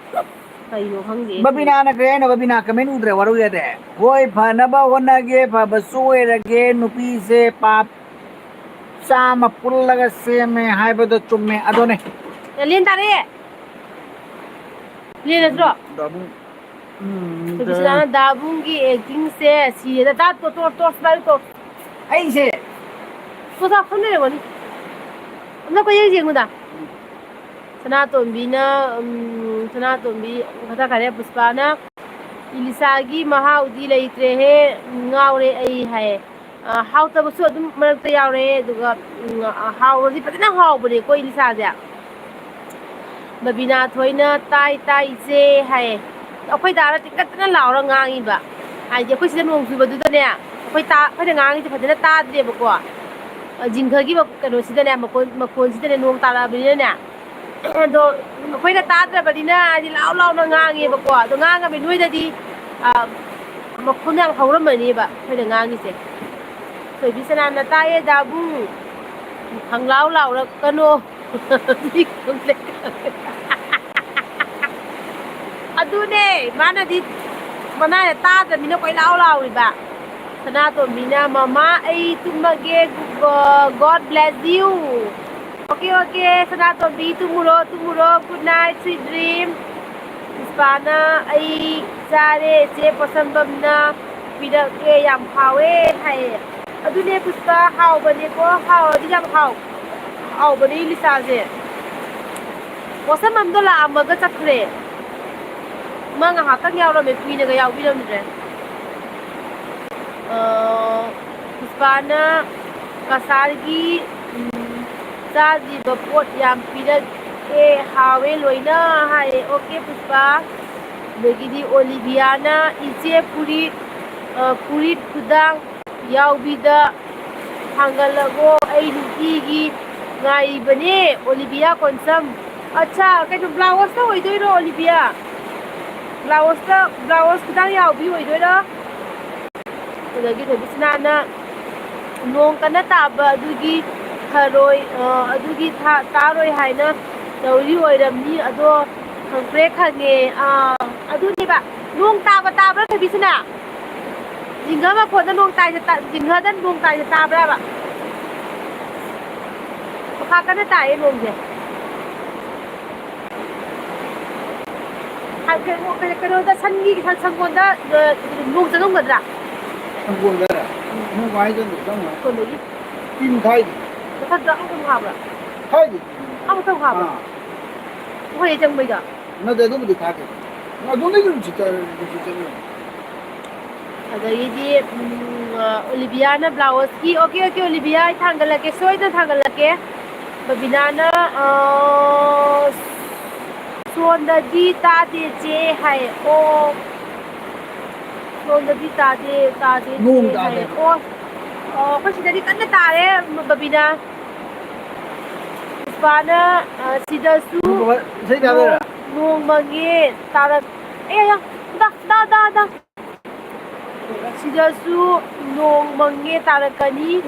ꯀꯩꯅꯣ ꯈꯪꯗꯦ꯫ ꯕꯕꯤꯅꯥꯅ ꯀꯔꯤ ꯍꯥꯏꯅꯣ? ꯕꯕꯤꯅꯥ comment ꯎꯗ꯭ꯔꯦ, ꯋꯥꯔꯧ ꯌꯥꯗꯦ꯫ ꯍꯣꯏ, ꯐꯅꯕ ꯍꯣꯠꯅꯒꯦ, ꯐꯕꯁꯨ ꯑꯣꯏꯔꯒꯦ, ꯅꯨꯄꯤꯁꯦ ꯄꯥꯞ ꯆꯥꯝꯃ ꯄꯨꯜꯂꯒ ꯁꯦꯝꯃꯦ ꯍꯥꯏꯕꯗꯣ ꯆꯨꯝꯃꯦ, ꯑꯗꯨꯅꯦ꯫ ꯑꯦ, ꯂꯦꯟ ꯇꯥꯔꯦ꯫ ꯂꯦꯟ ꯅꯠꯇ꯭ꯔꯣ? ꯗꯥꯕꯨꯡ꯫ ꯎꯝ, ꯍꯧꯖꯤꯛꯁꯤꯅ ꯗꯥꯕꯨꯡꯒꯤ actingꯁꯦ ꯁꯤꯔꯦꯗ꯫ ꯇꯥ, ꯇꯣ-, ꯇꯣ-, torch ꯄꯥꯏꯌꯨ, torch꯫ ꯑꯩꯁꯦ ꯇꯣ ꯁꯥ ꯐꯝ ꯂꯩꯔꯝꯒꯅꯤ꯫ ꯑꯝꯇ ꯀꯣꯏꯌꯦꯡ ꯌꯦꯡꯉꯨꯗ꯫ ꯁꯅꯥꯇꯣꯝꯕꯤꯅ, ꯎꯝ, ꯁꯅꯥꯇꯣꯝꯕꯤ ꯃꯊꯛ ꯈꯥꯏꯔꯦ, ꯄꯨꯁꯄꯥꯅ "ꯏꯂꯤꯁꯥꯒꯤ ꯃꯍꯥꯎꯗꯤ ꯂꯩꯇ꯭ꯔꯦꯍꯦ, ꯉꯥꯎꯔꯦ ꯑꯩ" ꯍꯥꯏꯌꯦ꯫ ꯑ, ꯍꯥꯎꯇꯕꯁꯨ ꯑꯗꯨꯝ ꯃꯔꯛꯇ ꯌꯥꯎꯔꯦ, ꯑꯗꯨꯒ, ꯎꯝ, ꯑ, ꯍꯥꯎꯔꯗꯤ ꯐꯖꯅ ꯍꯥꯎꯕꯅꯦꯀꯣ ꯏꯂꯤꯁꯥꯁꯦ꯫ ꯕꯕꯤꯅꯥ ꯊꯣꯏꯅ "ꯇꯥꯏ, ꯇꯥꯏ, ꯏꯆꯦ" ꯍꯥꯏꯌꯦ꯫ ꯑꯩꯈꯣꯏ ꯗꯥꯔ ꯇꯤꯡꯈꯠꯇꯅ ꯂꯥꯎꯔ ꯉꯥꯡꯉꯤꯕ꯫ ꯍꯥꯏꯗꯤ ꯑꯩꯈꯣꯏ ꯁꯤꯗ ꯅꯣꯡ ꯆꯨꯕꯗꯨꯗꯅꯦ, ꯑꯩꯈꯣꯏ ꯇꯥ-, ꯑꯩꯈꯣꯏꯅ ꯉꯥꯡꯉꯤꯁꯦ ꯐꯖꯅ ꯇꯥꯗ꯭ꯔꯦꯕꯀꯣ꯫ ꯑ, ꯖꯤꯡꯒꯒꯤ ꯃ-, ꯀꯩꯅꯣꯁꯤꯗꯅꯦ, ꯃꯈꯣꯟ, ꯃꯈꯣꯟꯁꯤꯗꯅꯦ, ꯅꯣꯡ ꯇꯥꯔꯛꯑꯕꯅꯤꯅꯅꯦ꯫ ꯑꯗꯣ ꯑꯩꯈꯣꯏꯅ ꯇꯥꯗ꯭ꯔꯕꯅꯤꯅ ꯍꯥꯏꯗꯤ ꯂꯥꯎ ꯂꯥꯎꯅ ꯉꯥꯡꯉꯦꯕꯀꯣ꯫ ꯑꯗꯣ ꯉꯥꯡꯉꯕꯅꯤ ꯅꯣꯏꯗꯗꯤ, ꯑ, ꯃꯈꯣꯟ ꯌꯥꯝ ꯍꯧꯔꯝꯃꯅꯦꯕ ꯑꯩꯈꯣꯏꯅ ꯉꯥꯡꯉꯤꯁꯦ꯫ ꯊꯣꯏꯕꯤ ꯁꯅꯥꯅ "ꯇꯥꯏꯌꯦ ꯗꯥꯕꯨꯡ, ꯈꯪꯂꯥꯎ ꯂꯥꯎꯔꯛꯀꯅꯣ"꯫ ꯑꯗꯨꯅꯦ, ꯃꯥꯅꯗꯤ ꯃꯅꯥꯅ ꯇꯥꯗ꯭ꯔꯕꯅꯤꯅ ꯀꯣꯏ ꯂꯥꯎ ꯂꯥꯎꯔꯤꯕ꯫ ꯁꯅꯥꯇꯣꯝꯕꯤꯅ "ꯃꯃꯥ, ꯑꯩ ꯇꯨꯝꯃꯒꯦ, ꯒꯣ-, God bless you"꯫ "Okay, okay, Sanatombi, ꯇꯨꯝꯃꯨꯔꯣ, ꯇꯨꯝꯃꯨꯔꯣ, good night, sweet dream"꯫ ꯄꯨꯁꯄꯥꯅ "ꯑꯩ ꯆꯥꯔꯦ, ꯆꯦ ꯄꯣꯠꯁꯝꯕꯝꯅ ꯄꯤꯔꯛꯑꯦ, ꯌꯥꯝ ꯍꯥꯎꯋꯦ" ꯍꯥꯏꯌꯦ꯫ ꯑꯗꯨꯅꯦ ꯄꯨꯁꯄꯥ, ꯍꯥꯎꯕꯅꯦꯀꯣ, ꯍꯥꯎꯔꯗꯤ ꯌꯥꯝ ꯍꯥꯎ-, ꯍꯥꯎꯕꯅꯦ ꯏꯂꯤꯁꯥꯁꯦ꯫ ꯄꯣꯠꯁꯝꯕꯝꯗꯣ ꯂꯥꯛꯑꯝꯃꯒ ꯆꯠꯈ꯭ꯔꯦ꯫ ꯃꯥ ꯉꯥꯏꯍꯥꯛꯇꯪ ꯌꯥꯎꯔꯝꯃꯦ, ꯀꯨꯏꯅꯒ ꯌꯥꯎꯕꯤꯔꯝꯗ꯭ꯔꯦ꯫ ꯑ, ꯄꯨꯁꯄꯥꯅ "ꯀꯁꯥꯔꯒꯤ, ꯎꯝ, ꯆꯥꯗ꯭ꯔꯤꯕ ꯄꯣꯠ ꯌꯥꯝ ꯄꯤꯔꯛꯑꯦ, ꯍꯥꯎꯋꯦ ꯂꯣꯏꯅ" ꯍꯥꯏꯌꯦ꯫ ꯑꯣꯀꯦ ꯄꯨꯁꯄꯥ꯫ ꯑꯗꯒꯤꯗꯤ ꯑꯣꯂꯤꯚꯤꯌꯥꯅ "ꯏꯆꯦ ꯐꯨꯔꯤꯠ, ꯑ, ꯐꯨꯔꯤꯠ ꯈꯨꯗꯥꯡ ꯌꯥꯎꯕꯤꯗ ꯊꯥꯡꯒꯠꯂꯛꯑꯣ, ꯑꯩ ꯅꯨꯡꯇꯤꯒꯤ ꯉꯥꯏꯔꯤꯕꯅꯦ"꯫ ꯑꯣꯂꯤꯚꯤꯌꯥ ꯀꯣꯟꯁꯝ꯫ ꯑꯠꯆꯥ, ꯀꯩꯅꯣ, ꯕ꯭ꯂꯥꯎꯁꯇ ꯑꯣꯏꯗꯣꯏꯔꯣ, ꯑꯣꯂꯤꯚꯤꯌꯥ? ꯕ꯭ꯂꯥꯎꯁꯇ, ꯕ꯭ꯂꯥꯎꯁ ꯈꯤꯇꯪ ꯌꯥꯎꯕꯤ ꯑꯣꯏꯗꯣꯏꯔꯣ? ꯑꯗꯒꯤ ꯊꯣꯏꯕꯤꯁꯅꯥꯅ "ꯅꯣꯡ ꯀꯟꯅ ꯇꯥꯕ ꯑꯗꯨꯒꯤ ꯊꯔꯣꯏ, ꯑ, ꯑꯗꯨꯒꯤ ꯊꯥ-, ꯇꯥꯔꯣꯏ ꯍꯥꯏꯅ ꯇꯧꯔꯤ ꯑꯣꯏꯔꯝꯅꯤ, ꯑꯗꯣ ꯈꯪꯄ꯭ꯔꯦꯛ ꯈꯪꯉꯦ"꯫ ꯑꯥ, ꯑꯗꯨꯅꯦꯕ꯫ ꯅꯣꯡ ꯇꯥꯕ ꯇꯥꯕ꯭ꯔꯥ, ꯊꯣꯏꯕꯤꯁꯅꯥ? ꯖꯤꯡꯒ ꯃꯈꯣꯟꯗ ꯅꯣꯡ ꯇꯥꯏꯁꯦ ꯇꯥ-, ꯖꯤꯡꯒꯗ ꯅꯣꯡ ꯇꯥꯏꯁꯦ ꯇꯥꯕ꯭ꯔꯥꯕ? ꯃꯈꯥ ꯀꯟꯅ ꯇꯥꯏꯌꯦ ꯅꯣꯡꯁꯦ꯫ ꯀꯩꯅꯣ, ꯀꯩꯅꯣꯗ ꯁꯟꯒꯤ, ꯁꯟ-, ꯁꯪꯒꯣꯟꯗ, ꯑ, ꯅꯣꯡ ꯆꯪꯉꯝꯒꯗ꯭ꯔꯥ? ꯁꯪꯒꯣꯟꯗ? ꯅꯣꯡ ꯀꯃꯥꯏꯅ ꯆꯪꯗꯣꯏ? ꯆꯪꯉꯣꯏ꯫ ꯁꯪꯒꯣꯟꯗꯒꯤ? ꯇꯤꯟ ꯐꯥꯏꯗꯤ꯫ ꯃꯊꯛꯇ ꯑꯃꯨꯛꯇꯪ ꯍꯥꯞꯄ꯭ꯔꯥ? ꯐꯥꯏꯗꯤ꯫ ꯑꯃꯨꯛꯇꯪ ꯍꯥꯞꯄ꯭ꯔꯥ? ꯑꯥ꯫ ꯑꯩꯈꯣꯏ ꯆꯪꯕꯩꯗꯣ? ꯅꯠꯇꯦ, ꯑꯗꯨꯕꯨꯗꯤ ꯊꯥꯗꯦ꯫ ꯑꯗꯨꯗꯒꯤ ꯅꯨꯡꯁꯤꯠ ꯆꯪ-, ꯅꯨꯡꯁꯤꯠ ꯆꯪꯉꯛꯑꯦ꯫ ꯑꯗꯒꯤꯗꯤ, ꯎꯝ, ꯑ, ꯑꯣꯂꯤꯕꯤꯌꯥꯅ ꯕ꯭ꯂꯥꯎꯁꯀꯤ, ꯑꯣꯀꯦ, ꯑꯣꯀꯦ, ꯑꯣꯂꯤꯕꯤꯌꯥ, ꯑꯩ ꯊꯥꯡꯒꯠꯂꯛꯀꯦ, ꯁꯣꯏꯗꯅ ꯊꯥꯡꯒꯠꯂꯛꯀꯦ꯫ ꯕꯕꯤꯅꯥꯅ, ꯑ, ꯁꯣꯟꯗꯗꯤ ꯇꯥꯗꯦ ꯆꯦ ꯍꯥꯏ꯫ ꯑꯣ, ꯁꯣꯝꯗꯗꯤ ꯇꯥꯗꯦ, ꯇꯥꯗꯦ ꯅꯣꯡ ꯆꯦ ꯍꯥꯏ꯫ ꯇꯥꯗꯦꯕ꯫ ꯑꯣ, ꯑꯣ, ꯑꯩꯈꯣꯏ ꯁꯤꯗꯗꯤ ꯀꯟꯅ ꯇꯥꯔꯦ, ꯕꯕꯤꯅꯥ꯫ ꯄꯨꯁꯄꯥꯅ, ꯑ, ꯁꯤꯗꯁꯨ ꯑꯗꯨꯒ ꯏꯁꯩ ꯇꯥꯗꯣꯏꯔꯥ? ꯅꯣꯡ, ꯅꯣꯡ ꯃꯪꯉꯦ, ꯇꯥꯔꯛ-, ꯑꯦ, ꯌꯥ, ꯗꯥ, ꯗꯥ, ꯗꯥ, ꯗꯥ꯫ ꯁꯤꯗꯁꯨ ꯅꯣꯡ ꯃꯪꯉꯦ, ꯇꯥꯔꯛꯀꯅꯤ꯫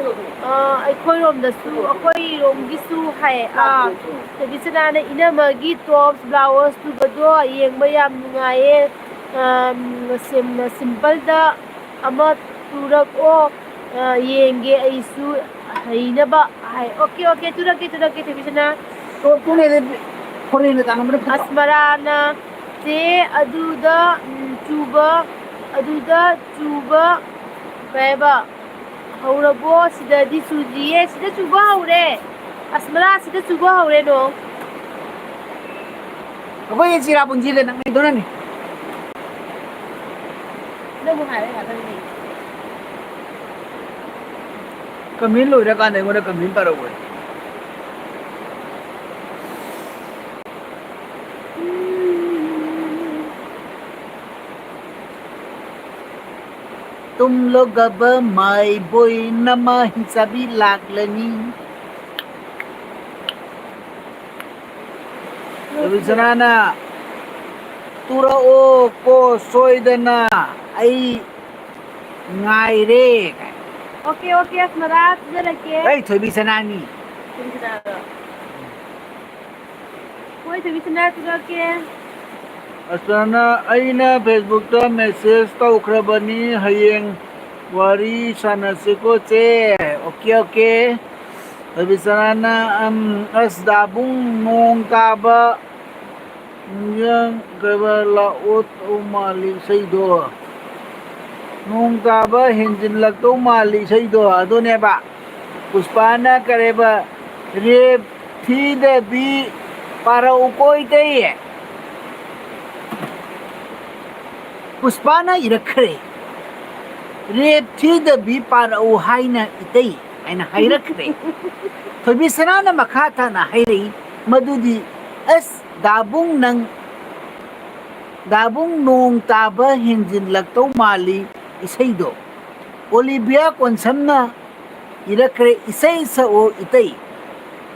ꯑ, ꯑꯩꯈꯣꯏꯔꯣꯝꯗꯁꯨ, ꯑꯩꯈꯣꯏꯔꯣꯝꯒꯤꯁꯨ ꯍꯥꯏ꯫ ꯑ, ꯁꯕꯤꯁꯅꯥꯅ ꯏꯅꯝꯃꯒꯤ ꯇꯣꯞꯁ, ꯕ꯭ꯂꯥꯎꯁ ꯇꯨꯕꯗꯣ ꯌꯦꯡꯕ ꯌꯥꯝ ꯅꯨꯡꯉꯥꯏꯌꯦ꯫ ꯑ, ꯁꯤꯝ-, ꯁꯤꯝꯄꯜꯗ ꯑꯃ ꯇꯨꯔꯛꯑꯣ, ꯑ, ꯌꯦꯡꯒꯦ ꯑꯩꯁꯨ ꯍꯩꯅꯕ ꯍꯥꯏ꯫ Okay, okay, ꯇꯨꯔꯛꯀꯦ, ꯇꯨꯔꯛꯀꯦ, ꯁꯕꯤꯁꯅꯥ꯫ ꯇꯣꯞ ꯇꯨꯅꯦꯗꯤ ꯐꯣꯔꯦꯟꯗ ꯇꯥꯅꯕꯅ ꯐꯠꯇ꯭ꯔꯣ? ꯑꯁꯃꯔꯥꯅ ꯆꯦ ꯑꯗꯨꯗ, ꯎꯝ, ꯆꯨꯕ, ꯑꯗꯨꯗ ꯆꯨꯕ, ꯀꯩ ꯍꯥꯏꯕ? ꯍꯧꯔꯕꯣ? ꯁꯤꯗꯗꯤ ꯆꯨꯗ꯭ꯔꯤꯌꯦ꯫ ꯁꯤꯗ ꯆꯨꯕ ꯍꯧꯔꯦ꯫ ꯑꯁꯃꯔꯥ, ꯁꯤꯗ ꯆꯨꯕ ꯍꯧꯔꯦ ꯅꯣꯡ꯫ ꯑꯩꯈꯣꯏ ꯆꯤꯔꯥꯄꯨꯟꯖꯤꯗ ꯅꯛꯅꯩꯗꯨꯅꯅꯤ꯫ ꯅꯪꯕꯨ ꯍꯥꯏꯔꯦ ꯉꯥꯛꯇꯪ ꯂꯩ꯫ ꯀꯃꯦꯟ ꯂꯣꯏꯔꯀꯥꯟꯗ ꯑꯩꯉꯣꯟꯗ ꯀꯃꯦꯟ ꯄꯥꯔꯛꯑꯣ꯫ तुम लोग अब माई बोई नमा हिसाबी लागलनी। ꯔꯕꯤꯆꯅꯥꯅ ꯇꯨꯔꯛꯑꯣ ꯀꯣ ꯁꯣꯏꯗꯅ, ꯑꯩ ꯉꯥꯏꯔꯦ꯫ ꯑꯣꯀꯦ, ꯑꯣꯀꯦ, ꯑꯁꯃꯔꯥ, ꯇꯨꯖꯔꯛꯀꯦ꯫ ꯑꯩ ꯊꯣꯏꯕꯤꯁꯅꯥꯅꯤ꯫ ꯊꯣꯏꯕꯤꯁꯅꯥꯔꯣ? ꯍꯣꯏ, ꯊꯣꯏꯕꯤꯁꯅꯥ, ꯇꯨꯔꯛꯀꯦ꯫ ꯑꯁꯃꯔꯥꯅ, ꯑꯩꯅ ꯐꯦꯁꯕꯨꯛꯇ ꯃꯦꯁꯦꯖ ꯇꯧꯈ꯭ꯔꯕꯅꯤ, ꯍꯌꯦꯡ ꯋꯥꯔꯤ ꯁꯥꯟꯅꯁꯤꯀꯣ ꯆꯦ꯫ Okay, okay. ꯔꯕꯤꯆꯅꯥꯅ, ꯑꯝ, ꯑꯁ ꯗꯥꯕꯨꯡ, ꯅꯣꯡ ꯇꯥꯕ ꯅꯨꯡꯖꯪ ꯀꯩꯕ ꯂꯥꯛꯑꯣ ꯇꯧ ꯃꯥꯜꯂꯤ ꯏꯁꯩꯗꯣ꯫ ꯅꯣꯡ ꯇꯥꯕ ꯍꯦꯟꯖꯤꯜꯂꯛꯇꯧ ꯃꯥꯜꯂꯤ ꯏꯁꯩꯗꯣ ꯑꯗꯨꯅꯦꯕ꯫ ꯄꯨꯁꯄꯥꯅ ꯀꯔꯦꯕ ꯔꯦꯞ ꯊꯤꯗꯕꯤ ꯄꯥꯔꯛꯎꯀꯣ ꯏꯇꯩ꯫ ꯄꯨꯁꯄꯥꯅ ꯏꯔꯛꯈ꯭ꯔꯦ꯫ ꯔꯦꯞ ꯊꯤꯗꯕꯤ ꯄꯥꯔꯛꯎ ꯍꯥꯏꯅ ꯏꯇꯩ ꯍꯥꯏꯅ ꯍꯥꯏꯔꯛꯈ꯭ꯔꯦ꯫ ꯊꯣꯏꯕꯤ ꯁꯅꯥꯅ ꯃꯈꯥ ꯇꯥꯅ ꯍꯥꯏꯔꯛꯏ ꯃꯗꯨꯗꯤ, ꯑꯁ ꯗꯥꯕꯨꯡ ꯅꯪ, ꯗꯥꯕꯨꯡ ꯅꯣꯡ ꯇꯥꯕ ꯍꯦꯟꯖꯤꯜꯂꯛꯇꯧ ꯃꯥꯜꯂꯤ ꯏꯁꯩꯗꯣ꯫ ꯑꯣꯂꯤꯚꯤꯌꯥ ꯀꯣꯟꯁꯝꯅ ꯏꯔꯛꯈ꯭ꯔꯦ, ꯏꯁꯩ ꯁꯛꯑꯣ ꯏꯇꯩ꯫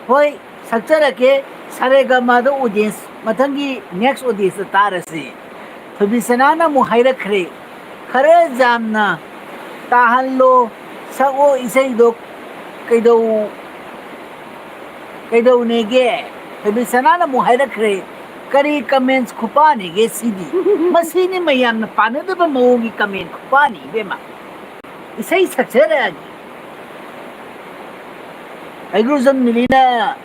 ꯍꯣꯏ, ꯁꯛꯆꯔꯛꯀꯦ꯫ ꯁꯥꯔꯦꯒꯃꯥꯗ audience, ꯃꯊꯪꯒꯤ next audienceꯇ ꯇꯥꯔꯁꯤ꯫ ꯊꯣꯏꯕꯤ ꯁꯅꯥꯅ ꯑꯃꯨꯛ ꯍꯥꯏꯔꯛꯈ꯭ꯔꯦ, ꯈꯔ ꯌꯥꯝꯅ ꯇꯥꯍꯜꯂꯣ, ꯁꯛꯑꯣ ꯏꯁꯩꯗꯣ꯫ ꯀꯩꯗꯧ ꯀꯩꯗꯧꯅꯦꯒꯦ? ꯊꯣꯏꯕꯤ ꯁꯅꯥꯅ ꯑꯃꯨꯛ ꯍꯥꯏꯔꯛꯈ꯭ꯔꯦ, ꯀꯔꯤ comments ꯈꯨꯄꯥꯅꯦꯒꯦ ꯁꯤꯗꯤ? ꯃꯁꯤꯅꯤ ꯃꯌꯥꯝꯅ ꯄꯥꯅꯗꯕ ꯃꯑꯣꯡꯒꯤ comment ꯈꯨꯄꯥꯅꯤ ꯏꯕꯦꯝꯃ꯫ ꯏꯁꯩ ꯁꯛꯆꯔꯛꯑꯒꯦ꯫ ꯍꯩꯒ꯭ꯔꯨꯖꯝ ꯅꯤꯂꯤꯅ,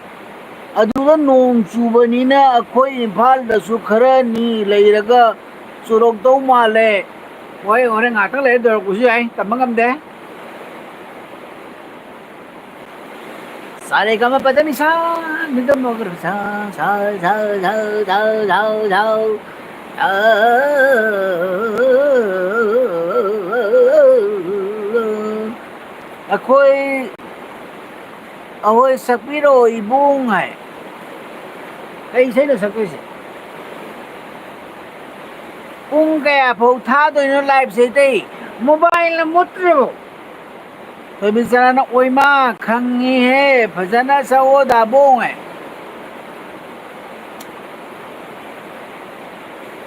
ꯑꯗꯨꯗ ꯅꯣꯡ ꯆꯨꯕꯅꯤꯅ ꯑꯩꯈꯣꯏ ꯏꯝꯐꯥꯜꯗꯁꯨ ꯈꯔꯅꯤ ꯂꯩꯔꯒ ꯆꯨꯔꯛꯇꯧ ꯃꯥꯜꯂꯦ꯫ ꯍꯣꯏ, ꯍꯣꯔꯦꯟ ꯉꯥꯛꯇꯪ ꯂꯩꯔ ꯇꯧꯔꯛꯄꯁꯨ ꯌꯥꯏ, ꯇꯝꯕ ꯉꯝꯗꯦ꯫ ꯁꯥꯔꯦꯒꯃꯥ ꯄꯥꯙꯥꯅꯤꯁꯥ, ꯅꯤꯗ ꯃꯒꯔ ꯁꯥ, ꯁꯥ, ꯁꯥ, ꯁꯥ, ꯁꯥ, ꯁꯥ, ꯁꯥ꯫ ꯑꯩꯈꯣꯏ, ꯑꯩꯈꯣꯏ ꯁꯛꯄꯤꯔꯛꯑꯣ ꯏꯕꯨꯡ ꯍꯥꯏ꯫ ꯀꯩ ꯏꯁꯩꯅꯣ ꯁꯛꯇꯣꯏꯁꯦ? ꯄꯨꯡ ꯀꯌꯥ ꯐꯥꯎ ꯊꯥꯗꯣꯏꯅꯣ liveꯁꯦ ꯏꯇꯩ? Mobileꯅ ꯃꯨꯠꯇ꯭ꯔꯤꯕꯣ? ꯊꯣꯏꯕꯤꯆꯥꯅ ꯑꯣꯏꯃꯥ ꯈꯪꯉꯤꯍꯦ, ꯐꯖꯅ ꯁꯛꯑꯣ ꯗꯥꯕꯣꯡ ꯍꯥꯏ꯫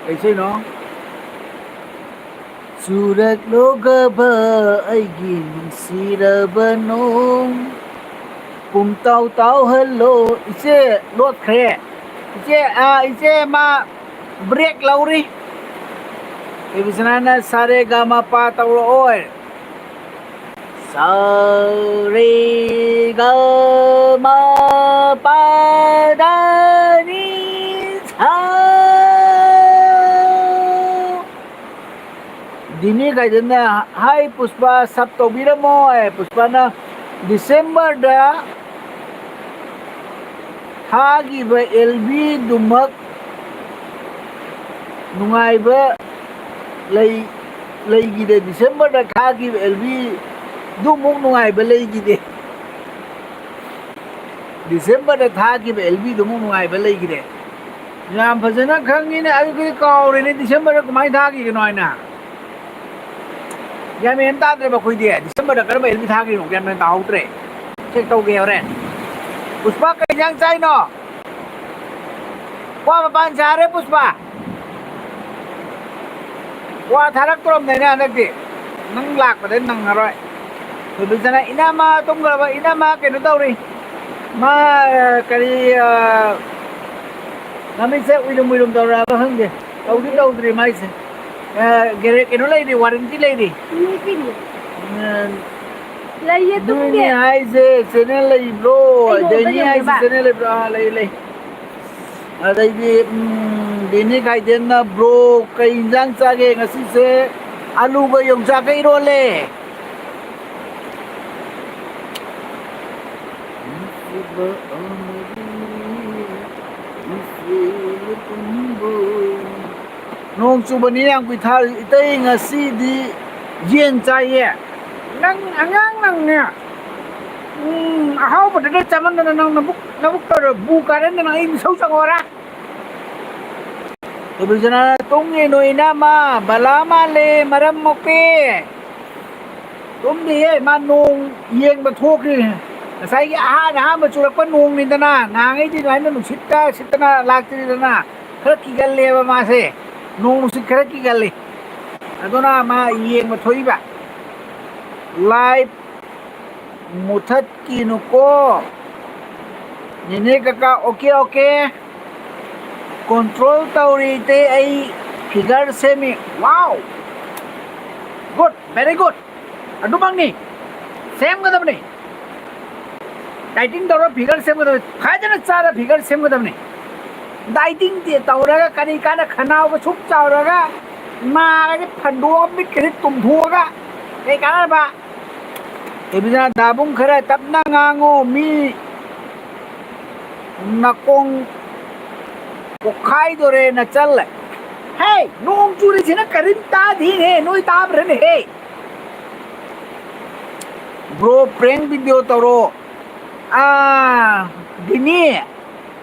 ꯀꯩ ꯏꯁꯩꯅꯣ? ꯆꯨꯔꯛꯂꯣꯒꯕ ꯑꯩꯒꯤ ꯅꯨꯡꯁꯤꯔꯕ ꯅꯣꯡ, ꯄꯨꯝꯇꯥꯎ ꯇꯥꯎꯍꯜꯂꯣ꯫ ꯏꯆꯦ ꯂꯣꯠꯈ꯭ꯔꯦ꯫ ꯏꯆꯦ, ꯑꯥ, ꯏꯆꯦ ꯃꯥ break ꯂꯧꯔꯤ꯫ ꯊꯣꯏꯕꯤꯆꯥꯅ ꯁꯥꯔꯦꯒꯃꯥ ꯄꯥ ꯇꯧꯔꯛꯑꯣꯏ꯫ ꯁꯥꯔꯦꯒꯃꯥ ꯄꯥꯙꯥꯅꯤꯁꯥ꯫ ꯏꯅꯦ ꯀꯥꯏꯗꯅ, "ꯍꯥꯏ ꯄꯨꯁꯄꯥ, sub ꯇꯧꯕꯤꯔꯝꯃꯣ" ꯍꯥꯏ꯫ ꯄꯨꯁꯄꯥꯅ, "ꯗꯤꯁꯦꯝꯕꯔꯗ ꯊꯥꯈꯤꯕ L Bꯗꯨꯃꯛ ꯅꯨꯡꯉꯥꯏꯕ ꯂꯩ-, ꯂꯩꯈꯤꯗꯦ꯫ ꯗꯤꯁꯦꯝꯕꯔꯗ ꯊꯥꯈꯤꯕ L Bꯗꯨꯃꯨꯛ ꯅꯨꯡꯉꯥꯏꯕ ꯂꯩꯈꯤꯗꯦ꯫ ꯗꯤꯁꯦꯝꯕꯔꯗ ꯊꯥꯈꯤꯕ L Bꯗꯨꯃꯨꯛ ꯅꯨꯡꯉꯥꯏꯕ ꯂꯩꯈꯤꯗꯦ"꯫ ꯌꯥꯝ ꯐꯖꯅ ꯈꯪꯉꯤꯅꯦ꯫ ꯑꯩꯈꯣꯏꯗꯤ ꯀꯥꯎꯔꯦꯅꯦ, ꯗꯤꯁꯦꯝꯕꯔꯗ ꯀꯃꯥꯏꯅ ꯊꯥꯈꯤꯒꯅꯣ ꯍꯥꯏꯅ꯫ ꯒ꯭ꯌꯥꯟ ꯃꯦꯟ ꯇꯥꯗ꯭ꯔꯦꯕ ꯑꯩꯈꯣꯏꯗꯤ꯫ ꯗꯤꯁꯦꯝꯕꯔꯗ ꯀꯔꯝꯕ L B ꯊꯥꯈꯤꯅꯣ ꯒ꯭ꯌꯥꯟ ꯃꯦꯟ ꯇꯥꯍꯧꯗ꯭ꯔꯦ꯫ Check ꯇꯧꯒꯦ ꯍꯣꯔꯦꯟ꯫ ꯄꯨꯁꯄꯥ, ꯀꯩ ꯏꯟꯖꯥꯡ ꯆꯥꯏꯅꯣ? ꯀ꯭ꯋꯥ ꯃꯄꯥꯟ ꯁꯥꯔꯦ, ꯄꯨꯁꯄꯥ꯫ ꯀ꯭ꯋꯥ ꯊꯥꯔꯛꯇꯣꯔꯝꯗꯩꯅꯦ ꯍꯟꯗꯛꯇꯤ꯫ ꯅꯪ ꯂꯥꯛꯄꯗ ꯅꯪꯉꯔꯣꯏ꯫ ꯊꯣꯏꯕꯤꯆꯅ, "ꯏꯅꯝꯃ ꯇꯨꯝꯈ꯭ꯔꯕ, ꯏꯅꯝꯃ ꯀꯩꯅꯣ ꯇꯧꯔꯤ꯫ ꯃꯥ, ꯑ, ꯀꯔꯤ, ꯑ, ꯃꯃꯤꯠꯁꯦ ꯎꯏꯔꯨꯝ ꯎꯏꯔꯨꯝ ꯇꯧꯔꯛꯑꯕ ꯈꯪꯗꯦ꯫ ꯇꯧꯗꯤ ꯇꯧꯗ꯭ꯔꯤ ꯃꯥꯏꯁꯦ꯫ ꯑ, ꯒꯦꯔꯦ-, ꯀꯩꯅꯣ ꯂꯩꯔꯤ, ꯋꯥꯔꯦꯟꯇꯤ ꯂꯩꯔꯤ"꯫ ꯎꯝ꯫ ꯂꯩꯌꯦ, ꯑꯗꯨꯅꯦ ꯇꯨꯝꯗꯦ꯫ ꯍꯥꯏꯁꯦ, channel ꯂꯩꯕ꯭ꯔꯣ? ꯑꯩ ꯅꯣꯡꯃꯗ ꯗꯦꯅꯤ ꯍꯥꯏꯁꯦ ꯌꯦꯡꯒꯦꯕ꯫ Channel ꯂꯩꯕ꯭ꯔꯣ? ꯑꯥ, ꯂꯩ, ꯂꯩ꯫ ꯑꯗꯩꯗꯤ, ꯎꯝ, ꯗꯦꯅꯤ ꯒꯥꯏꯗꯦꯟꯅ, "Bro, ꯀꯩ ꯏꯟꯖꯥꯡ ꯆꯥꯒꯦ?" "ꯉꯁꯤꯁꯦ ꯑꯂꯨꯒ ꯌꯣꯡꯆꯥꯛꯀ ꯏꯔꯣꯜꯂꯦ"꯫ ꯅꯣꯡ ꯆꯨꯕꯅꯤ ꯌꯥꯝ ꯀꯨꯏ ꯊꯥꯔꯤ꯫ "ꯏꯇꯩ, ꯉꯁꯤꯗꯤ ꯌꯦꯟ ꯆꯥꯏꯌꯦ"꯫ ꯅꯪ ꯑꯉꯥꯡ ꯅꯪꯅꯦ꯫ ꯎꯝ, ꯑꯍꯥꯎꯕꯗꯨꯗ ꯆꯥꯃꯟꯗꯅ ꯅꯪ ꯅꯕꯨꯛ, ꯅꯕꯨꯛ ꯇꯧꯔ ꯕꯨ ꯀꯥꯔꯦꯅ ꯅꯪ ꯑꯩ ꯃꯤꯁꯧ ꯆꯪꯉꯣꯔꯥ? ꯇꯣꯕꯤꯖꯅꯥ, "ꯇꯨꯝꯃꯤꯅꯣ ꯏꯅꯝꯃ? ꯕꯂꯥ ꯃꯥꯜꯂꯦ, ꯃꯔꯝ ꯃꯣꯛꯄꯤ"꯫ ꯇꯨꯝꯗꯤꯌꯦ, ꯃꯥ ꯅꯣꯡ ꯌꯦꯡꯕ ꯊꯣꯛꯈ꯭ꯔꯤ꯫ ꯉꯁꯥꯏꯒꯤ ꯑꯍꯥꯟ ꯑꯍꯥꯟꯕ ꯆꯨꯔꯛꯄ ꯅꯣꯡꯅꯤꯗꯅ, ꯅꯍꯥꯟꯉꯩꯗꯤ ꯑꯗꯨꯃꯥꯏꯅ ꯅꯨꯡꯁꯤꯠꯀ ꯁꯤꯠꯇꯅ ꯂꯥꯛꯇ꯭ꯔꯤꯗꯅ, ꯈꯔ ꯀꯤꯒꯜꯂꯦꯕ ꯃꯥꯁꯦ, ꯅꯣꯡ ꯅꯨꯡꯁꯤꯠ ꯈꯔ ꯀꯤꯒꯜꯂꯤ꯫ ꯑꯗꯨꯅ ꯃꯥ ꯌꯦꯡꯕ ꯊꯣꯛꯏꯕ꯫ Live ꯃꯨꯊꯠꯀꯤꯅꯨꯀꯣ꯫ ꯅꯦꯅꯦ ꯀꯀꯥ, okay, okay꯫ Control ꯇꯧꯔꯤ ꯏꯇꯩ, ꯑꯩ figure ꯁꯦꯝꯃꯤ꯫ Wow! Good, very good꯫ ꯑꯗꯨꯃꯛꯅꯤ꯫ ꯁꯦꯝꯒꯗꯕꯅꯤ꯫ Dieting ꯇꯧꯔ figure ꯁꯦꯝꯒꯗꯕꯅꯤ꯫ ꯐꯖꯅ ꯆꯥꯔ figure ꯁꯦꯝꯒꯗꯕꯅꯤ꯫ Dieting ꯇꯧꯔꯒ ꯀꯔꯤ ꯀꯥꯟꯅ ꯈꯅꯥꯎꯒ ꯁꯨꯛ ꯆꯥꯎꯔꯒ ꯏꯃꯥꯒꯁꯦ ꯐꯟꯗꯣꯛꯑꯒ ꯃꯤꯠꯀꯁꯦ ꯇꯨꯝꯊꯣꯛꯑꯒ ꯀꯩ ꯀꯥꯟꯅꯕ? ꯊꯣꯏꯕꯤꯁꯅꯥ, ꯗꯥꯕꯨꯡ ꯈꯔ ꯇꯞꯅ ꯉꯥꯡꯉꯣ, ꯃꯤ ꯅꯥꯀꯣꯡ ꯄꯣꯛꯈꯥꯏꯗꯣꯔꯦ ꯅꯆꯜ꯫ ꯍꯦ, ꯅꯣꯡ ꯆꯨꯔꯤꯁꯤꯅ ꯀꯔꯤꯝ ꯇꯥꯗꯦꯅꯦ, ꯅꯣꯏ ꯇꯥꯕ꯭ꯔꯅꯦ? ꯍꯦ, ꯕ꯭ꯔꯣ, ꯄ꯭ꯔꯦꯡ ꯚꯤꯗꯤꯑꯣ ꯇꯧꯔꯣ꯫ ꯑꯥ, ꯗꯤꯅꯤ,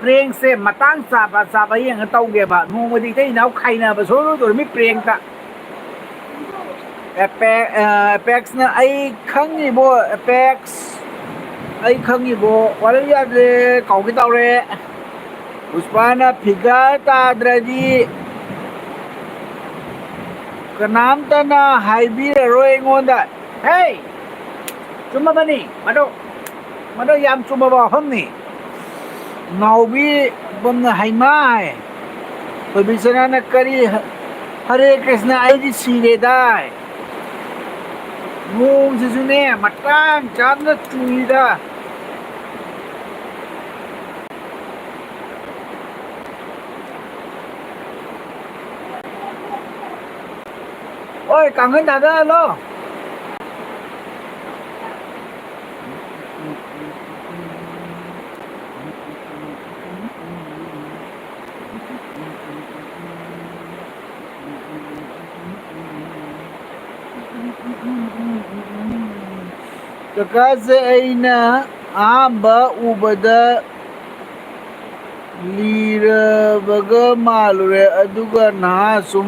ꯄ꯭ꯔꯦꯡꯁꯦ ꯃꯇꯥꯡ ꯆꯥꯕ ꯆꯥꯕ ꯌꯦꯡꯉ ꯇꯧꯒꯦꯕ꯫ ꯅꯣꯡꯃꯗꯤ ꯏꯇꯩ ꯏꯅꯥꯎ ꯈꯥꯏꯅꯕ ꯁꯣꯏꯔꯣꯏꯗꯧꯔꯃꯤ ꯄ꯭ꯔꯦꯡꯇ꯫ ꯑꯦꯄꯦꯛ-, ꯑ, ꯑꯦꯄꯦꯛꯁꯅ ꯑꯩ ꯈꯪꯉꯤꯕꯣ, ꯑꯦꯄꯦꯛꯁ꯫ ꯑꯩ ꯈꯪꯉꯤꯕꯣ, ꯋꯥꯔꯤ ꯌꯥꯗ꯭ꯔꯦ, ꯀꯥꯎꯒꯦ ꯇꯧꯔꯦ꯫ ꯄꯨꯁꯄꯥꯅ ꯐꯤꯒꯔ ꯇꯥꯗ꯭ꯔꯗꯤ ꯀꯅꯥꯝꯇꯅ ꯍꯥꯏꯕꯤꯔꯔꯣꯏ ꯑꯩꯉꯣꯟꯗ꯫ ꯍꯦ! ꯆꯨꯝꯃꯕꯅꯤ꯫ ꯃꯗꯨ, ꯃꯗꯨ ꯌꯥꯝ ꯆꯨꯝꯃꯕ ꯋꯥꯐꯝꯅꯤ꯫ ꯅꯥꯎꯕꯤ ꯕꯝꯅ ꯍꯩꯃꯥ ꯍꯥꯏ꯫ ꯊꯣꯏꯕꯤꯁꯅꯥꯅ ꯀꯔꯤ ꯍ-, ꯍꯔꯦ ꯀ꯭ꯔꯤꯁꯅ, ꯑꯩꯗꯤ ꯁꯤꯔꯦꯗꯥꯏ꯫ ꯅꯣꯡꯁꯤꯁꯨꯅꯦ, ꯃꯇꯥꯡ ꯆꯥꯗꯅ ꯆꯨꯏꯗ꯫ ꯑꯣꯏ, ꯀꯥꯡꯈꯟ ꯊꯥꯗꯍꯜꯂꯣ꯫ ꯀꯀꯥꯁꯦ ꯑꯩꯅ ꯑꯍꯥꯟꯕ ꯎꯕꯗ ꯂꯤꯔꯕꯒ ꯃꯥꯜꯂꯨꯔꯦ, ꯑꯗꯨꯒ ꯅꯍꯥ ꯁꯨꯝ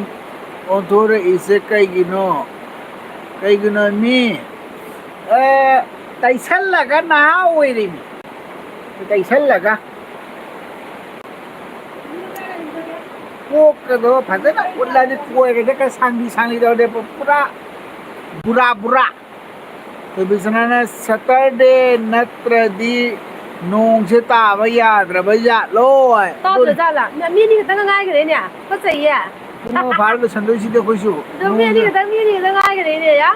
ꯑꯣꯟꯊꯣꯔꯛꯏꯁꯦ ꯀꯩꯒꯤꯅꯣ? ꯀꯩꯒꯤꯅꯣ ꯃꯤ? ꯑꯦ, ꯇꯩꯁꯜꯂꯒ ꯅꯍꯥ ꯑꯣꯏꯔꯤꯅꯤ꯫ ꯇꯩꯁꯜꯂꯒ꯫ ꯀꯣꯛꯀꯗꯣ ꯐꯖꯅ ꯎꯠꯂꯗꯤ ꯀꯣꯏꯒꯁꯦ ꯈꯔ ꯁꯥꯡꯂꯤ ꯁꯥꯡꯂꯤ ꯇꯧꯔꯗꯤ ꯄꯨꯔꯥ ꯕꯨꯔꯥ ꯕꯨꯔꯥ꯫ ꯊꯣꯏꯕꯤꯁꯅꯥꯅ ꯁꯇꯔꯗꯦ ꯅꯠꯇ꯭ꯔꯗꯤ ꯅꯣꯡꯁꯦ ꯇꯥꯕ ꯌꯥꯗ꯭ꯔꯕ ꯖꯥꯠꯂꯣ? ꯇꯥꯗ꯭ꯔꯖꯥꯠꯂꯥ? ꯃꯤ ꯑꯅꯤ ꯈꯛꯇꯪ ꯉꯥꯏꯈ꯭ꯔꯦꯅꯦ꯫ ꯇꯨꯀꯠꯆꯩꯌꯦ꯫ ꯄꯨꯡ ꯑꯃ ꯐꯥꯔꯒ ꯂꯣꯏꯁꯟꯗꯣꯏꯁꯤꯗꯤ ꯑꯩꯈꯣꯏꯁꯨ꯫ ꯑꯗꯣ ꯃꯤ ꯑꯅꯤ ꯈꯛꯇꯪ, ꯃꯤ ꯑꯅꯤ ꯈꯛꯇꯪ ꯉꯥꯏꯈ꯭ꯔꯦꯅꯦ, ꯌꯥ?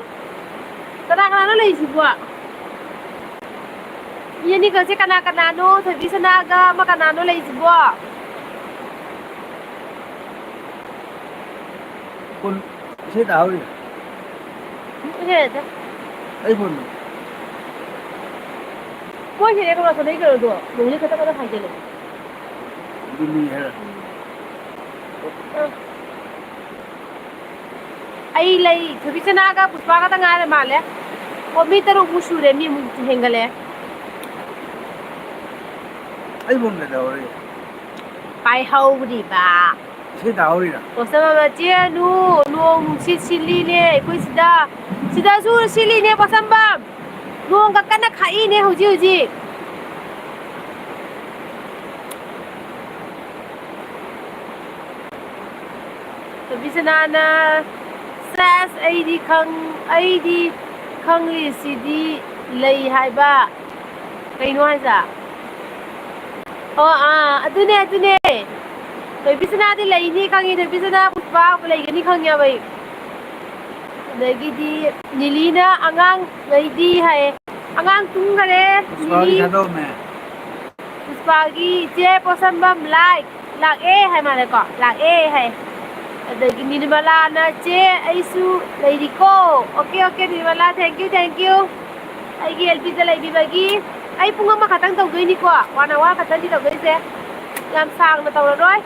ꯀꯅꯥ ꯀꯅꯥꯅꯣ ꯂꯩꯁꯤꯕꯣ? ꯃꯤ ꯑꯅꯤꯈꯛꯁꯦ ꯀꯅꯥ ꯀꯅꯥꯅꯣ? ꯊꯣꯏꯕꯤꯁꯅꯥꯒ ꯑꯃ ꯀꯅꯥꯅꯣ ꯂꯩꯁꯤꯕꯣ? ꯐꯣꯟ ꯏꯁꯩ ꯇꯥꯍꯧꯔꯤ꯫ ꯎꯝ, ꯏꯁꯩ ꯅꯠꯇꯦ꯫ ꯑꯩ ꯐꯣꯟꯗꯣ꯫ ꯃꯣꯏ ꯁꯤꯗꯤ ꯀꯩꯅꯣ ꯁꯥꯟꯅꯩ ꯀꯩꯅꯣꯗꯣ, ꯅꯣꯡꯅꯤ ꯈꯛꯇ ꯈꯛꯇ ꯍꯥꯏꯖꯜꯂꯦ꯫ ꯑꯗꯨꯅꯤ ꯍꯥꯏꯔ꯫ ꯎꯝ꯫ ꯑ꯫ ꯑꯩ ꯂꯩ, ꯊꯣꯏꯕꯤꯁꯅꯥꯒ ꯄꯨꯁꯄꯥꯒꯗ ꯉꯥꯏꯔ ꯃꯥꯜꯂꯦ꯫ ꯑꯣ, ꯃꯤ ꯇꯔꯨꯛꯃꯨꯛ ꯁꯨꯔꯦ, ꯃꯤ ꯑꯃꯨꯛ ꯍꯦꯟꯒꯠꯂꯦ꯫ ꯑꯩ ꯐꯣꯟ ꯀꯩꯗꯧꯔꯤ? ꯄꯥꯏꯍꯧꯔꯤꯕ꯫ ꯏꯁꯩ ꯇꯥꯍꯧꯔꯤꯔꯥ? ꯄꯣꯁꯝꯕꯝꯅ, "ꯆꯦꯅꯨ, ꯅꯣꯡ ꯅꯨꯡꯁꯤꯠ ꯁꯤꯠꯂꯤꯅꯦ ꯑꯩꯈꯣꯏ ꯁꯤꯗ꯫ ꯁꯤꯗꯁꯨ ꯁꯤꯠꯂꯤꯅꯦ ꯄꯣꯁꯝꯕꯝ꯫ ꯅꯣꯡꯒ ꯀꯟꯅ ꯈꯥꯛꯏꯅꯦ ꯍꯧꯖꯤꯛ ꯍꯧꯖꯤꯛ"꯫ ꯊꯣꯏꯕꯤꯁꯅꯥꯅ, "ꯁꯦꯁ, ꯑꯩꯗꯤ ꯈꯪ-, ꯑꯩꯗꯤ ꯈꯪꯂꯤꯁꯤꯗꯤ ꯂꯩ ꯍꯥꯏꯕ"꯫ ꯀꯩꯅꯣ ꯍꯥꯏꯁꯦ? ꯑꯣ, ꯑꯥ, ꯑꯗꯨꯅꯦ, ꯑꯗꯨꯅꯦ꯫ ꯊꯣꯏꯕꯤꯁꯅꯥꯗꯤ ꯂꯩꯅꯤ ꯈꯪꯉꯤ, ꯊꯣꯏꯕꯤꯁꯅꯥ ꯄꯨꯁꯄꯥ ꯂꯩꯒꯅꯤ ꯈꯪꯉꯦꯕ ꯑꯩ꯫ ꯑꯗꯒꯤꯗꯤ ꯅꯤꯂꯤꯅ ꯑꯉꯥꯡ ꯂꯩꯗꯤ ꯍꯥꯏꯌꯦ꯫ ꯑꯉꯥꯡ ꯇꯨꯝꯈꯔꯦ, ꯄꯨꯁꯄꯥꯒꯤ ꯅꯤꯂꯤ꯫ ꯊꯥꯗꯣꯛꯑꯝꯃꯦ꯫ ꯄꯨꯁꯄꯥꯒꯤ ꯏꯆꯦ ꯄꯣꯠꯁꯝꯕꯝ ꯂꯥꯏ ꯂꯥꯛꯑꯦ ꯍꯥꯏ ꯃꯥꯜꯂꯦꯀꯣ, ꯂꯥꯛꯑꯦ ꯍꯥꯏ꯫ ꯑꯗꯒꯤ ꯅꯤꯔꯃꯂꯥꯅ, "ꯆꯦ, ꯑꯩꯁꯨ ꯂꯩꯔꯤꯀꯣ"꯫ Okay, okay, Nirmala, thank you, thank you꯫ ꯑꯩꯒꯤ ꯑꯦꯜ ꯄꯤꯗ ꯂꯩꯕꯤꯕꯒꯤ꯫ ꯑꯩ ꯄꯨꯡ ꯑꯃꯈꯛꯇꯪ ꯇꯧꯗꯣꯏꯅꯤꯀꯣ, one hour ꯈꯛꯇꯪꯗꯤ ꯇꯧꯗꯣꯏꯁꯦ, ꯌꯥꯝ ꯁꯥꯡꯅ ꯇꯧꯔꯔꯣꯏ꯫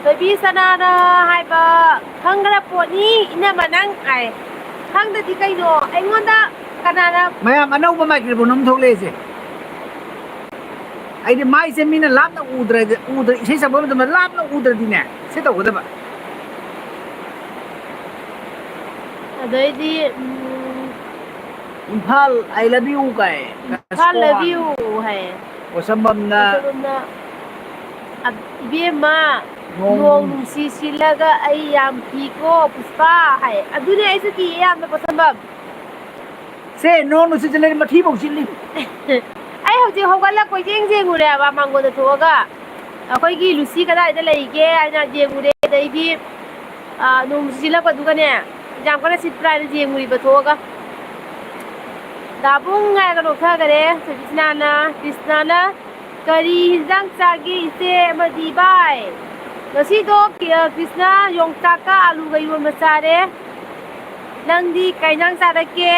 ꯊꯣꯏꯕꯤ ꯁꯅꯥꯅ ꯍꯥꯏꯕ, "ꯈꯪꯈ꯭ꯔ ꯄꯣꯠꯅꯤ ꯏꯅꯝꯃ ꯅꯪ" ꯍꯥꯏ꯫ ꯈꯪꯗꯗꯤ ꯀꯩꯅꯣ? ꯑꯩꯉꯣꯟꯗ ꯀꯅꯥꯅ? ꯃꯌꯥꯝ, ꯑꯅꯧꯕ ꯃꯥꯏꯀ꯭ꯔꯣꯐꯣꯟ ꯑꯃ ꯊꯣꯛꯂꯛꯏꯁꯦ꯫ ꯑꯩꯗꯤ ꯃꯥꯏꯁꯦ ꯃꯤꯅ ꯂꯥꯞꯅ ꯎꯗ꯭ꯔꯗꯤ, ꯎꯗ꯭ꯔ-, ꯏꯁꯩ ꯁꯛꯄ ꯃꯇꯝꯗ ꯂꯥꯞꯅ ꯎꯗ꯭ꯔꯗꯤꯅꯦ, ꯁꯤ ꯇꯧꯒꯗꯕ꯫ ꯑꯗꯩꯗꯤ, ꯎꯝ, "ꯏꯝꯐꯥꯜ, I love you" ꯀꯥꯏ꯫ "ꯏꯝꯐꯥꯜ, love you" ꯍꯥꯏ꯫ ꯄꯣꯠꯁꯝꯕꯝꯅ꯫ ꯄꯣꯠꯁꯝꯕꯝꯅ, "ꯑ-, ꯏꯕꯦꯝꯃ, ꯅꯣꯡ ꯅꯣꯡ ꯅꯨꯡꯁꯤ ꯁꯤꯜꯂꯒ ꯑꯩ ꯌꯥꯝ ꯀꯤꯀꯣ ꯄꯨꯁꯄꯥ" ꯍꯥꯏ꯫ ꯑꯗꯨꯅꯦ ꯑꯩꯁꯨ ꯀꯤꯌꯦ ꯌꯥꯝꯅ ꯄꯣꯠꯁꯝꯕꯝ꯫ ꯁꯦ, ꯅꯣꯡ ꯅꯨꯡꯁꯤꯠ ꯆꯤꯠꯂꯗꯤ ꯃꯊꯤꯐꯧ ꯆꯤꯠꯂꯤ꯫ ꯑꯩ ꯍꯧꯖꯤꯛ ꯍꯧꯒꯠꯂ ꯀꯣꯏꯌꯦꯡ ꯌꯦꯡꯉꯨꯔꯦꯕ ꯃꯥꯡꯒꯣꯟꯗ ꯊꯣꯛꯑꯒ꯫ ꯑꯩꯈꯣꯏꯒꯤ ꯂꯨꯁꯤ ꯀꯗꯥꯏꯗ ꯂꯩꯒꯦ ꯍꯥꯏꯅ ꯌꯦꯡꯉꯨꯔꯦ꯫ ꯑꯗꯩꯗꯤ, ꯑ, ꯅꯣꯡ ꯅꯨꯡꯁꯤꯠ ꯆꯤꯠꯂꯛꯄꯗꯨꯒꯅꯦ, ꯌꯥꯝ ꯀꯟꯅ ꯁꯤꯠꯄ꯭ꯔꯥ ꯍꯥꯏꯅ ꯌꯦꯡꯉꯨꯔꯤꯕ ꯊꯣꯛꯑꯒ꯫ ꯗꯥꯕꯨꯡ ꯍꯥꯏꯔꯒ ꯅꯣꯛꯊꯈꯔꯦ ꯁꯨꯕꯤꯁꯅꯥꯅ꯫ ꯀ꯭ꯔꯤꯁꯅꯥꯅ, "ꯀꯔꯤ ꯍꯤꯟꯖꯥꯡ ꯆꯥꯒꯦ ꯏꯆꯦ ꯑꯃꯗꯤ ꯚꯥꯏ?" ꯉꯁꯤꯗꯣ ꯀ꯭ꯔꯤꯁꯅ ꯌꯣꯡꯆꯥꯛꯀ ꯑꯂꯨꯒ ꯏꯔꯣꯟꯕ ꯆꯥꯔꯦ꯫ ꯅꯪꯗꯤ ꯀꯩ ꯏꯟꯖꯥꯡ ꯆꯥꯔꯛꯀꯦ?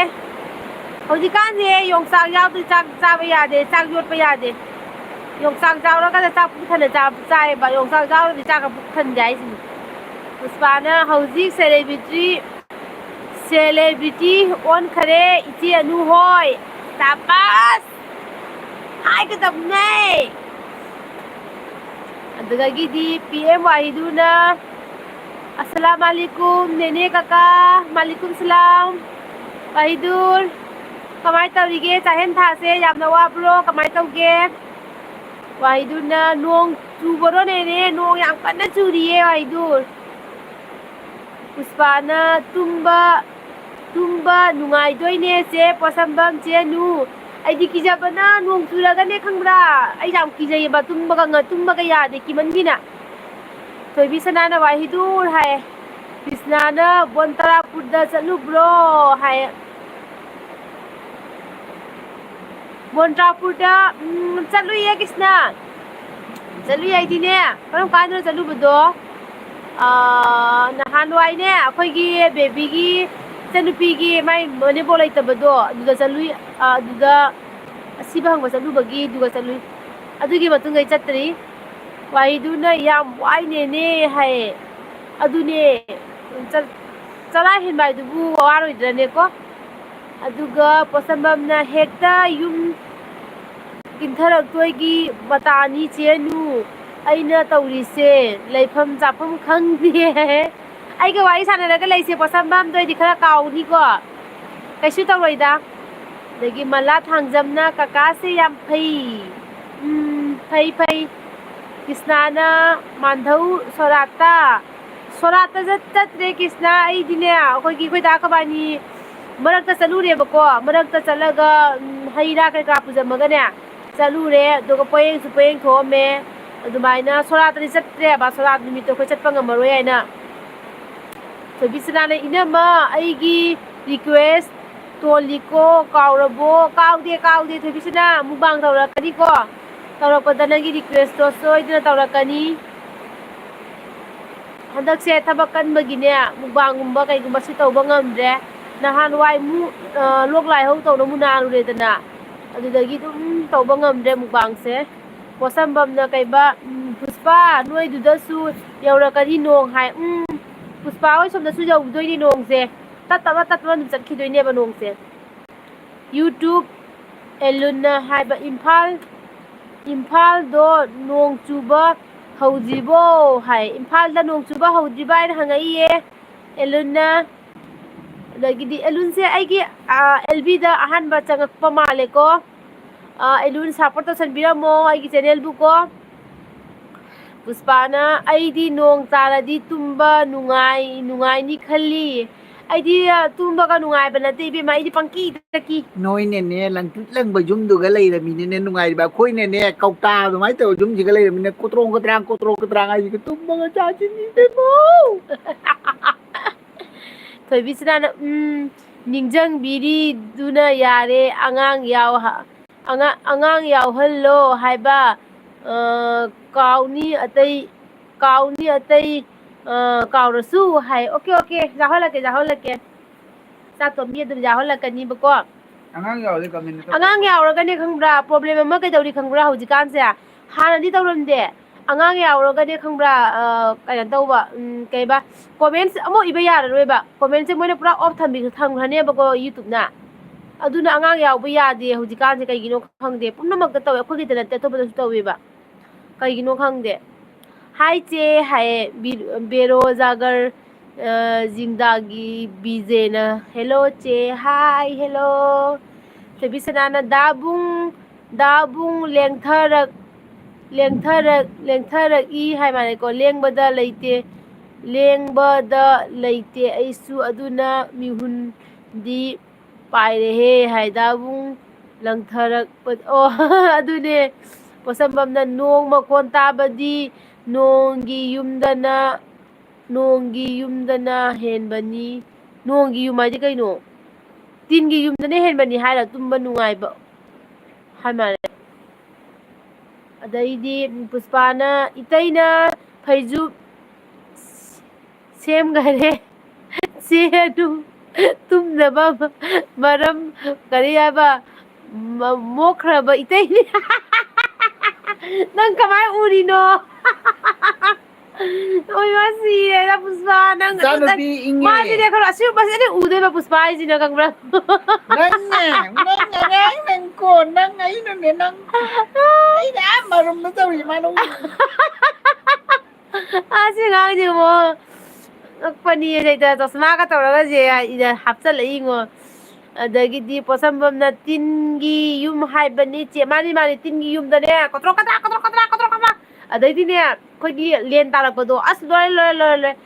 ꯍꯧꯖꯤꯛꯀꯥꯟꯁꯦ ꯌꯣꯡꯆꯥꯛ ꯌꯥꯎꯗ꯭ꯔꯗꯤ ꯆꯥꯛ ꯆꯥꯕ ꯌꯥꯗꯦ, ꯆꯥꯛ ꯌꯣꯠꯄ ꯌꯥꯗꯦ꯫ ꯌꯣꯡꯆꯥꯛ ꯌꯥꯎꯔꯒꯅ ꯆꯥꯛ ꯄꯨꯛ ꯊꯟꯅ ꯆꯥꯕ ꯆꯥꯏꯌꯦꯕ, ꯌꯣꯡꯆꯥꯛ ꯌꯥꯎꯗ꯭ꯔꯗꯤ ꯆꯥꯛꯀ ꯄꯨꯛ ꯊꯟꯗꯦ ꯍꯥꯏꯁꯤꯅꯤ꯫ ꯄꯨꯁꯄꯥꯅ ꯍꯧꯖꯤꯛ celebrity, celebrity ꯑꯣꯟꯈꯔꯦ ꯏꯆꯦ ꯑꯅꯨ ꯍꯣꯏ꯫ ꯁꯥꯕꯥꯁ! ꯍꯥꯏꯒꯗꯕꯅꯦ꯫ ꯑꯗꯨꯗꯒꯤꯗꯤ ꯄꯤ ꯑꯦꯝ ꯋꯥꯍꯤꯗꯨꯅ, "ꯑꯁꯂꯥꯝ ꯑꯂꯤꯀꯨꯝ ꯅꯦꯅꯦ ꯀꯀꯥ, ꯃꯥꯂꯤꯀꯨꯝ ꯁꯂꯥꯝ꯫ ꯋꯥꯍꯤꯗꯨꯔ, ꯀꯃꯥꯏꯅ ꯇꯧꯔꯤꯒꯦ? ꯆꯥꯛꯍꯦꯟ ꯊꯥꯁꯦ ꯌꯥꯝꯅ ꯋꯥꯕ꯭ꯔꯣ? ꯀꯃꯥꯏꯅ ꯇꯧꯒꯦ?" ꯋꯥꯍꯤꯗꯨꯅ, "ꯅꯣꯡ ꯆꯨꯕꯔꯣ ꯅꯦꯅꯦ? ꯅꯣꯡ ꯌꯥꯝ ꯀꯟꯅ ꯆꯨꯔꯤꯌꯦ ꯋꯥꯍꯤꯗꯨꯔ꯫" ꯄꯨꯁꯄꯥꯅ, "ꯇꯨꯝꯕ, ꯇꯨꯝꯕ ꯅꯨꯡꯉꯥꯏꯗꯣꯏꯅꯦ ꯆꯦ ꯄꯣꯠꯁꯝꯕꯝ, ꯆꯦ ꯅꯨ꯫ ꯑꯩꯗꯤ ꯀꯤꯖꯕꯅ ꯅꯣꯡ ꯆꯨꯔꯒꯅꯦ ꯈꯪꯕ꯭ꯔꯥ? ꯑꯩ ꯌꯥꯝ ꯀꯤꯖꯩꯌꯦꯕ, ꯇꯨꯝꯕꯒ ꯉ-, ꯇꯨꯝꯕꯒ ꯌꯥꯗꯦ ꯀꯤꯃꯟꯒꯤꯅ꯫" ꯊꯣꯏꯕꯤ ꯁꯅꯥꯅ ꯋꯥꯍꯤꯗꯨꯔ ꯍꯥꯏ꯫ ꯀ꯭ꯔꯤꯁꯅꯥꯅ ꯕꯣꯟꯇꯥꯔꯥꯄꯨꯔꯗ ꯆꯠꯂꯨꯕ꯭ꯔꯣ ꯍꯥꯏ꯫ ꯕꯣꯟꯇꯥꯔꯥꯄꯨꯔꯗ, ꯎꯝ, ꯆꯠꯂꯨꯏꯌꯦ ꯀ꯭ꯔꯤꯁꯅ꯫ ꯆꯠꯂꯨꯏ ꯍꯥꯏꯗꯤꯅꯦ, ꯀꯔꯝ ꯀꯥꯟꯗꯅꯣ ꯆꯠꯂꯨꯕꯗꯣ? ꯑꯥ, ꯅꯍꯥꯟꯋꯥꯏꯅꯦ, ꯑꯩꯈꯣꯏꯒꯤ ꯕꯦꯕꯤꯒꯤ ꯏꯆꯟꯅꯨꯄꯤꯒꯤ ꯃꯥꯏ ꯃꯅꯦꯝꯕꯣꯛ ꯂꯩꯇꯕꯗꯣ, ꯑꯗꯨꯗ ꯆꯠꯂꯨꯏ꯫ ꯑꯥ, ꯑꯗꯨꯗ ꯑꯁꯤꯕ ꯍꯪꯕ ꯆꯠꯂꯨꯕꯒꯤ ꯑꯗꯨꯒ ꯆꯠꯂꯨꯏ꯫ ꯑꯗꯨꯒꯤ ꯃꯇꯨꯡꯗ ꯑꯩ ꯆꯠꯇ꯭ꯔꯤ꯫ ꯋꯥꯍꯤꯗꯨꯅ, "ꯌꯥꯝ ꯋꯥꯏꯅꯦꯅꯦ" ꯍꯥꯏꯌꯦ꯫ ꯑꯗꯨꯅꯦ, ꯆꯠ-, ꯆꯔꯥ ꯍꯦꯟꯕ ꯍꯥꯏꯗꯨꯕꯨ ꯋꯥꯔꯣꯏꯗ꯭ꯔꯅꯦꯀꯣ? ꯑꯗꯨꯒ ꯄꯣꯠꯁꯝꯕꯝꯅ, "ꯍꯦꯛꯇ ꯌꯨꯝ ꯏꯟꯊꯔꯛꯇꯣꯏꯒꯤ ꯃꯇꯥꯅꯤ ꯆꯦꯅꯨ꯫ ꯑꯩꯅ ꯇꯧꯔꯤꯁꯦ ꯂꯩꯐꯝ ꯆꯥꯐꯝ ꯈꯪꯗꯦ꯫" ꯑꯩꯒ ꯋꯥꯔꯤ ꯁꯥꯟꯅꯔꯒ ꯂꯩꯁꯦ ꯄꯣꯠꯁꯝꯕꯝꯗꯣ ꯑꯩꯗꯤ ꯈꯔ ꯀꯥꯎꯅꯤꯀꯣ꯫ ꯀꯩꯁꯨ ꯇꯧꯔꯣꯏꯗ꯫ ꯑꯗꯒꯤ ꯃꯂꯥ ꯊꯥꯡꯖꯝꯅ, "ꯀꯀꯥꯁꯦ ꯌꯥꯝ ꯐꯩ꯫" ꯎꯝ, ꯐꯩ, ꯐꯩ꯫ ꯀ꯭ꯔꯤꯁꯅꯥꯅ, "ꯃꯥꯟꯙꯧ ꯁꯣꯔꯥꯠꯇ꯫" ꯁꯣꯔꯥꯠꯇ ꯆꯠ-, ꯆꯠꯇ꯭ꯔꯦ ꯀ꯭ꯔꯤꯁꯅ꯫ ꯑꯩꯗꯤꯅꯦ, ꯑꯩꯈꯣꯏꯒꯤ, ꯑꯩꯈꯣꯏ ꯗꯥ ꯑꯩꯈꯣꯏꯕꯥꯅꯤ ꯃꯔꯛꯇ ꯆꯠꯂꯨꯔꯦꯕꯀꯣ꯫ ꯃꯔꯛꯇ ꯆꯠꯂꯒ, ꯎꯝ, ꯍꯩ ꯔꯥ ꯀꯩꯀꯥ ꯄꯨꯖꯃꯒꯅꯦ, ꯆꯠꯂꯨꯔꯦ꯫ ꯑꯗꯨꯒ ꯄꯣꯌꯦꯡꯁꯨ ꯄꯣꯌꯦꯡ ꯊꯣꯛꯑꯝꯃꯦ꯫ ꯑꯗꯨꯃꯥꯏꯅ ꯁꯣꯔꯥꯠꯇꯗꯤ ꯆꯠꯇ꯭ꯔꯦꯕ, ꯁꯣꯔꯥꯠ ꯅꯨꯃꯤꯠꯇꯣ ꯑꯩꯈꯣꯏ ꯆꯠꯄ ꯉꯝꯃꯔꯣꯏ ꯍꯥꯏꯅ꯫ ꯊꯣꯏꯕꯤꯁꯅꯥꯅ, "ꯏꯅꯝꯃ, ꯑꯩꯒꯤ request ꯇꯣꯜꯂꯤꯀꯣ, ꯀꯥꯎꯔꯕꯣ?" ꯀꯥꯎꯗꯦ, ꯀꯥꯎꯗꯦ ꯊꯣꯏꯕꯤꯁꯅꯥ, ꯃꯨꯛꯕꯥꯡ ꯇꯧꯔꯛꯀꯅꯤꯀꯣ꯫ ꯇꯧꯔꯛꯄꯗ ꯅꯪꯒꯤ requestꯇꯣ ꯁꯣꯏꯗꯅ ꯇꯧꯔꯛꯀꯅꯤ꯫ ꯍꯟꯗꯛꯁꯦ ꯊꯕꯛ ꯀꯟꯕꯒꯤꯅꯦ, ꯃꯨꯛꯕꯥꯡꯒꯨꯝꯕ ꯀꯩꯒꯨꯝꯕꯁꯨ ꯇꯧꯕ ꯉꯝꯗ꯭ꯔꯦ꯫ ꯅꯍꯥꯟꯋꯥꯏ ꯃꯨ-, ꯑ, ꯂꯣꯛ ꯂꯥꯏꯍꯧ ꯇꯧꯅ ꯃꯨ ꯅꯥꯔꯨꯔꯦꯗꯅ, ꯑꯗꯨꯗꯒꯤ ꯑꯗꯨꯝ ꯇꯧꯕ ꯉꯝꯗ꯭ꯔꯦ ꯃꯨꯛꯕꯥꯡꯁꯦ꯫ ꯄꯣꯠꯁꯝꯕꯝꯅ ꯀꯩꯕ, ꯎꯝ, "ꯄꯨꯁꯄꯥ, ꯅꯣꯏꯗꯨꯗꯁꯨ ꯌꯧꯔꯛꯀꯅꯤ ꯅꯣꯡ" ꯍꯥꯏ꯫ ꯎꯝ, ꯄꯨꯁꯄꯥ ꯍꯣꯏ ꯁꯣꯝꯗꯁꯨ ꯌꯧꯗꯣꯏꯅꯤ ꯅꯣꯡꯁꯦ꯫ ꯇꯞ ꯇꯞꯅ, ꯇꯞ ꯇꯞꯅ ꯑꯗꯨꯝ ꯆꯠꯈꯤꯗꯣꯏꯅꯦꯕ ꯅꯣꯡꯁꯦ꯫ YouTube ꯑꯦꯂꯨꯟꯅ ꯍꯥꯏꯕ, "ꯏꯝꯐꯥꯜ, ꯏꯝꯐꯥꯜꯗꯣ ꯅꯣꯡ ꯆꯨꯕ ꯍꯧꯗ꯭ꯔꯤꯕꯣ?" ꯍꯥꯏ꯫ "ꯏꯝꯐꯥꯜꯗ ꯅꯣꯡ ꯆꯨꯕ ꯍꯧꯗ꯭ꯔꯤꯕ?" ꯍꯥꯏꯅ ꯍꯪꯉꯛꯏꯌꯦ ꯑꯦꯂꯨꯟꯅ꯫ ꯑꯗꯒꯤꯗꯤ ꯑꯦꯂꯨꯟꯁꯦ ꯑꯩꯒꯤ, ꯑ, L B ꯗ ꯑꯍꯥꯟꯕ ꯆꯪꯉꯛꯄ ꯃꯥꯜꯂꯦꯀꯣ꯫ ꯑ, ꯑꯦꯂꯨꯟ support ꯇꯧꯁꯟꯕꯤꯔꯝꯃꯣ ꯑꯩꯒꯤ channel ꯕꯨ ꯀꯣ꯫ ꯄꯨꯁꯄꯥꯅ, "ꯑꯩꯗꯤ ꯅꯣꯡ ꯇꯥꯔꯗꯤ ꯇꯨꯝꯕ ꯅꯨꯡꯉꯥꯏ-, ꯅꯨꯡꯉꯥꯏꯅꯤ ꯈꯜꯂꯤ꯫" ꯑꯩꯗꯤ, ꯑ, ꯇꯨꯝꯕꯒ ꯅꯨꯡꯉꯥꯏꯕ ꯅꯠꯇꯦ ꯏꯕꯦꯝꯃ, ꯑꯩꯗꯤ ꯄꯪꯀꯤꯗ ꯀꯤ꯫ ꯅꯣꯏꯅꯅꯦ, ꯂꯪꯇ꯭ꯔꯤꯛ ꯂꯪꯕ ꯌꯨꯝꯗꯨꯒ ꯂꯩꯔꯃꯤꯅꯅꯦ ꯅꯨꯡꯉꯥꯏꯔꯤꯕ, ꯑꯩꯈꯣꯏꯅꯅꯦ, ꯀꯧꯇꯥ ꯑꯗꯨꯃꯥꯏꯅ ꯇꯧꯕ ꯌꯨꯝꯁꯤꯒ ꯂꯩꯔꯃꯤꯅ ꯀꯣꯇ꯭ꯔꯣꯡ ꯀꯇ꯭ꯔꯥꯡ, ꯀꯣꯇ꯭ꯔꯣꯡ ꯀꯇ꯭ꯔꯥꯡ ꯍꯥꯏꯁꯤꯒ ꯇꯨꯝꯕꯒ ꯆꯥꯁꯤꯟꯅꯤꯡꯗꯦꯀꯣ꯫ ꯊꯣꯏꯕꯤꯁꯅꯥꯅ, ꯎꯝ, ꯅꯤꯡꯖꯪꯕꯤꯔꯤꯗꯨꯅ ꯌꯥꯔꯦ, ꯑꯉꯥꯡ ꯌꯥꯎ-, ꯑꯉꯥ-, ꯑꯉꯥꯡ ꯌꯥꯎꯍꯜꯂꯣ ꯍꯥꯏꯕ, ꯑ, ꯀꯥꯎꯅꯤ ꯑꯇꯩ, ꯀꯥꯎꯅꯤ ꯑꯇꯩ, ꯑ, ꯀꯥꯎꯔꯁꯨ ꯍꯥꯏ꯫ OK, OK, ꯌꯥꯎꯍꯜꯂꯛꯀꯦ, ꯌꯥꯎꯍꯜꯂꯛꯀꯦ꯫ ꯆꯥꯛꯇꯣ ꯃꯤ ꯑꯗꯨꯝ ꯌꯥꯎꯍꯜꯂꯛꯀꯅꯤꯕꯀꯣ꯫ ꯑꯉꯥꯡ ꯌꯥꯎꯔꯗꯤ comment ꯇꯧ-, ꯑꯉꯥꯡ ꯌꯥꯎꯔꯒꯅꯦ ꯈꯪꯕ꯭ꯔꯥ, problem ꯑꯃ ꯀꯩꯗꯧꯔꯤ ꯈꯪꯕ꯭ꯔꯥ ꯍꯧꯖꯤꯛꯀꯥꯟꯁꯦ? ꯍꯥꯟꯅꯗꯤ ꯇꯧꯔꯝꯗꯦ꯫ ꯑꯉꯥꯡ ꯌꯥꯎꯔꯒꯅꯦ ꯈꯪꯕ꯭ꯔꯥ, ꯑ, ꯀꯩꯅꯣ ꯇꯧꯕ, ꯎꯝ, ꯀꯩꯕ, comments ꯑꯃꯨꯛ ꯏꯕ ꯌꯥꯔꯔꯣꯏꯕ꯫ Commentsꯁꯦ ꯃꯣꯏꯅ ꯄꯨꯔꯥ off ꯊꯝꯕꯤ-, ꯊꯝꯈ꯭ꯔꯅꯦꯕꯀꯣ YouTubeꯅ꯫ ꯑꯗꯨꯅ ꯑꯉꯥꯡ ꯌꯥꯎꯕ ꯌꯥꯗꯦ ꯍꯧꯖꯤꯛꯀꯥꯟꯁꯦ, ꯀꯩꯒꯤꯅꯣ ꯈꯪꯗꯦ꯫ ꯄꯨꯝꯅꯃꯛꯇ ꯇꯧꯋꯦ, ꯑꯩꯈꯣꯏꯒꯤꯗ ꯅꯠꯇꯦ, ꯑꯇꯣꯞꯄꯗꯁꯨ ꯇꯧꯋꯦꯕ꯫ ꯀꯩꯒꯤꯅꯣ ꯈꯪꯗꯦ꯫ Hi ꯆꯦ ꯍꯥꯏꯌꯦ, ꯕꯤ-, ꯕꯦꯔꯣꯖꯥꯒꯔ, ꯑ, ꯖꯤꯡꯗꯥꯒꯤ ꯕꯤꯖꯦꯅ꯫ Hello ꯆꯦ, hi, hello꯫ ꯊꯣꯏꯕꯤꯁꯅꯥꯅ, "ꯗꯥꯕꯨꯡ, ꯗꯥꯕꯨꯡ ꯂꯦꯡꯊꯔꯛ-, ꯂꯦꯡꯊꯔꯛ-, ꯂꯦꯡꯊꯔꯛꯏ" ꯍꯥꯏ ꯃꯥꯜꯂꯦꯀꯣ꯫ "ꯂꯦꯡꯕꯗ ꯂꯩꯇꯦ, ꯂꯦꯡꯕꯗ ꯂꯩꯇꯦ ꯑꯩꯁꯨ, ꯑꯗꯨꯅ ꯃꯤꯍꯨꯟꯗꯤ ꯄꯥꯏꯔꯦꯍꯦ" ꯍꯥꯏ꯫ "ꯗꯥꯕꯨꯡ ꯂꯪꯊꯔꯛꯄ"꯫ ꯑꯣ, ꯑꯗꯨꯅꯦ꯫ ꯄꯣꯠꯁꯝꯕꯝꯅ, "ꯅꯣꯡ ꯃꯈꯣꯟ ꯇꯥꯕꯗꯤ ꯅꯣꯡꯒꯤ ꯌꯨꯝꯗꯅ, ꯅꯣꯡꯒꯤ ꯌꯨꯝꯗꯅ ꯍꯦꯟꯕꯅꯤ"꯫ ꯅꯣꯡꯒꯤ ꯌꯨꯝ ꯍꯥꯏꯗꯤ ꯀꯩꯅꯣ? ꯇꯤꯟꯒꯤ ꯌꯨꯝꯗꯅ ꯍꯦꯟꯕꯅꯤ ꯍꯥꯏꯔ ꯇꯨꯝꯕ ꯅꯨꯡꯉꯥꯏꯕ ꯍꯥꯏ ꯃꯥꯜꯂꯦ꯫ ꯑꯗꯩꯗꯤ ꯄꯨꯁꯄꯥꯅ, "ꯏꯇꯩꯅ ꯐꯩꯖꯨꯞ ꯁꯦꯝꯈꯔꯦ꯫ ꯆꯦ ꯑꯗꯨ ꯇꯨꯝꯅꯕ ꯃꯔꯝ ꯀꯔꯤ ꯍꯥꯏꯕ? ꯃ-, ꯃꯣꯛꯈ꯭ꯔꯕ ꯏꯇꯩꯅꯤ꯫ ꯅꯪ ꯀꯃꯥꯏ ꯎꯔꯤꯅꯣ? ꯑꯣꯏ, ꯃꯥ ꯁꯤꯔꯦꯗ, ꯄꯨꯁꯄꯥ, ꯅꯪ, ꯏꯆꯥꯅꯨꯄꯤ ꯅꯪ, ꯏꯪꯉꯦ꯫ ꯃꯥꯁꯤꯅꯦ, ꯈꯔ ꯑꯁꯤꯒꯨꯝꯕꯁꯤꯗꯤ ꯎꯗꯣꯏꯕ, ꯄꯨꯁꯄꯥ ꯍꯥꯏꯁꯤꯅ, ꯈꯪꯕ꯭ꯔꯥ? ꯅꯪꯅꯦ, ꯅꯪ ꯑꯉꯥꯡ ꯅꯪ ꯀꯣ, ꯅꯪ ꯑꯩꯅꯅꯦ, ꯅꯪ, ꯑꯩꯅ ꯑꯥ ꯃꯔꯨꯝꯗ ꯇꯧꯔꯤ, ꯃꯥꯅ ꯎ-, ꯑꯁꯤ ꯑꯉꯥꯡꯁꯤꯕꯣ, ꯉꯛꯄꯅꯤ, ꯍꯦꯛꯇ ꯆꯁꯃꯥꯒ ꯇꯧꯔꯒ ꯁꯦ, ꯍꯥꯞꯆꯜꯂꯛꯏꯉꯣ꯫ ꯑꯗꯒꯤꯗꯤ ꯄꯣꯠꯁꯝꯕꯝꯅ ꯇꯤꯟꯒꯤ ꯌꯨꯝ ꯍꯥꯏꯕꯅꯤ, ꯆꯦ, ꯃꯥꯅꯤ, ꯃꯥꯅꯤ, ꯇꯤꯟꯒꯤ ꯌꯨꯝꯗꯅꯦ, ꯀꯣꯇ꯭ꯔꯣꯛ ꯀꯗ꯭ꯔꯥꯛ, ꯀꯣꯇ꯭ꯔꯣꯛ ꯀꯗ꯭ꯔꯥꯛ, ꯀꯣꯇ꯭ꯔꯣꯛ ꯀꯗ꯭ꯔꯥꯛ꯫ ꯑꯗꯩꯗꯤꯅꯦ, ꯑꯩꯈꯣꯏꯒꯤ ꯂꯦꯟ ꯇꯥꯔꯛꯄꯗꯣ, ꯑꯁ, ꯂꯣꯏꯔꯦ, ꯂꯣꯏꯔꯦ, ꯂꯣꯏꯔꯦ, ꯂꯣꯏꯔꯦ꯫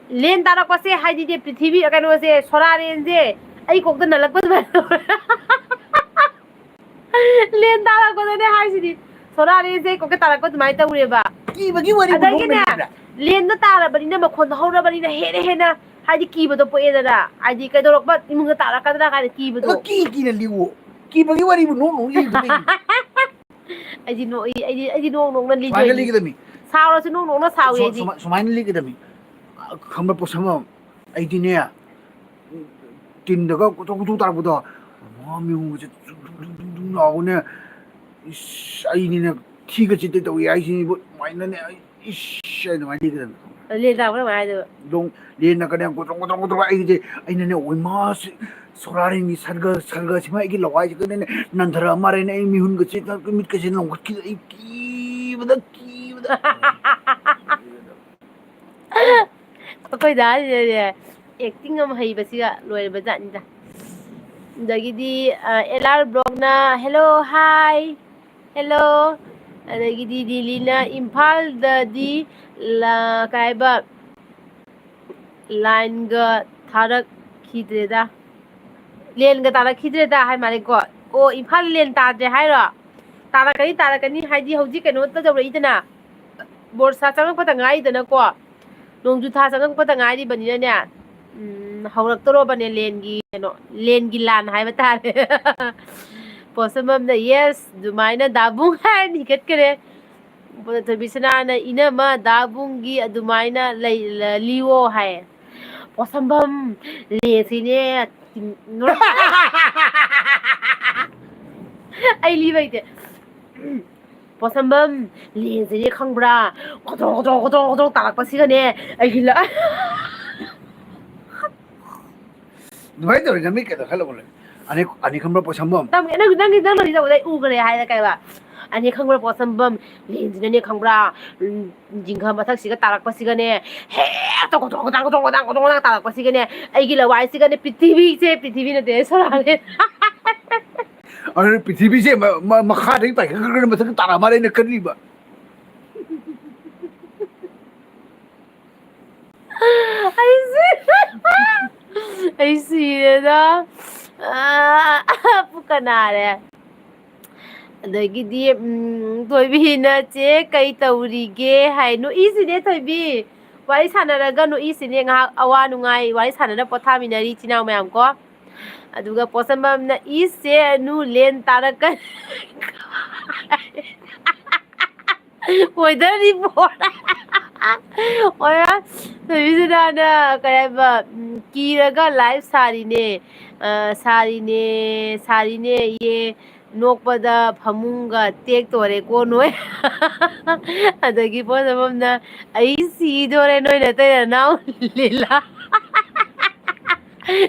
ꯂꯦꯟ ꯇꯥꯔꯛꯄꯁꯦ, ꯍꯥꯏꯗꯤꯅꯦ, ꯄ꯭ꯔꯤꯊꯤꯕꯤ, ꯀꯩꯅꯣꯁꯦ, ꯁꯣꯔꯥꯔꯦꯟꯁꯦ ꯑꯩ ꯀꯣꯛꯇ ꯅꯜꯂꯛꯄ ꯑꯗꯨꯃꯥꯏꯅ ꯇꯧꯔꯦ꯫ ꯂꯦꯟ ꯇꯥꯔꯛꯄꯗꯅꯦ ꯍꯥꯏꯁꯤꯗꯤ, ꯁꯣꯔꯥꯔꯦꯟꯁꯦ ꯑꯩ ꯀꯣꯛꯇ ꯇꯥꯔꯛꯄ ꯑꯗꯨꯃꯥꯏꯅ ꯇꯧꯔꯦꯕ꯫ ꯀꯤꯕꯒꯤ ꯋꯥꯔꯤꯕꯨ ꯑꯗꯒꯤꯅꯦ, ꯅꯣꯛꯅꯔꯤꯕ꯭ꯔꯥ? ꯂꯦꯟꯗꯣ ꯇꯥꯔꯕꯅꯤꯅ, ꯃꯈꯣꯟꯗꯣ ꯍꯧꯔꯕꯅꯤꯅ, ꯍꯦꯟꯅ ꯍꯦꯟꯅ, ꯍꯥꯏꯗꯤ, ꯀꯤꯕꯗꯣ ꯄꯣꯛꯑꯦꯗꯅ, ꯍꯥꯏꯗꯤ, ꯀꯩꯗꯧꯔꯛꯄ ꯏꯃꯨꯡꯗ ꯇꯥꯔꯛꯀꯗ꯭ꯔꯥ ꯀꯥꯏꯅ ꯀꯤꯕꯗꯣ꯫ ꯑꯗꯣ ꯀꯤ ꯀꯤꯅ ꯂꯤꯋꯣ꯫ ꯀꯤꯕꯒꯤ ꯋꯥꯔꯤꯕꯨ ꯅꯣꯛ ꯅꯣꯛ ꯂꯤꯔꯤꯗꯨ ꯀꯩꯒꯤꯅꯣ? ꯑꯩꯗꯤ ꯅꯣꯛꯏ, ꯑꯩꯗꯤ, ꯑꯩꯗꯤ ꯅꯣꯛ ꯅꯣꯛꯅ ꯁꯨꯃꯥꯏꯅ ꯂꯤꯗꯣꯏꯅꯤ꯫ ꯂꯤꯒꯗꯕꯅꯤ꯫ ꯁꯥꯎꯔꯁꯨ ꯅꯣꯛ ꯅꯣꯛꯅ ꯁꯥꯎꯏ ꯁꯨꯃꯥꯏ-, ꯑꯩꯗꯤ꯫ ꯁꯨꯃꯥꯏ-, ꯁꯨꯃꯥꯏꯅ ꯂꯤꯒꯗꯕꯅꯤ꯫ ꯈꯪꯕ꯭ꯔꯥ, ꯄꯣꯠꯁꯝꯕꯝ? ꯑꯩꯗꯤꯅꯦ, ꯇꯤꯟꯗꯒ ꯀꯣꯇ꯭ꯔꯣꯛ ꯀꯣꯇ꯭ꯔꯣꯛ ꯇꯥꯔꯛꯄꯗꯣ, ꯃꯥ ꯃꯤꯍꯨꯟꯒꯁꯦ ꯗꯨꯡ ꯗꯨꯡ ꯗꯨꯡ ꯗꯨꯡ ꯗꯨꯡ ꯂꯥꯎꯕꯅꯦ꯫ ꯏꯁ, ꯑꯩꯗꯤꯅꯦ, ꯊꯤꯒ ꯆꯤꯠꯇꯦ ꯇꯧꯏ ꯍꯥꯏꯁꯤꯅꯤꯕꯨ, ꯑꯗꯨꯃꯥꯏꯅꯅꯦ, ꯑꯩ, ꯏꯁ, ꯑꯩ ꯑꯗꯨꯃꯥꯏꯅ ꯂꯤꯒꯗꯕꯅꯤ꯫ ꯂꯦꯟ ꯇꯥꯔꯛꯄꯗ ꯀꯃꯥꯏꯅ ꯍꯥꯏꯗꯣꯏꯕ? ꯗꯣꯡ, ꯂꯦꯟꯅ ꯀꯅꯦ, ꯒꯣꯗ꯭ꯔꯣꯡ, ꯒꯣꯗ꯭ꯔꯣꯡ, ꯒꯣꯗ꯭ꯔꯣꯡ, ꯑꯩꯗꯤ, ꯑꯩꯅꯅꯦ, ꯑꯣꯏꯃꯥ, ꯁꯤ ꯁꯣꯔꯥꯔꯦꯟꯒꯤ ꯁꯔꯒ, ꯁꯔꯒꯁꯤꯃ ꯑꯩꯒꯤ ꯂꯋꯥꯏꯁꯤꯗꯅꯦ ꯅꯟꯊꯔꯛꯑ ꯃꯥꯜꯂꯦꯅꯦ꯫ ꯑꯩ ꯃꯤꯍꯨꯟꯒꯁꯦ, ꯃꯤꯠꯀꯁꯦ ꯂꯣꯡꯈꯠꯈꯤꯗ, ꯑꯩ ꯀꯤꯕꯗ, ꯀꯤꯕꯗ꯫ ꯑꯩꯈꯣꯏ ꯗꯥꯁꯤꯅꯅꯦ, acting ꯑꯃ ꯍꯩꯕꯁꯤꯒ ꯂꯣꯏꯔꯕ ꯖꯥꯠꯅꯤꯗ꯫ ꯑꯗꯒꯤꯗꯤ, ꯑ, L R Vlogꯅ, "Hello, hi, hello"꯫ ꯑꯗꯒꯤꯗꯤ ꯂꯤꯂꯤꯅ, "ꯏꯝꯐꯥꯜꯗꯗꯤ ꯂ-, ꯀꯩ ꯍꯥꯏꯕ, ꯂꯥꯏꯟꯒ ꯊꯥꯔꯛꯈꯤꯗ꯭ꯔꯦꯗ, ꯂꯦꯟꯒ ꯇꯥꯔꯛꯈꯤꯗ꯭ꯔꯦꯗ" ꯍꯥꯏ ꯃꯥꯜꯂꯦꯀꯣ꯫ ꯑꯣ, ꯏꯝꯐꯥꯜ ꯂꯦꯟ ꯇꯥꯗ꯭ꯔꯦ ꯍꯥꯏꯔꯣ? ꯇꯥꯔꯛꯀꯅꯤ, ꯇꯥꯔꯛꯀꯅꯤ, ꯍꯥꯏꯗꯤ ꯍꯧꯖꯤꯛ ꯀꯩꯅꯣ ꯇꯧꯔꯛꯏꯗꯅ, ꯕꯣꯔꯁꯥ ꯆꯪꯉꯛꯄꯗ ꯉꯥꯏꯔꯤꯗꯅꯀꯣ, ꯅꯣꯡꯖꯨ ꯊꯥ ꯆꯪꯉꯛꯄꯗ ꯉꯥꯏꯔꯤꯕꯅꯤꯅꯅꯦ, ꯎꯝ, ꯍꯧꯔꯛꯇꯣꯔꯕꯅꯦ ꯂꯦꯟꯒꯤ ꯀꯩꯅꯣ, ꯂꯦꯟꯒꯤ ꯂꯥꯟ ꯍꯥꯏꯕ ꯇꯥꯔꯦ꯫ ꯄꯣꯠꯁꯝꯕꯝꯅ, "Yes", ꯑꯗꯨꯃꯥꯏꯅ ꯗꯥꯕꯨꯡ ꯍꯥꯏꯔ ꯍꯤꯒꯠꯈ꯭ꯔꯦ꯫ ꯊꯣꯏꯕꯤꯁꯅꯥꯅ "ꯏꯅꯝꯃ ꯗꯥꯕꯨꯡꯒꯤ ꯑꯗꯨꯃꯥꯏꯅ ꯂꯩ-, ꯂꯤꯌꯣ" ꯍꯥꯏ꯫ ꯄꯣꯠꯁꯝꯕꯝ ꯂꯦꯟꯁꯤꯅꯦ꯫ ꯑꯩ ꯂꯤꯕ ꯍꯩꯇꯦ꯫ ꯄꯣꯠꯁꯝꯕꯝ ꯂꯦꯟꯁꯤꯅꯦ ꯈꯪꯕ꯭ꯔꯥ? ꯈꯣꯗ꯭ꯔꯣꯛ, ꯈꯣꯗ꯭ꯔꯣꯛ, ꯈꯣꯗ꯭ꯔꯣꯛ, ꯈꯣꯗ꯭ꯔꯣꯛ ꯇꯥꯔꯛꯄꯁꯤꯒꯅꯦ, ꯑꯩꯒꯤ ꯂ-, ꯑꯗꯨꯃꯥꯏꯅ ꯇꯧꯔꯤ ꯅꯃꯤꯠ ꯀꯩꯗ ꯈꯜꯂꯒ ꯂꯩ꯫ ꯑꯅꯤ, ꯑꯅꯤ ꯈꯪꯕ꯭ꯔꯥ ꯄꯣꯠꯁꯝꯕꯝ? ꯅꯪ, ꯅꯪ, ꯅꯪꯒꯤ, ꯅꯪꯅ ꯂꯤꯔꯛꯄꯗ ꯑꯩ ꯎꯈ꯭ꯔꯦ ꯍꯥꯏꯔ ꯀꯩꯕ? "ꯑꯅꯤ ꯈꯪꯕ꯭ꯔꯥ ꯄꯣꯠꯁꯝꯕꯝ ꯂꯦꯟꯁꯤꯅꯅꯦ ꯈꯪꯕ꯭ꯔꯥ? ꯎꯝ, ꯖꯤꯡꯒ ꯃꯊꯛꯁꯤꯒ ꯇꯥꯔꯛꯄꯁꯤꯒꯅꯦ, ꯍꯦꯛꯇ ꯒꯣꯗ꯭ꯔꯣꯡ ꯒꯣꯗꯥꯡ, ꯒꯣꯗ꯭ꯔꯣꯡ ꯒꯣꯗꯥꯡ, ꯒꯣꯗ꯭ꯔꯣꯡ ꯒꯣꯗꯥꯡ ꯇꯥꯔꯛꯄꯁꯤꯒꯅꯦ, ꯑꯩꯒꯤ ꯂꯋꯥꯏꯁꯤꯒꯅꯦ ꯄ꯭ꯔꯤꯊꯤꯕꯤꯁꯦ", ꯄ꯭ꯔꯤꯊꯤꯕꯤ ꯅꯠꯇꯦ, ꯁꯣꯔꯥꯅꯦ꯫ ꯑꯗꯨꯅ ꯄ꯭ꯔꯤꯊꯤꯕꯤꯁꯦ ꯃ-, ꯃ-, ꯃꯈꯥꯗꯒꯤ ꯄꯥꯏꯈꯠꯈ꯭ꯔꯒ ꯃꯊꯛꯇ ꯇꯥꯔꯛ ꯃꯥꯜꯂꯦ ꯑꯩꯅ ꯈꯜꯂꯤꯕ꯫ ꯑꯩ ꯁꯤ-, ꯑꯩ ꯁꯤꯔꯦꯗ꯫ ꯑꯥ, ꯄꯨꯛꯀ ꯅꯥꯔꯦ꯫ ꯑꯗꯒꯤꯗꯤ, ꯎꯝ, ꯊꯣꯏꯕꯤꯅ, "ꯆꯦ, ꯀꯩ ꯇꯧꯔꯤꯒꯦ?" ꯍꯥꯏ꯫ ꯅꯣꯛꯏꯁꯤꯅꯦ, ꯊꯣꯏꯕꯤ꯫ ꯋꯥꯔꯤ ꯁꯥꯟꯅꯔꯒ ꯅꯣꯛꯏꯁꯤꯅꯦ, ꯉꯥꯏꯍꯥꯛ ꯑꯋꯥ ꯅꯨꯡꯉꯥꯏ ꯋꯥꯔꯤ ꯁꯥꯟꯅꯔ ꯄꯣꯊꯥꯃꯤꯟꯅꯔꯤ ꯏꯆꯤꯟ ꯏꯅꯥꯎ ꯃꯌꯥꯝ ꯀꯣ꯫ ꯑꯗꯨꯒ ꯄꯣꯠꯁꯝꯕꯝꯅ, "ꯏꯁ, ꯆꯦ ꯑꯅꯨ ꯂꯦꯟ ꯇꯥꯔꯛꯀꯅꯤ꯫" Weather report꯫ ꯑꯣꯏꯔ-, ꯊꯣꯏꯕꯤꯁꯅꯥꯅ ꯀꯩ ꯍꯥꯏꯕ, ꯎꯝ, ꯀꯤꯔꯒ live ꯁꯥꯔꯤꯅꯦ꯫ ꯑ, ꯁꯥꯔꯤꯅꯦ, ꯁꯥꯔꯤꯅꯦ, ꯌꯦ꯫ ꯅꯣꯛꯄꯗ ꯐꯃꯨꯡꯒ ꯇꯦꯛꯇꯣꯔꯦꯀꯣ ꯅꯣꯏ꯫ ꯑꯗꯒꯤ ꯄꯣꯠꯁꯝꯕꯝꯅ, "ꯑꯩ ꯁꯤꯗꯣꯔꯦ ꯅꯣꯏ ꯅꯇꯩ ꯅꯅꯥꯎ ꯂꯤꯂꯥ꯫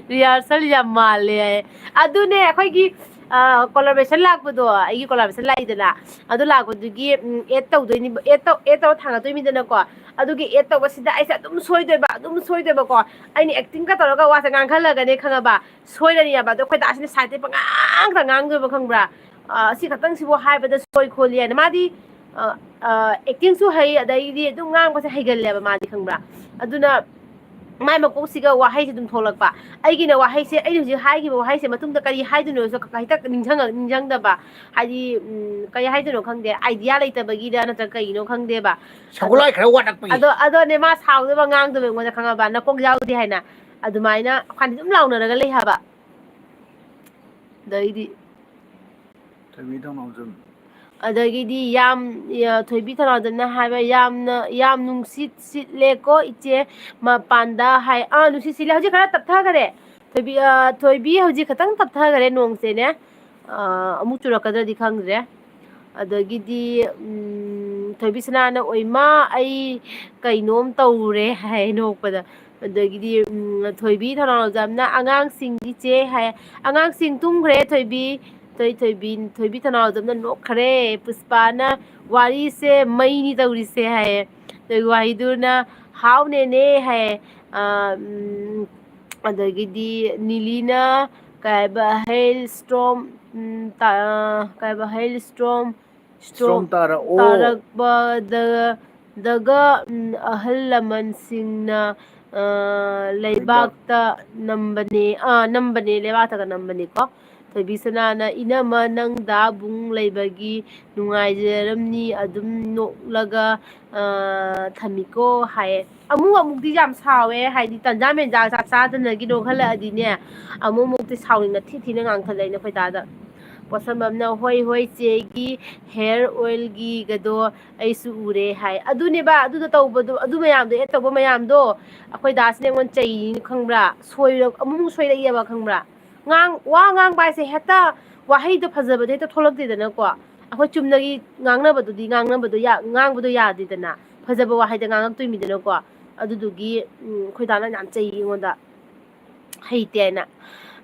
Rehearsal ꯌꯥꯝ ꯃꯥꯜꯂꯦ" ꯍꯥꯏ꯫ ꯑꯗꯨꯅꯦ ꯑꯩꯈꯣꯏꯒꯤ, ꯑ, collaboration ꯂꯥꯛꯄꯗꯣ, ꯑꯩꯒꯤ collaboration ꯂꯥꯛꯏꯗꯅ, ꯑꯗꯨ ꯂꯥꯛꯄꯗꯨꯒꯤ, ꯎꯝ, add ꯇꯧꯗꯣꯏꯅꯤ, add ꯇꯧ-, add ꯇꯧꯔ ꯊꯥꯡꯒꯠꯇꯣꯏꯅꯤꯗꯅꯀꯣ꯫ ꯑꯗꯨꯒꯤ add ꯇꯧꯕꯁꯤꯗ ꯑꯩꯁꯦ ꯑꯗꯨꯝ ꯁꯣꯏꯗꯣꯏꯕ, ꯑꯗꯨꯝ ꯁꯣꯏꯗꯣꯏꯕꯀꯣ꯫ ꯑꯩꯅ acting ꯀ ꯇꯧꯔꯒ ꯋꯥꯁꯦ ꯉꯥꯡꯈꯠꯂꯒꯅꯦ ꯈꯪꯉꯕ, ꯁꯣꯏꯔꯅꯤꯕ꯫ ꯑꯗꯣ ꯑꯩꯈꯣꯏ ꯗꯥꯁꯤꯅ side ꯇꯩ ꯄꯉꯥꯡꯗ ꯉꯥꯡꯗꯣꯏꯕ, ꯈꯪꯕ꯭ꯔꯥ? ꯑ, "ꯁꯤ ꯈꯛꯇꯪꯁꯤꯕꯨ ꯍꯥꯏꯕꯗ ꯁꯣꯏ ꯈꯣꯠꯂꯤ" ꯍꯥꯏꯅ꯫ ꯃꯥꯗꯤ, ꯑ, ꯑ, acting ꯁꯨ ꯍꯩ, ꯑꯗꯩꯗꯤ ꯑꯗꯨꯝ ꯉꯥꯡꯕꯁꯦ ꯍꯩꯒꯜꯂꯦꯕ ꯃꯥꯗꯤ, ꯈꯪꯕ꯭ꯔꯥ? ꯑꯗꯨꯅ ꯃꯥꯏ ꯃꯀꯣꯛꯁꯤꯒ ꯋꯥꯍꯩꯁꯦ ꯑꯗꯨꯝ ꯊꯣꯛꯂꯛꯄ꯫ ꯑꯩꯒꯤꯅ ꯋꯥꯍꯩꯁꯦ, ꯑꯩꯅ ꯍꯧꯖꯤꯛ ꯍꯥꯏꯈꯤꯕ ꯋꯥꯍꯩꯁꯦ ꯃꯇꯨꯡꯗ ꯀꯔꯤ ꯍꯥꯏꯗꯣꯏꯅꯣꯁꯨ ꯍꯦꯛꯇ ꯅꯤꯡꯁꯤꯡꯉ-, ꯅꯤꯡꯁꯤꯡꯗꯕ꯫ ꯍꯥꯏꯗꯤ, ꯎꯝ, ꯀꯔꯤ ꯍꯥꯏꯗꯣꯏꯅꯣ ꯈꯪꯗꯦ, idea ꯂꯩꯇꯕꯒꯤꯔ ꯅꯠꯇ꯭ꯔꯒ ꯀꯩꯒꯤꯅꯣ ꯈꯪꯗꯦꯕ꯫ ꯑꯗꯣ, ꯁꯒꯣꯜꯍꯋꯥꯏ ꯈꯔ ꯋꯥꯠꯂꯛꯄꯒꯤ꯫ ꯑꯗꯣ, ꯑꯗꯣꯅꯦ ꯃꯥ ꯁꯥꯎꯗꯣꯏꯕ, ꯉꯥꯡꯗꯣꯏꯕ ꯑꯩꯉꯣꯟꯗ, ꯈꯪꯉꯕ? "ꯅꯀꯣꯛ ꯌꯥꯎꯗꯦ" ꯍꯥꯏꯅ꯫ ꯑꯗꯨꯃꯥꯏꯅ ꯑꯩꯈꯣꯏꯅꯤ ꯑꯗꯨꯝ ꯂꯥꯎꯅꯔꯒ ꯂꯩ ꯍꯥꯏꯕ꯫ ꯑꯗꯩꯗꯤ ꯊꯣꯏꯕꯤꯗꯧꯅ ꯍꯧꯖꯤꯛ ꯑꯗꯒꯤꯗꯤ ꯌꯥꯝ, ꯊꯣꯏꯕꯤ ꯊꯧꯅꯥꯎꯖꯝꯅ ꯍꯥꯏꯕ, "ꯌꯥꯝꯅ, ꯌꯥꯝ ꯅꯨꯡꯁꯤꯠ ꯁꯤꯠꯂꯦꯀꯣ ꯏꯆꯦ ꯃꯄꯥꯟꯗ" ꯍꯥꯏ꯫ ꯑꯥ, ꯅꯨꯡꯁꯤꯠ ꯁꯤꯠꯂꯦ꯫ ꯍꯧꯖꯤꯛ ꯈꯔ ꯇꯞꯊꯈꯔꯦ꯫ ꯊꯣꯏꯕꯤ, ꯑ, ꯊꯣꯏꯕꯤ, ꯍꯧꯖꯤꯛ ꯈꯇꯪ ꯇꯞꯊꯈꯔꯦ ꯅꯣꯡꯁꯦꯅꯦ꯫ ꯑ, ꯑꯃꯨꯛ ꯆꯨꯔꯛꯀꯗ꯭ꯔꯗꯤ ꯈꯪꯗ꯭ꯔꯦ꯫ ꯑꯗꯒꯤꯗꯤ, ꯎꯝ, ꯊꯣꯏꯕꯤ ꯁꯅꯥꯅ, "ꯑꯣꯏꯃꯥ, ꯑꯩ ꯀꯩꯅꯣꯝ ꯇꯧꯔꯦ" ꯍꯥꯏ ꯅꯣꯛꯄꯗ꯫ ꯑꯗꯒꯤꯗꯤ, ꯎꯝ, ꯊꯣꯏꯕꯤ ꯊꯧꯅꯥꯎꯖꯝꯅ, "ꯑꯉꯥꯡꯁꯤꯡꯗꯤ ꯆꯦ" ꯍꯥꯏ꯫ "ꯑꯉꯥꯡꯁꯤꯡ ꯇꯨꯝꯈ꯭ꯔꯦ ꯊꯣꯏꯕꯤ"꯫ ꯊꯣꯏ-, ꯊꯣꯏꯕꯤ, ꯊꯣꯏꯕꯤ ꯊꯧꯅꯥꯎꯖꯝꯅ ꯅꯣꯛꯈ꯭ꯔꯦ꯫ ꯄꯨꯁꯄꯥꯅ, "ꯋꯥꯔꯤꯁꯦ ꯃꯩꯅꯤ ꯇꯧꯔꯤꯁꯦ" ꯍꯥꯏꯌꯦ꯫ ꯑꯗꯒꯤ ꯋꯥꯍꯤꯗꯨꯅ, "ꯍꯥꯎ ꯅꯦꯅꯦ" ꯍꯥꯏꯌꯦ꯫ ꯑ, ꯎꯝ, ꯑꯗꯒꯤꯗꯤ ꯅꯤꯂꯤꯅ ꯀꯩ ꯍꯥꯏꯕ, "ꯍꯦꯜ ꯁ꯭ꯇꯣꯔꯝ", ꯎꯝ, ꯇꯥ-, ꯑ, ꯀꯩ ꯍꯥꯏꯕ, "ꯍꯦꯜ ꯁ꯭ꯇꯣꯔꯝ, ꯁ꯭ꯇꯣꯔꯝ ꯁ꯭ꯇꯣꯔꯝ ꯇꯥꯔꯛꯑꯣ꯫ ꯇꯥꯔꯛꯄꯗ, ꯗꯒ, ꯎꯝ, ꯑꯍꯜ ꯂꯃꯟꯁꯤꯡꯅ, ꯑ, ꯂꯩꯕꯥꯛ ꯂꯩꯕꯥꯛꯇ ꯅꯝꯕꯅꯦ", ꯑ, ꯅꯝꯕꯅꯦ, ꯂꯩꯕꯥꯛꯇꯒ ꯅꯝꯕꯅꯦꯀꯣ꯫ ꯊꯣꯏꯕꯤ ꯁꯅꯥꯅ, "ꯏꯅꯝꯃ, ꯅꯪ ꯗꯥ ꯕꯨꯡ ꯂꯩꯕꯒꯤ ꯅꯨꯡꯉꯥꯏꯖꯔꯝꯅꯤ, ꯑꯗꯨꯝ ꯅꯣꯛꯂꯒ, ꯑ, ꯊꯝꯃꯤꯀꯣ" ꯍꯥꯏꯌꯦ꯫ ꯑꯃꯨꯛ ꯑꯃꯨꯛꯇꯤ ꯌꯥꯝ ꯁꯥꯎꯋꯦ, ꯍꯥꯏꯗꯤ ꯇꯟꯖꯥ ꯃꯦꯟꯖꯥ ꯆꯥꯛ ꯆꯥꯗꯅꯒꯤ ꯅꯣꯛꯍꯜꯂꯛꯑꯗꯤꯅꯦ, ꯑꯃꯨꯛ ꯑꯃꯨꯛꯇꯤ ꯁꯥꯎꯅꯤꯡꯅ ꯊꯤ ꯊꯤꯅ ꯉꯥꯡꯊꯠꯂꯛꯏꯅꯦ ꯑꯩꯈꯣꯏ ꯗꯥꯗ꯫ ꯄꯣꯠꯁꯝꯕꯝꯅ, "ꯍꯣꯏ, ꯍꯣꯏ, ꯆꯦꯒꯤ ꯍꯦꯌꯔ ꯑꯣꯏꯜꯒꯤꯒꯗꯣ ꯑꯩꯁꯨ ꯎꯔꯦ" ꯍꯥꯏ꯫ ꯑꯗꯨꯅꯦꯕ, ꯑꯗꯨꯗ ꯇꯧꯕꯗꯣ, ꯑꯗꯨ ꯃꯌꯥꯝꯗꯣ, ꯑꯦꯗ ꯇꯧꯕ ꯃꯌꯥꯝꯗꯣ, ꯑꯩꯈꯣꯏ ꯗꯥꯁꯤꯅ ꯑꯩꯉꯣꯟꯗ ꯆꯩꯔꯤꯅꯤ ꯈꯪꯕ꯭ꯔꯥ? ꯁꯣꯏꯔ-, ꯑꯃꯨꯛꯃꯨꯛ ꯁꯣꯏꯔꯛꯑꯦꯕ ꯈꯪꯕ꯭ꯔꯥ? ꯉꯥꯡ-, ꯋꯥ ꯉꯥꯡꯕ ꯍꯥꯏꯁꯦ ꯍꯦꯛꯇ ꯋꯥꯍꯩꯗꯣ ꯐꯖꯕꯗꯤ ꯍꯦꯛꯇ ꯊꯣꯛꯂꯛꯇꯦꯗꯅꯀꯣ꯫ ꯑꯩꯈꯣꯏ ꯆꯨꯝꯅꯒꯤ ꯉꯥꯡꯅꯕꯗꯨꯗꯤ, ꯉꯥꯡꯅꯕꯗꯣ ꯌꯥ-, ꯉꯥꯡꯕꯗꯣ ꯌꯥꯗꯦꯗꯅ꯫ ꯐꯖꯕ ꯋꯥꯍꯩꯗ ꯉꯥꯡꯉꯛꯇꯣꯏꯅꯤꯗꯅꯀꯣ꯫ ꯑꯗꯨꯗꯨꯒꯤ, ꯎꯝ, ꯑꯩꯈꯣꯏ ꯗꯥꯅ ꯌꯥꯝ ꯆꯩꯌꯦ ꯑꯩꯉꯣꯟꯗ꯫ ꯍꯩꯇꯦ ꯍꯥꯏꯅ꯫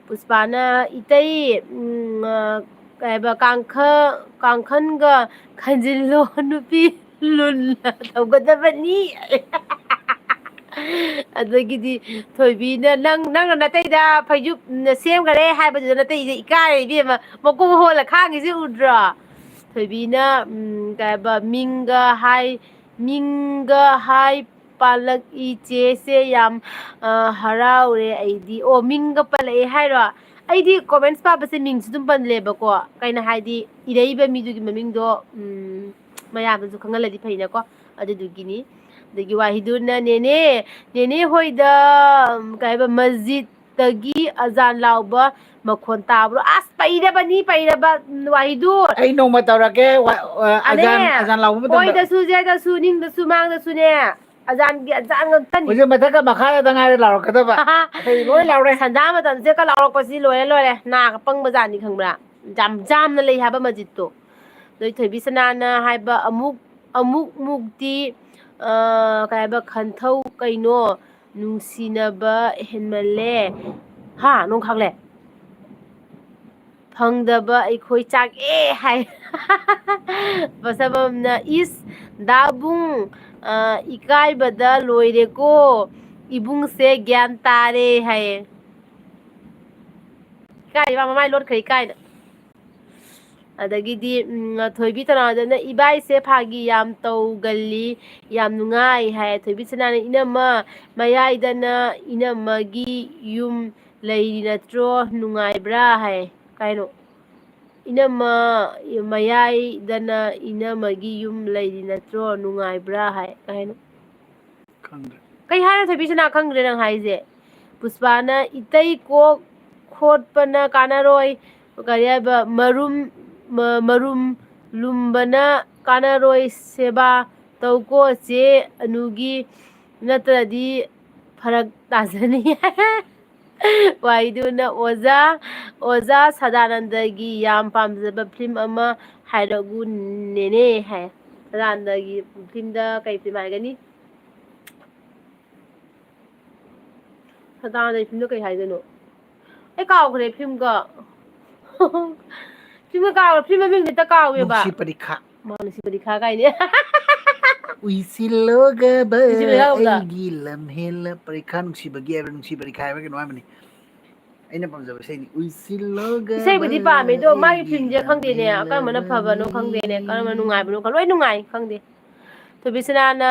ꯄꯨꯁꯄꯥꯅ, "ꯏꯇꯩ, ꯎꯝ, ꯑ, ꯀꯩ ꯍꯥꯏꯕ, ꯀꯥꯡꯈ-, ꯀꯥꯡꯈꯟꯒ ꯈꯟꯖꯤꯜꯂꯣ, ꯅꯨꯄꯤ ꯂꯨꯟꯅ ꯇꯧꯒꯗꯕꯅꯤ"꯫ ꯑꯗꯒꯤꯗꯤ ꯊꯣꯏꯕꯤꯅ, "ꯅꯪ, ꯅꯪꯅ ꯅꯇꯩꯗ ꯐꯩꯖꯨꯞ, ꯎꯝ, ꯁꯦꯝꯈꯔꯦ ꯍꯥꯏꯕꯗꯨꯗ ꯅꯇꯩꯁꯦ ꯏꯀꯥꯏꯔꯦ ꯏꯕꯦꯝꯃ, ꯃꯀꯣꯛ ꯍꯣꯜꯂ ꯈꯥꯡꯉꯤꯁꯦ ꯎꯗ꯭ꯔꯣ?" ꯊꯣꯏꯕꯤꯅ, ꯎꯝ, ꯀꯩ ꯍꯥꯏꯕ, ꯃꯤꯡꯒ ꯍꯥꯏ, ꯃꯤꯡꯒ ꯍꯥꯏ ꯄꯥꯜꯂꯛꯏ ꯆꯦꯁꯦ, ꯌꯥꯝ, ꯑ, ꯍꯔꯥꯎꯔꯦ ꯑꯩꯗꯤ꯫ ꯑꯣ, ꯃꯤꯡꯒ ꯄꯜꯂꯛꯑꯦ ꯍꯥꯏꯔꯣ? ꯑꯩꯗꯤ comments ꯄꯥꯕꯁꯦ ꯃꯤꯡꯁꯨ ꯑꯗꯨꯝ ꯄꯜꯂꯦꯕꯀꯣ꯫ ꯀꯩꯅꯣ ꯍꯥꯏꯗꯤ, ꯏꯔꯛꯏꯕ ꯃꯤꯗꯨꯒꯤ ꯃꯃꯤꯡꯗꯣ, ꯎꯝ, ꯃꯌꯥꯝꯅꯁꯨ ꯈꯪꯍꯜꯂꯗꯤ ꯐꯩꯅꯀꯣ꯫ ꯑꯗꯨꯗꯨꯒꯤꯅꯤ꯫ ꯑꯗꯒꯤ ꯋꯥꯍꯤꯗꯨꯅ, "ꯅꯦꯅꯦ, ꯅꯦꯅꯦ ꯍꯣꯏꯗ, ꯎꯝ, ꯀꯩ ꯍꯥꯏꯕ, ꯃꯁꯖꯤꯠꯇ ꯃꯅꯤꯡꯗꯒꯤ ꯑꯖꯥꯟ ꯂꯥꯎꯕ ꯃꯈꯣꯟ ꯇꯥꯕ꯭ꯔꯣ? ꯑꯁ, ꯄꯩꯔꯕꯅꯤ, ꯄꯩꯔꯕ ꯋꯥꯍꯩꯗꯨ꯫ ꯑꯩ ꯅꯣꯡꯃ ꯇꯧꯔꯛꯀꯦ, ꯋꯥ-, ꯑ, ꯑꯅꯦ, ꯑꯖꯥꯟ, ꯑꯖꯥꯟ ꯂꯥꯎꯕ ꯃꯇꯝꯗ꯫ ꯑꯣꯏꯗꯁꯨ, ꯖꯦꯗꯁꯨ, ꯅꯤꯡꯗꯁꯨ, ꯃꯥꯡꯗꯁꯨꯅꯦ꯫ ꯑꯖꯥꯟꯒꯤ ꯑꯖꯥꯟ ꯉꯥꯛꯇꯅꯤ꯫ ꯍꯧꯖꯤꯛ ꯃꯊꯛꯀ ꯃꯈꯥꯗ ꯉꯥꯏꯔꯦ ꯂꯥꯎꯔꯛꯀꯗꯕ꯫ ꯑꯇꯩ ꯂꯣꯏ ꯂꯥꯎꯔꯦ꯫ ꯁꯟꯗꯥ ꯃꯇꯝꯁꯦ ꯀ ꯂꯥꯎꯔꯛꯄꯁꯤ ꯂꯣꯏꯔꯦ, ꯂꯣꯏꯔꯦ꯫ ꯅꯥꯒ ꯄꯪꯕ ꯖꯥꯠꯅꯤ ꯈꯪꯕ꯭ꯔꯥ? ꯌꯥꯝ ꯖꯥꯝꯅ ꯂꯩ ꯍꯥꯏꯕ ꯃꯁꯖꯤꯠꯇꯣ꯫ ꯑꯗꯩ ꯊꯣꯏꯕꯤ ꯁꯅꯥꯅ ꯍꯥꯏꯕ ꯑꯃꯨꯛ, ꯑꯃꯨꯛ ꯃꯨꯛꯇꯤ, ꯑ, ꯀꯩ ꯍꯥꯏꯕ, ꯈꯟꯊꯧ ꯀꯩꯅꯣ? ꯅꯨꯡꯁꯤꯅꯕ ꯍꯦꯟꯃꯜꯂꯦ꯫ ꯍꯥ? ꯅꯣꯡꯈꯥꯛꯂꯦ꯫ ꯐꯪꯗꯕ ꯑꯩꯈꯣꯏ ꯆꯥꯛꯑꯦ ꯍꯥꯏ꯫ ꯄꯁꯥꯕꯝꯅ, "ꯏꯁ, ꯗꯥꯕꯨꯡ, ꯑ, ꯏꯀꯥꯏꯕꯗ ꯂꯣꯏꯔꯦꯀꯣ꯫ ꯏꯕꯨꯡꯁꯦ ꯒ꯭ꯌꯥꯟ ꯇꯥꯔꯦ" ꯍꯥꯏꯌꯦ꯫ ꯏꯀꯥꯏꯕ ꯃꯃꯥꯏ ꯂꯣꯠꯈ꯭ꯔꯦ ꯏꯀꯥꯏꯅ꯫ ꯑꯗꯒꯤꯗꯤ, ꯎꯝ, ꯊꯣꯏꯕꯤ ꯇꯅꯥꯎꯗꯅ, "ꯏꯕꯥꯏꯁꯦ ꯐꯥꯒꯤ ꯌꯥꯝ ꯇꯧꯒꯜꯂꯤ, ꯌꯥꯝ ꯅꯨꯡꯉꯥꯏ" ꯍꯥꯏ꯫ ꯊꯣꯏꯕꯤ ꯁꯅꯥꯅ, "ꯏꯅꯝꯃ ꯃꯌꯥꯏꯗꯅ ꯏꯅꯝꯃꯒꯤ ꯌꯨꯝ ꯂꯩꯔꯤ ꯅꯠꯇ꯭ꯔꯣ? ꯅꯨꯡꯉꯥꯏꯕ꯭ꯔꯥ?" ꯍꯥꯏ꯫ ꯀꯩꯅꯣ? "ꯏꯅꯝꯃ ꯃꯌꯥꯏꯗꯅ ꯏꯅꯝꯃꯒꯤ ꯌꯨꯝ ꯂꯩꯔꯤ ꯅꯠꯇ꯭ꯔꯣ? ꯅꯨꯡꯉꯥꯏꯕ꯭ꯔꯥ?" ꯍꯥꯏ꯫ ꯀꯩ ꯍꯥꯏꯅꯣ? ꯈꯪꯗ꯭ꯔꯦ꯫ ꯀꯩ ꯍꯥꯏꯅꯣ, ꯊꯣꯏꯕꯤ ꯁꯅꯥ, ꯈꯪꯗ꯭ꯔꯦ ꯅꯪ ꯍꯥꯏꯁꯦ? ꯄꯨꯁꯄꯥꯅ, "ꯏꯇꯩ ꯀꯣꯛ ꯈꯣꯠꯄꯅ ꯀꯥꯟꯅꯔꯣꯏ, ꯀꯔꯤ ꯍꯥꯏꯕ, ꯃꯔꯨꯝ, ꯃ-, ꯃꯔꯨꯝ ꯂꯨꯝꯕꯅ ꯀꯥꯟꯅꯔꯣꯏ, ꯁꯦꯕꯥ ꯇꯧꯀꯣ ꯆꯦ ꯑꯅꯨꯒꯤ, ꯅꯠꯇ꯭ꯔꯗꯤ ꯐꯔꯛ ꯇꯥꯖꯅꯤ"꯫ ꯋꯥꯏꯗꯨꯅ, "ꯑꯣꯖꯥ, ꯑꯣꯖꯥ ꯁꯗꯥꯅꯟꯗꯒꯤ ꯌꯥꯝ ꯄꯥꯝꯖꯕ ꯐꯤꯂꯝ ꯑꯃ ꯍꯥꯏꯔꯛꯎ ꯅꯦꯅꯦ" ꯍꯥꯏ꯫ ꯁꯗꯥꯅꯟꯗꯒꯤ ꯐꯤꯂꯝꯗ ꯀꯩ ꯐꯤꯂꯝ ꯍꯥꯏꯒꯅꯤ? ꯁꯗꯥꯅꯟꯗꯒꯤ ꯐꯤꯂꯝꯗꯣ ꯀꯩ ꯍꯥꯏꯗꯣꯏꯅꯣ? ꯑꯩ ꯀꯥꯎꯈ꯭ꯔꯦ ꯐꯤꯂꯝꯒ꯫ ꯐꯤꯂꯝꯒ ꯀꯥꯎꯈ꯭ꯔꯦ, ꯐꯤꯂꯝ ꯃꯃꯤꯡ ꯍꯦꯛꯇ ꯀꯥꯎꯋꯦꯕ꯫ ꯅꯨꯡꯁꯤ ꯄꯔꯤꯈꯥ꯫ ꯃꯥ ꯅꯨꯡꯁꯤ ꯄꯔꯤꯈꯥ ꯀꯥꯏꯅꯦ꯫ ꯎꯏꯁꯤꯜꯂꯣꯒꯕ ꯅꯨꯡꯁꯤ ꯄꯔꯤꯈꯥ ꯀꯧꯕꯗꯣ? ꯑꯩꯒꯤ ꯂꯝꯍꯦꯜꯂ ꯄꯔꯤꯈꯥ ꯅꯨꯡꯁꯤꯕꯒꯤ ꯍꯥꯏꯕ꯭ꯔꯥ, ꯅꯨꯡꯁꯤ ꯄꯔꯤꯈꯥ ꯍꯥꯏꯕ꯭ꯔꯥ ꯀꯩꯅꯣ ꯍꯥꯏꯕꯅꯤ꯫ ꯑꯩꯅ ꯄꯥꯝꯖꯕ ꯏꯁꯩꯅꯤ꯫ ꯎꯏꯁꯤꯜꯂꯣꯒꯕ ꯏꯁꯩꯕꯨꯗꯤ ꯄꯥꯝꯃꯦ, ꯑꯗꯣ ꯃꯥꯒꯤ ꯑꯩꯒꯤ ꯐꯤꯂꯝꯁꯦ ꯈꯪꯗꯦꯅꯦ, ꯂꯝꯍꯦꯜꯂꯕ ꯀꯔꯝꯕꯅ ꯐꯕꯅꯣ ꯈꯪꯗꯦꯅꯦ, ꯀꯔꯝꯕꯅ ꯅꯨꯡꯉꯥꯏꯕꯅꯣ ꯈꯪ-, ꯂꯣꯏ ꯅꯨꯡꯉꯥꯏ, ꯈꯪꯗꯦ꯫ ꯊꯣꯏꯕꯤꯁꯅꯥꯅ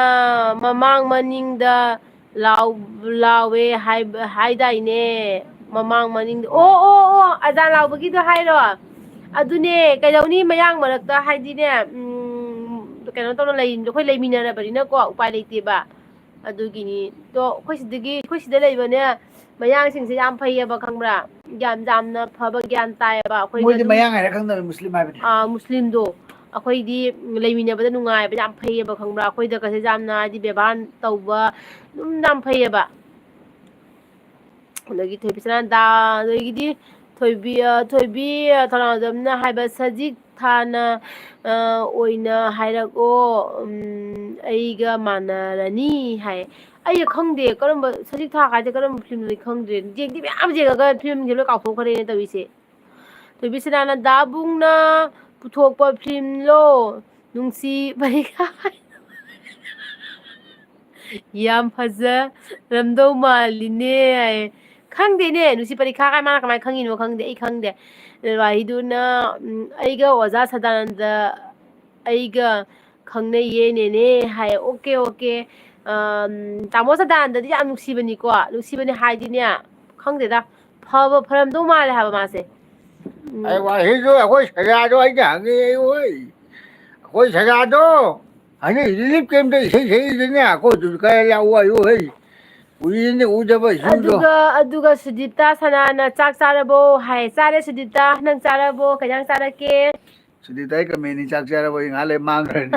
ꯃꯃꯥꯡ ꯃꯅꯤꯡꯗ ꯂꯥꯎ-, ꯂꯥꯎꯋꯦ ꯍꯥꯏꯕ, ꯍꯥꯏꯗꯥꯏꯅꯦ? ꯃꯃꯥꯡ ꯃꯅꯤꯡꯗ, ꯑꯣ, ꯑꯣ, ꯑꯣ, ꯑꯖꯥ ꯂꯥꯎꯕꯒꯤꯗꯣ ꯍꯥꯏꯔꯣ? ꯑꯗꯨꯅꯦ, ꯀꯩꯗꯧꯅꯤ, ꯃꯌꯥꯡ ꯃꯔꯛꯇ, ꯍꯥꯏꯗꯤꯅꯦ, ꯎꯝ, ꯀꯩꯅꯣ ꯇꯧꯅ ꯂꯩ-, ꯑꯩꯈꯣꯏ ꯂꯩꯃꯤꯟꯅꯔꯕꯅꯤꯅꯀꯣ, ꯎꯄꯥꯏ ꯂꯩꯇꯦꯕ꯫ ꯑꯗꯨꯒꯤꯅꯤ꯫ ꯑꯗꯣ ꯑꯩꯈꯣꯏ ꯁꯤꯗꯒꯤ, ꯑꯩꯈꯣꯏ ꯁꯤꯗ ꯂꯩꯕꯅꯦ, ꯃꯌꯥꯡꯁꯤꯡꯁꯦ ꯌꯥꯝ ꯐꯩꯌꯦꯕ, ꯈꯪꯕ꯭ꯔꯥ? ꯌꯥꯝ, ꯌꯥꯝꯅ ꯐꯕ ꯒ꯭ꯌꯥꯟ ꯇꯥꯏꯌꯦꯕ꯫ ꯑꯩꯈꯣꯏꯗ ꯃꯣꯏꯗꯤ ꯑꯗꯨꯝ, ꯃꯌꯥꯡ ꯍꯥꯏꯔ ꯈꯪꯗꯕ, ꯃꯨꯁꯂꯤꯝ ꯍꯥꯏꯕꯅꯤ꯫ ꯑꯥ, ꯃꯨꯁꯂꯤꯝꯗꯣ ꯑꯩꯈꯣꯏꯗꯤ ꯂꯩꯃꯤꯟꯅꯕꯗ ꯅꯨꯡꯉꯥꯏꯕ ꯌꯥꯝ ꯐꯩꯌꯦꯕ, ꯈꯪꯕ꯭ꯔꯥ? ꯑꯩꯈꯣꯏꯗ ꯀꯁꯦ ꯌꯥꯝꯅ ꯍꯥꯏꯗꯤ ꯕꯦꯕꯥꯔ ꯇꯧꯕ ꯑꯗꯨꯝ ꯌꯥꯝ ꯐꯩꯌꯦꯕ꯫ ꯑꯗꯒꯤ ꯊꯣꯏꯕꯤꯁꯅꯥꯗ, ꯑꯗꯒꯤꯗꯤ ꯊꯣꯏꯕꯤ, ꯑ, ꯊꯣꯏꯕꯤ, ꯑ, ꯊꯧꯅꯥꯎꯖꯝꯅ ꯍꯥꯏꯕ, "ꯁꯖꯤꯛ ꯊꯥꯅ, ꯑ, ꯑꯣꯏꯅ ꯍꯥꯏꯔꯛꯑꯣ, ꯎꯝ, ꯑꯩꯒ ꯃꯥꯟꯅꯔꯅꯤ" ꯍꯥꯏ꯫ ꯑꯩ ꯈꯪꯗꯦ ꯀꯔꯝꯕ, ꯁꯖꯤꯛ ꯊꯥ ꯍꯥꯏꯁꯦ ꯀꯔꯝꯕ ꯐꯤꯂꯝꯅꯣ ꯑꯩ ꯈꯪꯗ꯭ꯔꯦ꯫ ꯌꯦꯡꯗꯤ ꯃꯌꯥꯝ ꯌꯦꯡꯉꯒ ꯐꯤꯂꯝꯁꯦ ꯂꯣꯏ ꯀꯥꯎꯊꯣꯛꯈ꯭ꯔꯦꯅꯦ ꯇꯧꯔꯤꯁꯦ꯫ ꯊꯣꯏꯕꯤꯁꯅꯥꯅ ꯗꯥꯕꯨꯡꯅ ꯄꯨꯊꯣꯛꯄ ꯐꯤꯂꯝꯂꯣ? ꯅꯨꯡꯁꯤ ꯄꯔꯤꯈꯥ꯫ ꯌꯥꯝ ꯐꯖꯔꯝꯗꯧ ꯃꯥꯜꯂꯤꯅꯦ ꯍꯥꯏ꯫ ꯈꯪꯗꯦꯅꯦ, ꯅꯨꯡꯁꯤ ꯄꯔꯤꯈꯥ ꯀꯥꯏ ꯃꯥꯅ ꯀꯃꯥꯏꯅ ꯈꯪꯉꯤꯅꯣ ꯈꯪꯗꯦ, ꯑꯩ ꯈꯪꯗꯦ꯫ ꯋꯥꯍꯤꯗꯨꯅ, ꯎꯝ, "ꯑꯩꯒ ꯑꯣꯖꯥ ꯁꯗꯥꯅꯟꯗ ꯑꯩꯒ ꯈꯪꯅꯩꯌꯦ ꯅꯦꯅꯦ" ꯍꯥꯏ꯫ Okay, okay. ꯑꯝ, ꯇꯥꯃꯣ ꯁꯗꯥꯅꯟꯗꯗꯤ ꯌꯥꯝ ꯅꯨꯡꯁꯤꯕꯅꯤꯀꯣ, ꯅꯨꯡꯁꯤꯕꯅꯤ ꯍꯥꯏꯗꯤꯅꯦ, ꯈꯪꯗꯦꯗ, ꯐꯕ ꯐꯔꯝꯗꯧ ꯃꯥꯜꯂꯦ ꯍꯥꯏꯕ ꯃꯥꯁꯦ꯫ ꯎꯝ꯫ ꯑꯩ ꯋꯥꯍꯤꯗꯣ ꯑꯩꯈꯣꯏ ꯁꯖꯥꯗꯣ ꯑꯩꯅ ꯍꯪꯉꯤ, ꯑꯩ ꯍꯣꯏ꯫ ꯑꯩꯈꯣꯏ ꯁꯖꯥꯗꯣ ꯍꯪꯉꯤ, ꯔꯤꯂꯤꯐ ꯀꯦꯝꯞꯇ ꯏꯁꯩ ꯁꯛꯏꯗꯨꯅꯦ, ꯑꯩꯈꯣꯏꯗꯨꯁꯨ ꯀꯥꯏ ꯂꯥꯛꯎ ꯍꯥꯏꯌꯨ ꯍꯩ꯫ ꯀꯨꯏꯔꯦꯅꯦ ꯎꯗꯕ ꯏꯁꯨꯗꯣ꯫ ꯑꯗꯨꯒ, ꯑꯗꯨꯒ ꯁꯨꯗꯤꯞꯇ ꯁꯅꯥꯅ, "ꯆꯥꯛ ꯆꯥꯔꯕꯣ?" ꯍꯥꯏ꯫ "ꯆꯥꯔꯦ ꯁꯨꯗꯤꯞꯇ, ꯅꯪ ꯆꯥꯔꯕꯣ? ꯀꯩ ꯏꯟꯖꯥꯡ ꯆꯥꯔꯛꯀꯦ?" ꯁꯨꯗꯤꯞꯇ ꯑꯩ ꯀꯃꯦꯟꯅꯤ, "ꯆꯥꯛ ꯆꯥꯔꯕꯣ?" ꯑꯩ ꯉꯥꯏꯍꯥꯛ ꯂꯩ ꯃꯥꯡꯈ꯭ꯔꯅꯤ꯫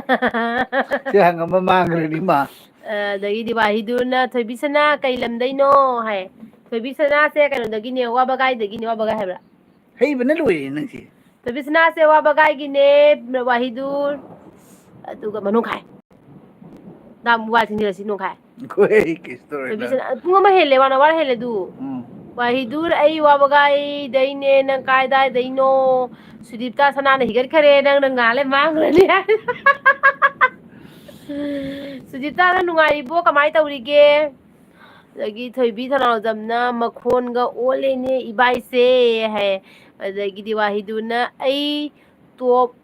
ꯁꯤ ꯍꯪꯉꯝꯕ ꯃꯥꯡꯈ꯭ꯔꯅꯤ ꯃꯥ꯫ ꯑꯗꯒꯤꯗꯤ ꯋꯥꯍꯤꯗꯨꯅ, "ꯊꯣꯏꯕꯤꯁꯅꯥ ꯀꯩ ꯂꯝꯗꯩꯅꯣ?" ꯍꯥꯏ꯫ ꯊꯣꯏꯕꯤꯁꯅꯥꯁꯦ ꯀꯩꯅꯣꯗꯒꯤꯅꯦ, ꯋꯥꯕꯒꯥꯏꯗꯒꯤꯅꯦ, ꯋꯥꯕꯒꯥꯏ ꯍꯥꯏꯕ꯭ꯔꯥ? ꯍꯩꯕꯅ ꯂꯣꯏꯔꯦ ꯅꯪꯁꯦ꯫ ꯊꯣꯏꯕꯤꯁꯅꯥꯁꯦ ꯋꯥꯕꯒꯥꯏꯒꯤꯅꯦ, ꯋꯥꯍꯤꯗꯨꯔ, ꯑꯗꯨꯒ ꯃꯅꯨꯡꯈꯥꯏ꯫ ꯗꯥꯝ ꯋꯥ ꯊꯤꯡꯖꯤꯜꯂꯁꯤ ꯅꯣꯡꯈꯥꯏ꯫ ꯑꯩꯈꯣꯏ ꯀꯩꯁꯨ ꯇꯧꯔꯣꯏꯗ꯫ ꯊꯣꯏꯕꯤꯁꯅꯥ, ꯄꯨꯡ ꯑꯃ ꯍꯦꯜꯂꯦ, ꯋꯥꯅ ꯋꯥꯅ ꯍꯦꯜꯂꯦ ꯑꯗꯨ꯫ ꯎꯝ꯫ ꯋꯥꯍꯤꯗꯨꯔ, ꯑꯩ ꯋꯥꯕꯒꯥꯏꯗꯩꯅꯦ, ꯅꯪ ꯀꯥꯏꯗꯥꯏꯗꯩꯅꯣ? ꯁꯨꯗꯤꯞꯇ ꯁꯅꯥꯅ ꯍꯤꯒꯠꯈꯔꯦ, ꯅꯪꯅ ꯉꯥꯜꯂꯦ ꯃꯥꯡꯈ꯭ꯔꯅꯤ ꯍꯥꯏ꯫ ꯁꯨꯗꯤꯞꯇ, ꯅꯪ ꯅꯨꯡꯉꯥꯏꯔꯤꯕꯣ? ꯀꯃꯥꯏ ꯇꯧꯔꯤꯒꯦ? ꯑꯗꯒꯤ ꯊꯣꯏꯕꯤ ꯊꯧꯅꯥꯎꯖꯝꯅ, "ꯃꯈꯣꯟꯒ ꯑꯣꯜꯂꯦꯅꯦ ꯏꯕꯥꯏꯁꯦ" ꯍꯥꯏ꯫ ꯑꯗꯒꯤꯗꯤ ꯋꯥꯍꯤꯗꯨꯅ, "ꯑꯩ ꯇꯣꯞ,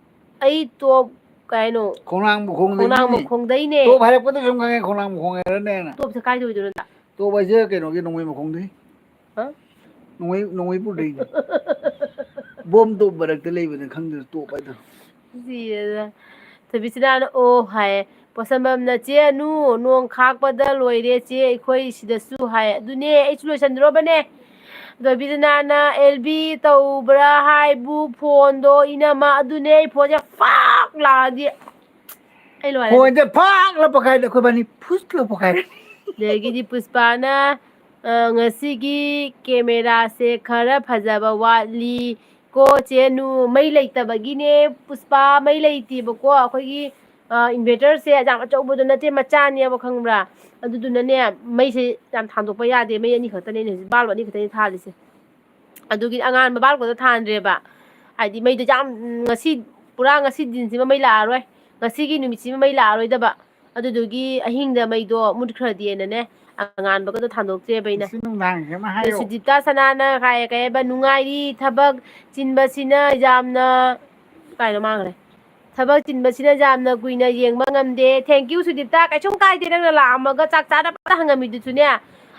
ꯑꯩ ꯇꯣꯞ ꯀꯩ ꯍꯥꯏꯅꯣ? ꯈꯣꯡꯅꯥꯡ ꯃꯈꯣꯡꯗꯒꯤꯅꯦ꯫ ꯈꯣꯡꯅꯥꯡ ꯃꯈꯣꯡꯗꯩꯅꯦ"꯫ ꯇꯣꯞ ꯍꯥꯏꯔꯛꯄꯗ ꯁꯨꯝ ꯈꯪꯉꯦ ꯈꯣꯡꯅꯥꯡ ꯃꯈꯣꯡ ꯍꯥꯏꯔꯅꯦꯅ꯫ ꯇꯣꯞꯁꯦ ꯀꯥꯏꯗ ꯑꯣꯏꯗꯣꯏꯅꯣ? ꯇꯣꯞ ꯍꯥꯏꯁꯦ ꯀꯩꯅꯣꯒꯤ ꯅꯣꯡꯃꯩ ꯃꯈꯣꯡꯗꯩ꯫ ꯍꯥ? ꯅꯣꯡꯃꯩ, ꯅꯣꯡꯃꯩ ꯄꯨꯗꯩꯅꯦ꯫ ꯕꯣꯝ ꯇꯣꯞ ꯃꯔꯛꯇ ꯂꯩꯕꯅꯦ ꯈꯪꯗꯦ ꯇꯣꯞ ꯍꯥꯏꯗꯣ꯫ ꯁꯤꯔꯦꯗ꯫ ꯊꯣꯏꯕꯤꯆꯤꯅꯥꯅ "ꯑꯣ" ꯍꯥꯏꯌꯦ꯫ ꯄꯣꯠꯁꯝꯕꯝꯅ, "ꯆꯦ ꯑꯅꯨ, ꯅꯣꯡ ꯈꯥꯛꯄꯗ ꯂꯣꯏꯔꯦ ꯆꯦ, ꯑꯩꯈꯣꯏ ꯁꯤꯗꯁꯨ" ꯍꯥꯏ꯫ ꯑꯗꯨꯅꯦ, ꯑꯩꯁꯨ ꯂꯣꯏꯁꯟꯗ꯭ꯔꯣꯕꯅꯦ꯫ ꯊꯣꯏꯕꯤꯁꯅꯥꯅ, "ꯑꯦꯜ ꯕꯤ ꯇꯧꯕ꯭ꯔꯥ ꯍꯥꯏꯕꯨ ꯐꯣꯟꯗꯣ ꯏꯅꯝꯃ?" ꯑꯗꯨꯅꯦ, ꯑꯩ ꯐꯣꯟꯁꯦ ꯐꯥꯛ ꯂꯥꯛꯑꯗꯤ ꯑꯩ ꯂꯣꯏꯔꯦ꯫ ꯐꯣꯟꯁꯦ ꯐꯥꯛ ꯂꯧꯕ ꯀꯥꯏꯗ ꯑꯩꯈꯣꯏꯕꯥꯅꯤ ꯐꯨꯁ ꯂꯧꯕ ꯀꯥꯏꯗ꯫ ꯑꯗꯒꯤꯗꯤ ꯄꯨꯁꯄꯥꯅ, "ꯑ, ꯉꯁꯤꯒꯤ ꯀꯦꯃꯦꯔꯥꯁꯦ ꯈꯔ ꯐꯖꯕ ꯋꯥꯠꯂꯤ ꯀꯣ ꯆꯦ ꯅꯨ, ꯃꯩ ꯂꯩꯇꯕꯒꯤꯅꯦ ꯄꯨꯁꯄꯥ, ꯃꯩ ꯂꯩꯇꯦꯕꯀꯣ, ꯑꯩꯈꯣꯏꯒꯤ, ꯑ, inverterꯁꯦ ꯌꯥꯝ ꯑꯆꯧꯕꯗꯣ ꯅꯠꯇꯦ, ꯃꯆꯥꯅꯦꯕ, ꯈꯪꯕ꯭ꯔꯥ? ꯑꯗꯨꯗꯨꯅꯅꯦ, ꯃꯩꯁꯦ ꯌꯥꯝ ꯊꯥꯟꯗꯣꯛꯄ ꯌꯥꯗꯦ, ꯃꯩ ꯑꯅꯤ ꯈꯛꯇꯅꯦ ꯑꯩꯅ ꯍꯧꯖꯤꯛ, bulb ꯑꯅꯤ ꯈꯛꯇꯅꯦ ꯊꯥꯜꯂꯤꯁꯦ꯫ ꯑꯗꯨꯒꯤ ꯑꯉꯥꯟꯕ bulb ꯈꯛꯇ ꯊꯥꯟꯗ꯭ꯔꯦꯕ, ꯍꯥꯏꯗꯤ ꯃꯩꯗꯣ ꯌꯥꯝ, ꯉꯁꯤ, ꯄꯨꯔꯥ ꯉꯁꯤ ꯗꯤꯟꯁꯤꯃ ꯃꯩ ꯂꯥꯛꯑꯔꯣꯏ, ꯉꯁꯤꯒꯤ ꯅꯨꯃꯤꯠꯁꯤꯃ ꯃꯩ ꯂꯥꯛꯑꯔꯣꯏꯗꯕ, ꯑꯗꯨꯗꯨꯒꯤ ꯑꯍꯤꯡꯗ ꯃꯩꯗꯣ ꯃꯨꯠꯈ꯭ꯔꯗꯤꯅꯅꯦ, ꯑꯉꯥꯟꯕꯒꯗꯣ ꯊꯥꯟꯗꯣꯛꯇ꯭ꯔꯦꯕ ꯑꯩꯅ꯫ ꯉꯁꯤ ꯅꯨꯡꯗꯥꯡꯁꯤꯃ ꯑꯗꯣ ꯍꯥꯏꯌꯣ꯫ ꯁꯨꯗꯤꯞꯇꯥ ꯁꯅꯥꯅ ꯍꯥꯏ, ꯀꯩ ꯍꯥꯏꯕ, "ꯅꯨꯡꯉꯥꯏꯔꯤ, ꯊꯕꯛ ꯆꯤꯟꯕꯁꯤꯅ ꯌꯥꯝꯅ", ꯀꯥꯏꯅꯣ ꯃꯥꯡꯈ꯭ꯔꯦ꯫ "ꯊꯕꯛ ꯆꯤꯟꯕꯁꯤꯅ ꯌꯥꯝꯅ ꯀꯨꯏꯅ ꯌꯦꯡꯕ ꯉꯝꯗꯦ"꯫ Thank you, ꯁꯨꯗꯤꯞꯇꯥ꯫ ꯀꯩꯁꯨꯝ ꯀꯥꯏꯗꯦ, ꯅꯪꯅ ꯂꯥꯛꯑꯝꯃꯒ ꯆꯥꯛ ꯆꯥꯅꯕ ꯍꯪꯉꯝꯃꯤꯗꯨꯁꯨꯅꯦ꯫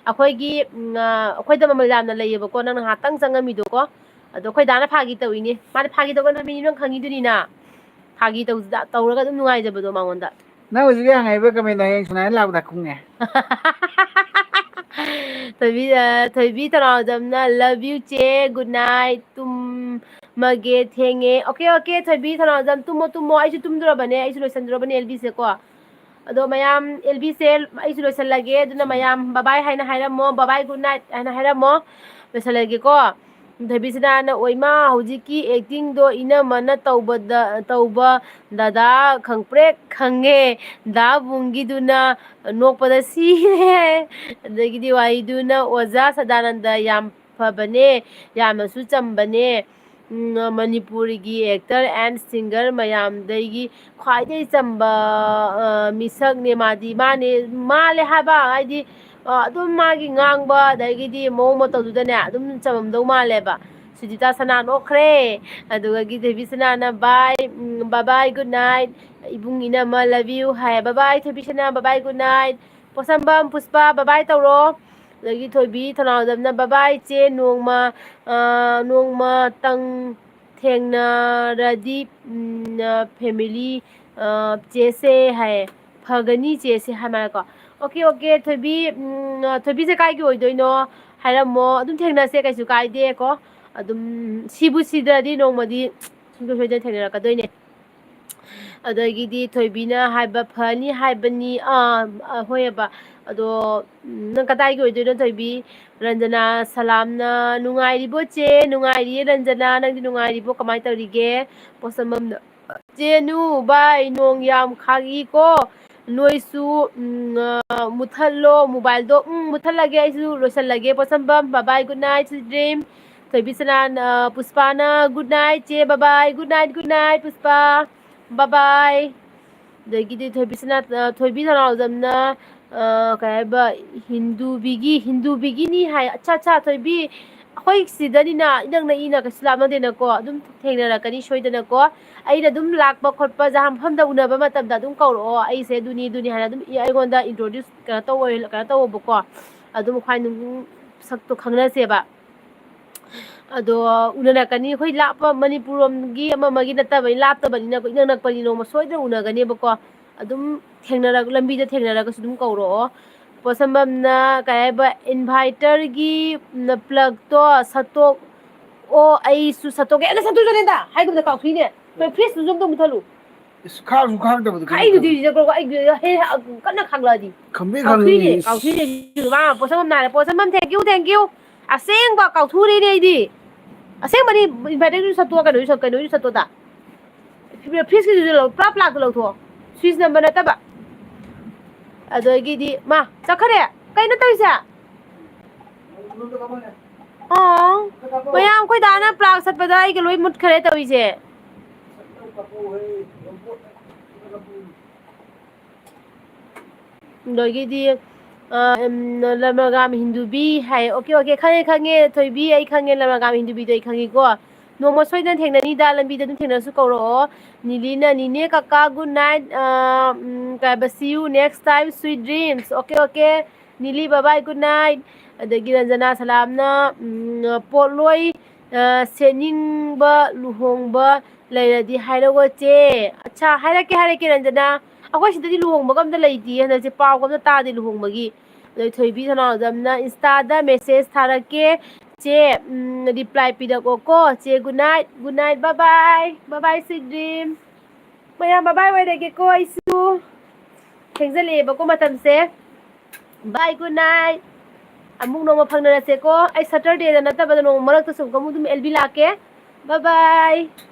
ꯑꯩꯈꯣꯏꯒꯤ, ꯎꯝ, ꯑ, ꯑꯩꯈꯣꯏꯗ ꯃꯃꯜ ꯌꯥꯝꯅ ꯂꯩꯌꯦꯕꯀꯣ, ꯅꯪꯅ ꯉꯥꯏꯍꯥꯛꯇꯪ ꯆꯪꯉꯝꯃꯤꯗꯣꯀꯣ꯫ ꯑꯗꯣ ꯑꯩꯈꯣꯏ ꯗꯥꯅ ꯐꯥꯒꯤ ꯇꯧꯏꯅꯦ꯫ ꯃꯥꯗꯤ ꯐꯥꯒꯤ ꯇꯧꯒꯟꯕ ꯃꯤꯅꯤ, ꯅꯪ ꯈꯪꯉꯤꯗꯨꯅꯤꯅ꯫ ꯐꯥꯒꯤ ꯇꯧ-, ꯇꯧꯔꯒ ꯑꯗꯨꯝ ꯅꯨꯡꯉꯥꯏꯖꯕꯗꯣ ꯃꯉꯣꯟꯗ꯫ ꯅꯪ ꯍꯧꯖꯤꯛ ꯍꯪꯉꯛꯏꯕ comment ꯍꯌꯦꯡ ꯁꯨꯃꯥꯏꯅ ꯂꯥꯛꯄꯗ ꯈꯨꯝꯒꯦ꯫ ꯊꯣꯏꯕꯤ, ꯑ, ꯊꯣꯏꯕꯤ ꯊꯧꯅꯥꯎꯖꯝꯅ, "Love you ꯆꯦ, good night, ꯇꯨꯝꯃꯒꯦ, ꯊꯦꯡꯉꯦ"꯫ Okay, okay, ꯊꯣꯏꯕꯤ ꯊꯧꯅꯥꯎꯖꯝ, ꯇꯨꯝꯃꯣ, ꯇꯨꯝꯃꯣ, ꯑꯩꯁꯨ ꯇꯨꯝꯗꯣꯔꯕꯅꯦ, ꯑꯩꯁꯨ ꯂꯣꯏꯁꯟꯗꯣꯔꯕꯅꯦ ꯑꯦꯜ ꯕꯤꯁꯦꯀꯣ꯫ ꯑꯗꯣ ꯃꯌꯥꯝ, ꯑꯦꯜ ꯕꯤꯁꯦ ꯑꯩꯁꯨ ꯂꯣꯏꯁꯜꯂꯒꯦ, ꯑꯗꯨꯅ ꯃꯌꯥꯝ bye bye ꯍꯥꯏꯅ ꯍꯥꯏꯔꯝꯃꯣ, bye bye, good night ꯍꯥꯏꯅ ꯍꯥꯏꯔꯝꯃꯣ, ꯂꯣꯏꯁꯜꯂꯒꯦꯀꯣ꯫ ꯊꯣꯏꯕꯤꯁꯅꯥꯅ, "ꯑꯣꯏꯃꯥ, ꯍꯧꯖꯤꯛꯀꯤ actingꯗꯣ ꯏꯅꯝꯃꯅ ꯇꯧꯕꯗ, ꯇꯧꯕ ꯗꯗꯥ ꯈꯪꯄ꯭ꯔꯦꯛ ꯈꯪꯉꯦ, ꯗꯥ ꯕꯨꯡꯒꯤꯗꯨꯅ ꯅꯣꯛꯄꯗ ꯁꯤꯔꯦ"꯫ ꯑꯗꯒꯤꯗꯤ ꯋꯥꯍꯤꯗꯨꯅ, "ꯑꯣꯖꯥ ꯁꯗꯥꯅꯟꯗ ꯌꯥꯝ ꯐꯕꯅꯦ, ꯌꯥꯝꯅꯁꯨ ꯆꯝꯕꯅꯦ꯫ ꯎꯝ, ꯃꯅꯤꯄꯨꯔꯒꯤ actor and singer ꯃꯌꯥꯝꯗꯒꯤ ꯈ꯭ꯋꯥꯏꯗꯒꯤ ꯆꯝꯕ, ꯑ, ꯃꯤꯁꯛꯅꯦ ꯃꯥꯗꯤ"꯫ ꯃꯥꯅꯦ, ꯃꯥꯜꯂꯦ ꯍꯥꯏꯕ, ꯍꯥꯏꯗꯤ, ꯑ, ꯑꯗꯨꯝ ꯃꯥꯒꯤ ꯉꯥꯡꯕ ꯑꯗꯒꯤꯗꯤ ꯃꯑꯣꯡ ꯃꯇꯧꯗꯨꯗꯅꯦ ꯑꯗꯨꯝ ꯆꯝꯃꯝꯗꯧ ꯃꯥꯜꯂꯦꯕ꯫ ꯁꯨꯖꯤꯇꯥ ꯁꯅꯥ ꯅꯣꯛꯈ꯭ꯔꯦ꯫ ꯑꯗꯨꯗꯒꯤ ꯊꯣꯏꯕꯤ ꯁꯅꯥꯅ, "Bye, ꯎꯝ, bye bye, good night, ꯏꯕꯨꯡ ꯏꯅꯝꯃ, love you" high. "Bye bye, ꯊꯣꯏꯕꯤ ꯁꯅꯥ, bye bye, good night꯫ ꯄꯣꯠꯁꯝꯕꯝ, ꯄꯨꯁꯄꯥ, bye bye ꯇꯧꯔꯣ"꯫ ꯑꯗꯒꯤ ꯊꯣꯏꯕꯤ ꯊꯧꯅꯥꯎꯖꯝꯅ, "Bye bye ꯆꯦ, ꯅꯣꯡꯃ, ꯑ, ꯅꯣꯡꯃꯇꯪ ꯊꯦꯡꯅꯔꯗꯤ, ꯎꯝ, family, ꯑ, ꯆꯦꯁꯦ" ꯍꯥꯏꯌꯦ꯫ ꯐꯒꯅꯤ ꯆꯦꯁꯦ ꯍꯥꯏ ꯃꯥꯜꯂꯦꯀꯣ꯫ ꯑꯣꯀꯦ, ꯑꯣꯀꯦ, ꯊꯣꯏꯕꯤ, ꯎꯝ, ꯊꯣꯏꯕꯤꯁꯦ ꯀꯥꯏꯒꯤ ꯑꯣꯏꯗꯣꯏꯅꯣ? ꯍꯥꯏꯔꯝꯃꯣ, ꯑꯗꯨꯝ ꯊꯦꯡꯅꯁꯦ, ꯀꯩꯁꯨ ꯀꯥꯏꯗꯦꯀꯣ꯫ ꯑꯗꯨꯝ ꯁꯤꯕꯨ ꯁꯤꯗ꯭ꯔꯗꯤ ꯅꯣꯡꯃꯗꯤ ꯁꯨꯡꯁꯣꯏ ꯁꯣꯏꯗꯅ ꯊꯦꯡꯅꯔꯛꯀꯗꯣꯏꯅꯦ꯫ ꯑꯗꯒꯤꯗꯤ ꯊꯣꯏꯕꯤꯅ ꯍꯥꯏꯕ ꯐꯅꯤ ꯍꯥꯏꯕꯅꯤ꯫ ꯑꯥ, ꯑꯥ, ꯍꯣꯏꯑꯕ꯫ ꯑꯗꯣ, ꯎꯝ, ꯅꯪ ꯀꯗꯥꯏꯒꯤ ꯑꯣꯏꯗꯣꯏꯅꯣ ꯊꯣꯏꯕꯤ? ꯔꯟꯖꯅꯥ ꯁꯂꯥꯝꯅ, "ꯅꯨꯡꯉꯥꯏꯔꯤꯕꯣ ꯆꯦ?" "ꯅꯨꯡꯉꯥꯏꯔꯤꯌꯦ ꯔꯟꯖꯅꯥ, ꯅꯪꯗꯤ ꯅꯨꯡꯉꯥꯏꯔꯤꯕꯣ? ꯀꯃꯥꯏꯅ ꯇꯧꯔꯤꯒꯦ?" ꯄꯣꯠꯁꯝꯕꯝꯅ, "ꯆꯦꯅꯨ, ꯚꯥꯏ, ꯅꯣꯡ ꯌꯥꯝ ꯈꯥꯛꯏꯀꯣ꯫ ꯅꯣꯏꯁꯨ, ꯎꯝ, ꯑ, ꯃꯨꯠꯊꯠꯂꯣ ꯃꯣꯕꯥꯏꯜꯗꯣ꯫" ꯎꯝ, ꯃꯨꯠꯊꯠꯂꯒꯦ, ꯑꯩꯁꯨ ꯂꯣꯏꯁꯜꯂꯒꯦ꯫ ꯄꯣꯠꯁꯝꯕꯝ, bye bye, good night, sweet dream꯫ ꯊꯣꯏꯕꯤꯁꯅꯥ, ꯑ, ꯄꯨꯁꯄꯥꯅ, "Good night, ꯆꯦ, bye bye, good night, good night, ꯄꯨꯁꯄꯥ, bye bye꯫" ꯑꯗꯒꯤꯗꯤ ꯊꯣꯏꯕꯤꯁꯅꯥ, ꯑ, ꯊꯣꯏꯕꯤ ꯊꯧꯅꯥꯎꯖꯝꯅ, ꯑ, ꯀꯩ ꯍꯥꯏꯕ, ꯍꯤꯟꯗꯨꯕꯤꯒꯤ, ꯍꯤꯟꯗꯨꯕꯤꯒꯤꯅꯤ ꯍꯥꯏ꯫ ꯑꯠꯆꯥ, ꯑꯠꯆꯥ, ꯊꯣꯏꯕꯤ, ꯑꯩꯈꯣꯏ ꯁꯤꯗꯅꯤꯅ, ꯏꯅꯛ ꯅꯛꯏꯅ, ꯀꯩꯁꯨ ꯂꯥꯞꯅꯗꯦꯅꯀꯣ, ꯑꯗꯨꯝ ꯊꯦꯡꯅꯔꯛꯀꯅꯤ ꯁꯣꯏꯗꯅꯀꯣ꯫ ꯑꯩꯅ ꯑꯗꯨꯝ ꯂꯥꯛꯄ ꯈꯣꯠꯄ, ꯖꯍꯥ ꯃꯐꯝꯗ ꯎꯅꯕ ꯃꯇꯝꯗ ꯑꯗꯨꯝ ꯀꯧꯔꯛꯑꯣ꯫ ꯑꯩꯁꯦ ꯑꯗꯨꯅꯤ, ꯑꯗꯨꯅꯤ ꯍꯥꯏꯅ ꯑꯗꯨꯝ ꯑꯩꯉꯣꯟꯗ introduce, ꯀꯩꯅꯣ ꯇꯧꯋꯦ, ꯀꯩꯅꯣ ꯇꯧꯋꯣꯕꯀꯣ꯫ ꯑꯗꯨꯝ ꯈ꯭ꯋꯥꯏ ꯅꯨꯡ-, ꯁꯛꯇꯣ ꯈꯪꯅꯁꯦꯕ꯫ ꯑꯗꯣ ꯎꯅꯔꯛꯀꯅꯤ꯫ ꯑꯩꯈꯣꯏ ꯂꯥꯞꯄ, ꯃꯅꯤꯄꯨꯔ ꯂꯣꯝꯒꯤ ꯑꯃ ꯑꯃꯒꯤ ꯅꯠꯇꯕꯅꯤ, ꯂꯥꯞꯇꯕꯅꯤꯅ ꯏꯅꯛ ꯅꯛꯄꯅꯤ, ꯅꯣꯡꯃ ꯁꯣꯏꯗꯅ ꯎꯅꯒꯅꯦꯕꯀꯣ꯫ ꯑꯗꯨꯝ ꯊꯦꯡꯅꯔꯛ-, ꯂꯝꯕꯤꯗ ꯊꯦꯡꯅꯔꯒꯁꯨ ꯑꯗꯨꯝ ꯀꯧꯔꯛꯑꯣ꯫ ꯄꯣꯠꯁꯝꯕꯝꯅ ꯀꯩ ꯍꯥꯏꯕ, inverterꯒꯤ ꯄ꯭ꯂꯛꯇꯣ ꯁꯠꯇꯣꯛꯑꯣ, ꯑꯩꯁꯨ ꯁꯠꯇꯣꯛꯀꯦ꯫ ꯑꯗ ꯁꯠꯇꯣꯛꯆꯔꯦꯗ ꯍꯥꯏꯒꯨꯝꯗ ꯀꯥꯎꯊꯣꯛꯏꯅꯦ꯫ ꯐ꯭ꯔꯤꯖꯇꯨꯁꯨ ꯑꯝꯇ ꯃꯨꯠꯊꯠꯂꯨ꯫ ꯏꯁ, ꯈꯥꯡꯁꯨ ꯈꯥꯡꯗꯕꯗꯣ ꯀꯩꯅꯣ ꯈꯥꯛꯏꯗꯨꯗꯤ ꯇꯧꯔꯤꯁꯦ? ꯁꯤꯗ ꯀꯣ, ꯑꯩ ꯍꯦ, ꯀꯟꯅ ꯈꯥꯡꯂꯛꯑꯗꯤ꯫ ꯈꯪꯕꯤ ꯀꯥꯎꯊꯣꯛꯏꯅꯦ, ꯈꯪꯉꯤ꯫ ꯀꯥꯎꯊꯣꯛꯏꯅꯦ꯫ ꯃꯥ ꯄꯣꯠꯁꯝꯕꯝ ꯅꯥꯔꯦ꯫ ꯄꯣꯠꯁꯝꯕꯝ, thank you, thank you꯫ ꯑꯁꯦꯡꯕ ꯀꯥꯎꯊꯣꯛꯎꯔꯦꯅꯦ ꯑꯩꯗꯤ꯫ ꯑꯁꯦꯡꯕꯅꯤ, inverterꯗꯨꯁꯨ ꯁꯠꯇꯣꯛꯑꯣ, ꯀꯩꯅꯣꯁꯨ ꯁꯠ-, ꯀꯩꯅꯣꯁꯨ ꯁꯠꯇꯣꯛꯑꯣꯗ꯫ ꯐ꯭ꯔꯤꯖꯀꯤꯗꯨꯁꯨ ꯂꯧ-, ꯄꯨꯔꯥ ꯄ꯭ꯂꯥꯛꯇꯣ ꯂꯧꯊꯣꯛꯑꯣ꯫ ꯁ꯭ꯋꯤꯆ ꯅꯝꯕ ꯅꯠꯇꯕ꯫ ꯑꯗꯒꯤꯗꯤ, ꯃꯥ, ꯆꯠꯈ꯭ꯔꯦ꯫ ꯀꯩꯅꯣ ꯇꯧꯔꯤꯁꯦ? ꯑꯣ, ꯃꯌꯥꯝ, ꯑꯩꯈꯣꯏ ꯗꯥꯅ ꯄ꯭ꯂꯥꯛ ꯁꯠꯄꯗ ꯑꯩꯒ ꯂꯣꯏ ꯃꯨꯠꯈ꯭ꯔꯦ ꯇꯧꯔꯤꯁꯦ꯫ ꯑꯗꯒꯤꯗꯤ, ꯑ, ꯎꯝ, ꯂꯃꯒꯥꯝ ꯍꯤꯟꯗꯨꯕꯤ ꯍꯥꯏ꯫ ꯑꯣꯀꯦ, ꯑꯣꯀꯦ, ꯈꯪꯉꯦ, ꯈꯪꯉꯦ, ꯊꯣꯏꯕꯤ, ꯑꯩ ꯈꯪꯉꯦ, ꯂꯃꯒꯥꯝ ꯍꯤꯟꯗꯨꯕꯤꯗꯣ ꯑꯩ ꯈꯪꯉꯤꯀꯣ꯫ ꯅꯣꯡꯃ ꯁꯣꯏꯗꯅ ꯊꯦꯡꯅꯅꯤꯗ, ꯂꯝꯕꯤꯗ ꯑꯗꯨꯝ ꯊꯦꯡꯅꯔꯁꯨ ꯀꯧꯔꯛꯑꯣ꯫ ꯅꯤꯂꯤꯅ, "ꯅꯤꯅꯦ, ꯀꯀꯥ, good night, ꯑ, ꯎꯝ, ꯀꯩ ꯍꯥꯏꯕ, see you next time, sweet dreams, okay, okay, ꯅꯤꯂꯤ, bye bye, good night"꯫ ꯑꯗꯒꯤ ꯔꯟꯖꯅꯥ ꯁꯂꯥꯝꯅ, ꯎꯝ, "ꯄꯣꯠꯂꯣꯏ, ꯑ, ꯁꯦꯠꯅꯤꯡꯕ ꯂꯨꯍꯣꯡꯕ ꯂꯩꯔꯗꯤ ꯍꯥꯏꯔꯛꯑꯣ, ꯆꯦ"꯫ ꯑꯠꯁꯥ, ꯍꯥꯏꯔꯛꯀꯦ, ꯍꯥꯏꯔꯛꯀꯦ, ꯔꯟꯖꯅꯥ꯫ ꯑꯩꯈꯣꯏ ꯁꯤꯗꯗꯤ ꯂꯨꯍꯣꯡꯕꯒ ꯑꯝꯇ ꯂꯩꯇꯦ ꯍꯟꯗꯛꯁꯦ, ꯄꯥꯎꯒ ꯑꯝꯇ ꯇꯥꯗꯦ ꯂꯨꯍꯣꯡꯕꯒꯤ꯫ ꯑꯗꯣ ꯊꯣꯏꯕꯤ ꯁꯅꯥꯖꯝꯅ Insta-ꯗ message ꯊꯥꯔꯛꯀꯦ꯫ ꯆꯦ, ꯎꯝ, reply ꯄꯤꯔꯛꯑꯣꯀꯣ꯫ ꯆꯦ, good night, good night, bye bye, bye bye, sweet dream꯫ ꯃꯌꯥꯝ bye bye ꯑꯣꯏꯔꯒꯦꯀꯣ ꯑꯩꯁꯨ꯫ ꯊꯦꯡꯖꯜꯂꯛꯑꯦꯕꯀꯣ ꯃꯇꯝꯁꯦ꯫ Bye, good night꯫ ꯑꯃꯨꯛ ꯅꯣꯡꯃ ꯐꯪꯅꯔꯁꯦꯀꯣ꯫ ꯑꯩ Saturday-ꯗ ꯅꯠꯇꯕꯗ ꯅꯣꯡꯃ ꯃꯔꯛꯇꯁꯨ ꯑꯃꯨꯛ ꯑꯗꯨꯝ L B ꯂꯥꯛꯀꯦ꯫ Bye bye꯫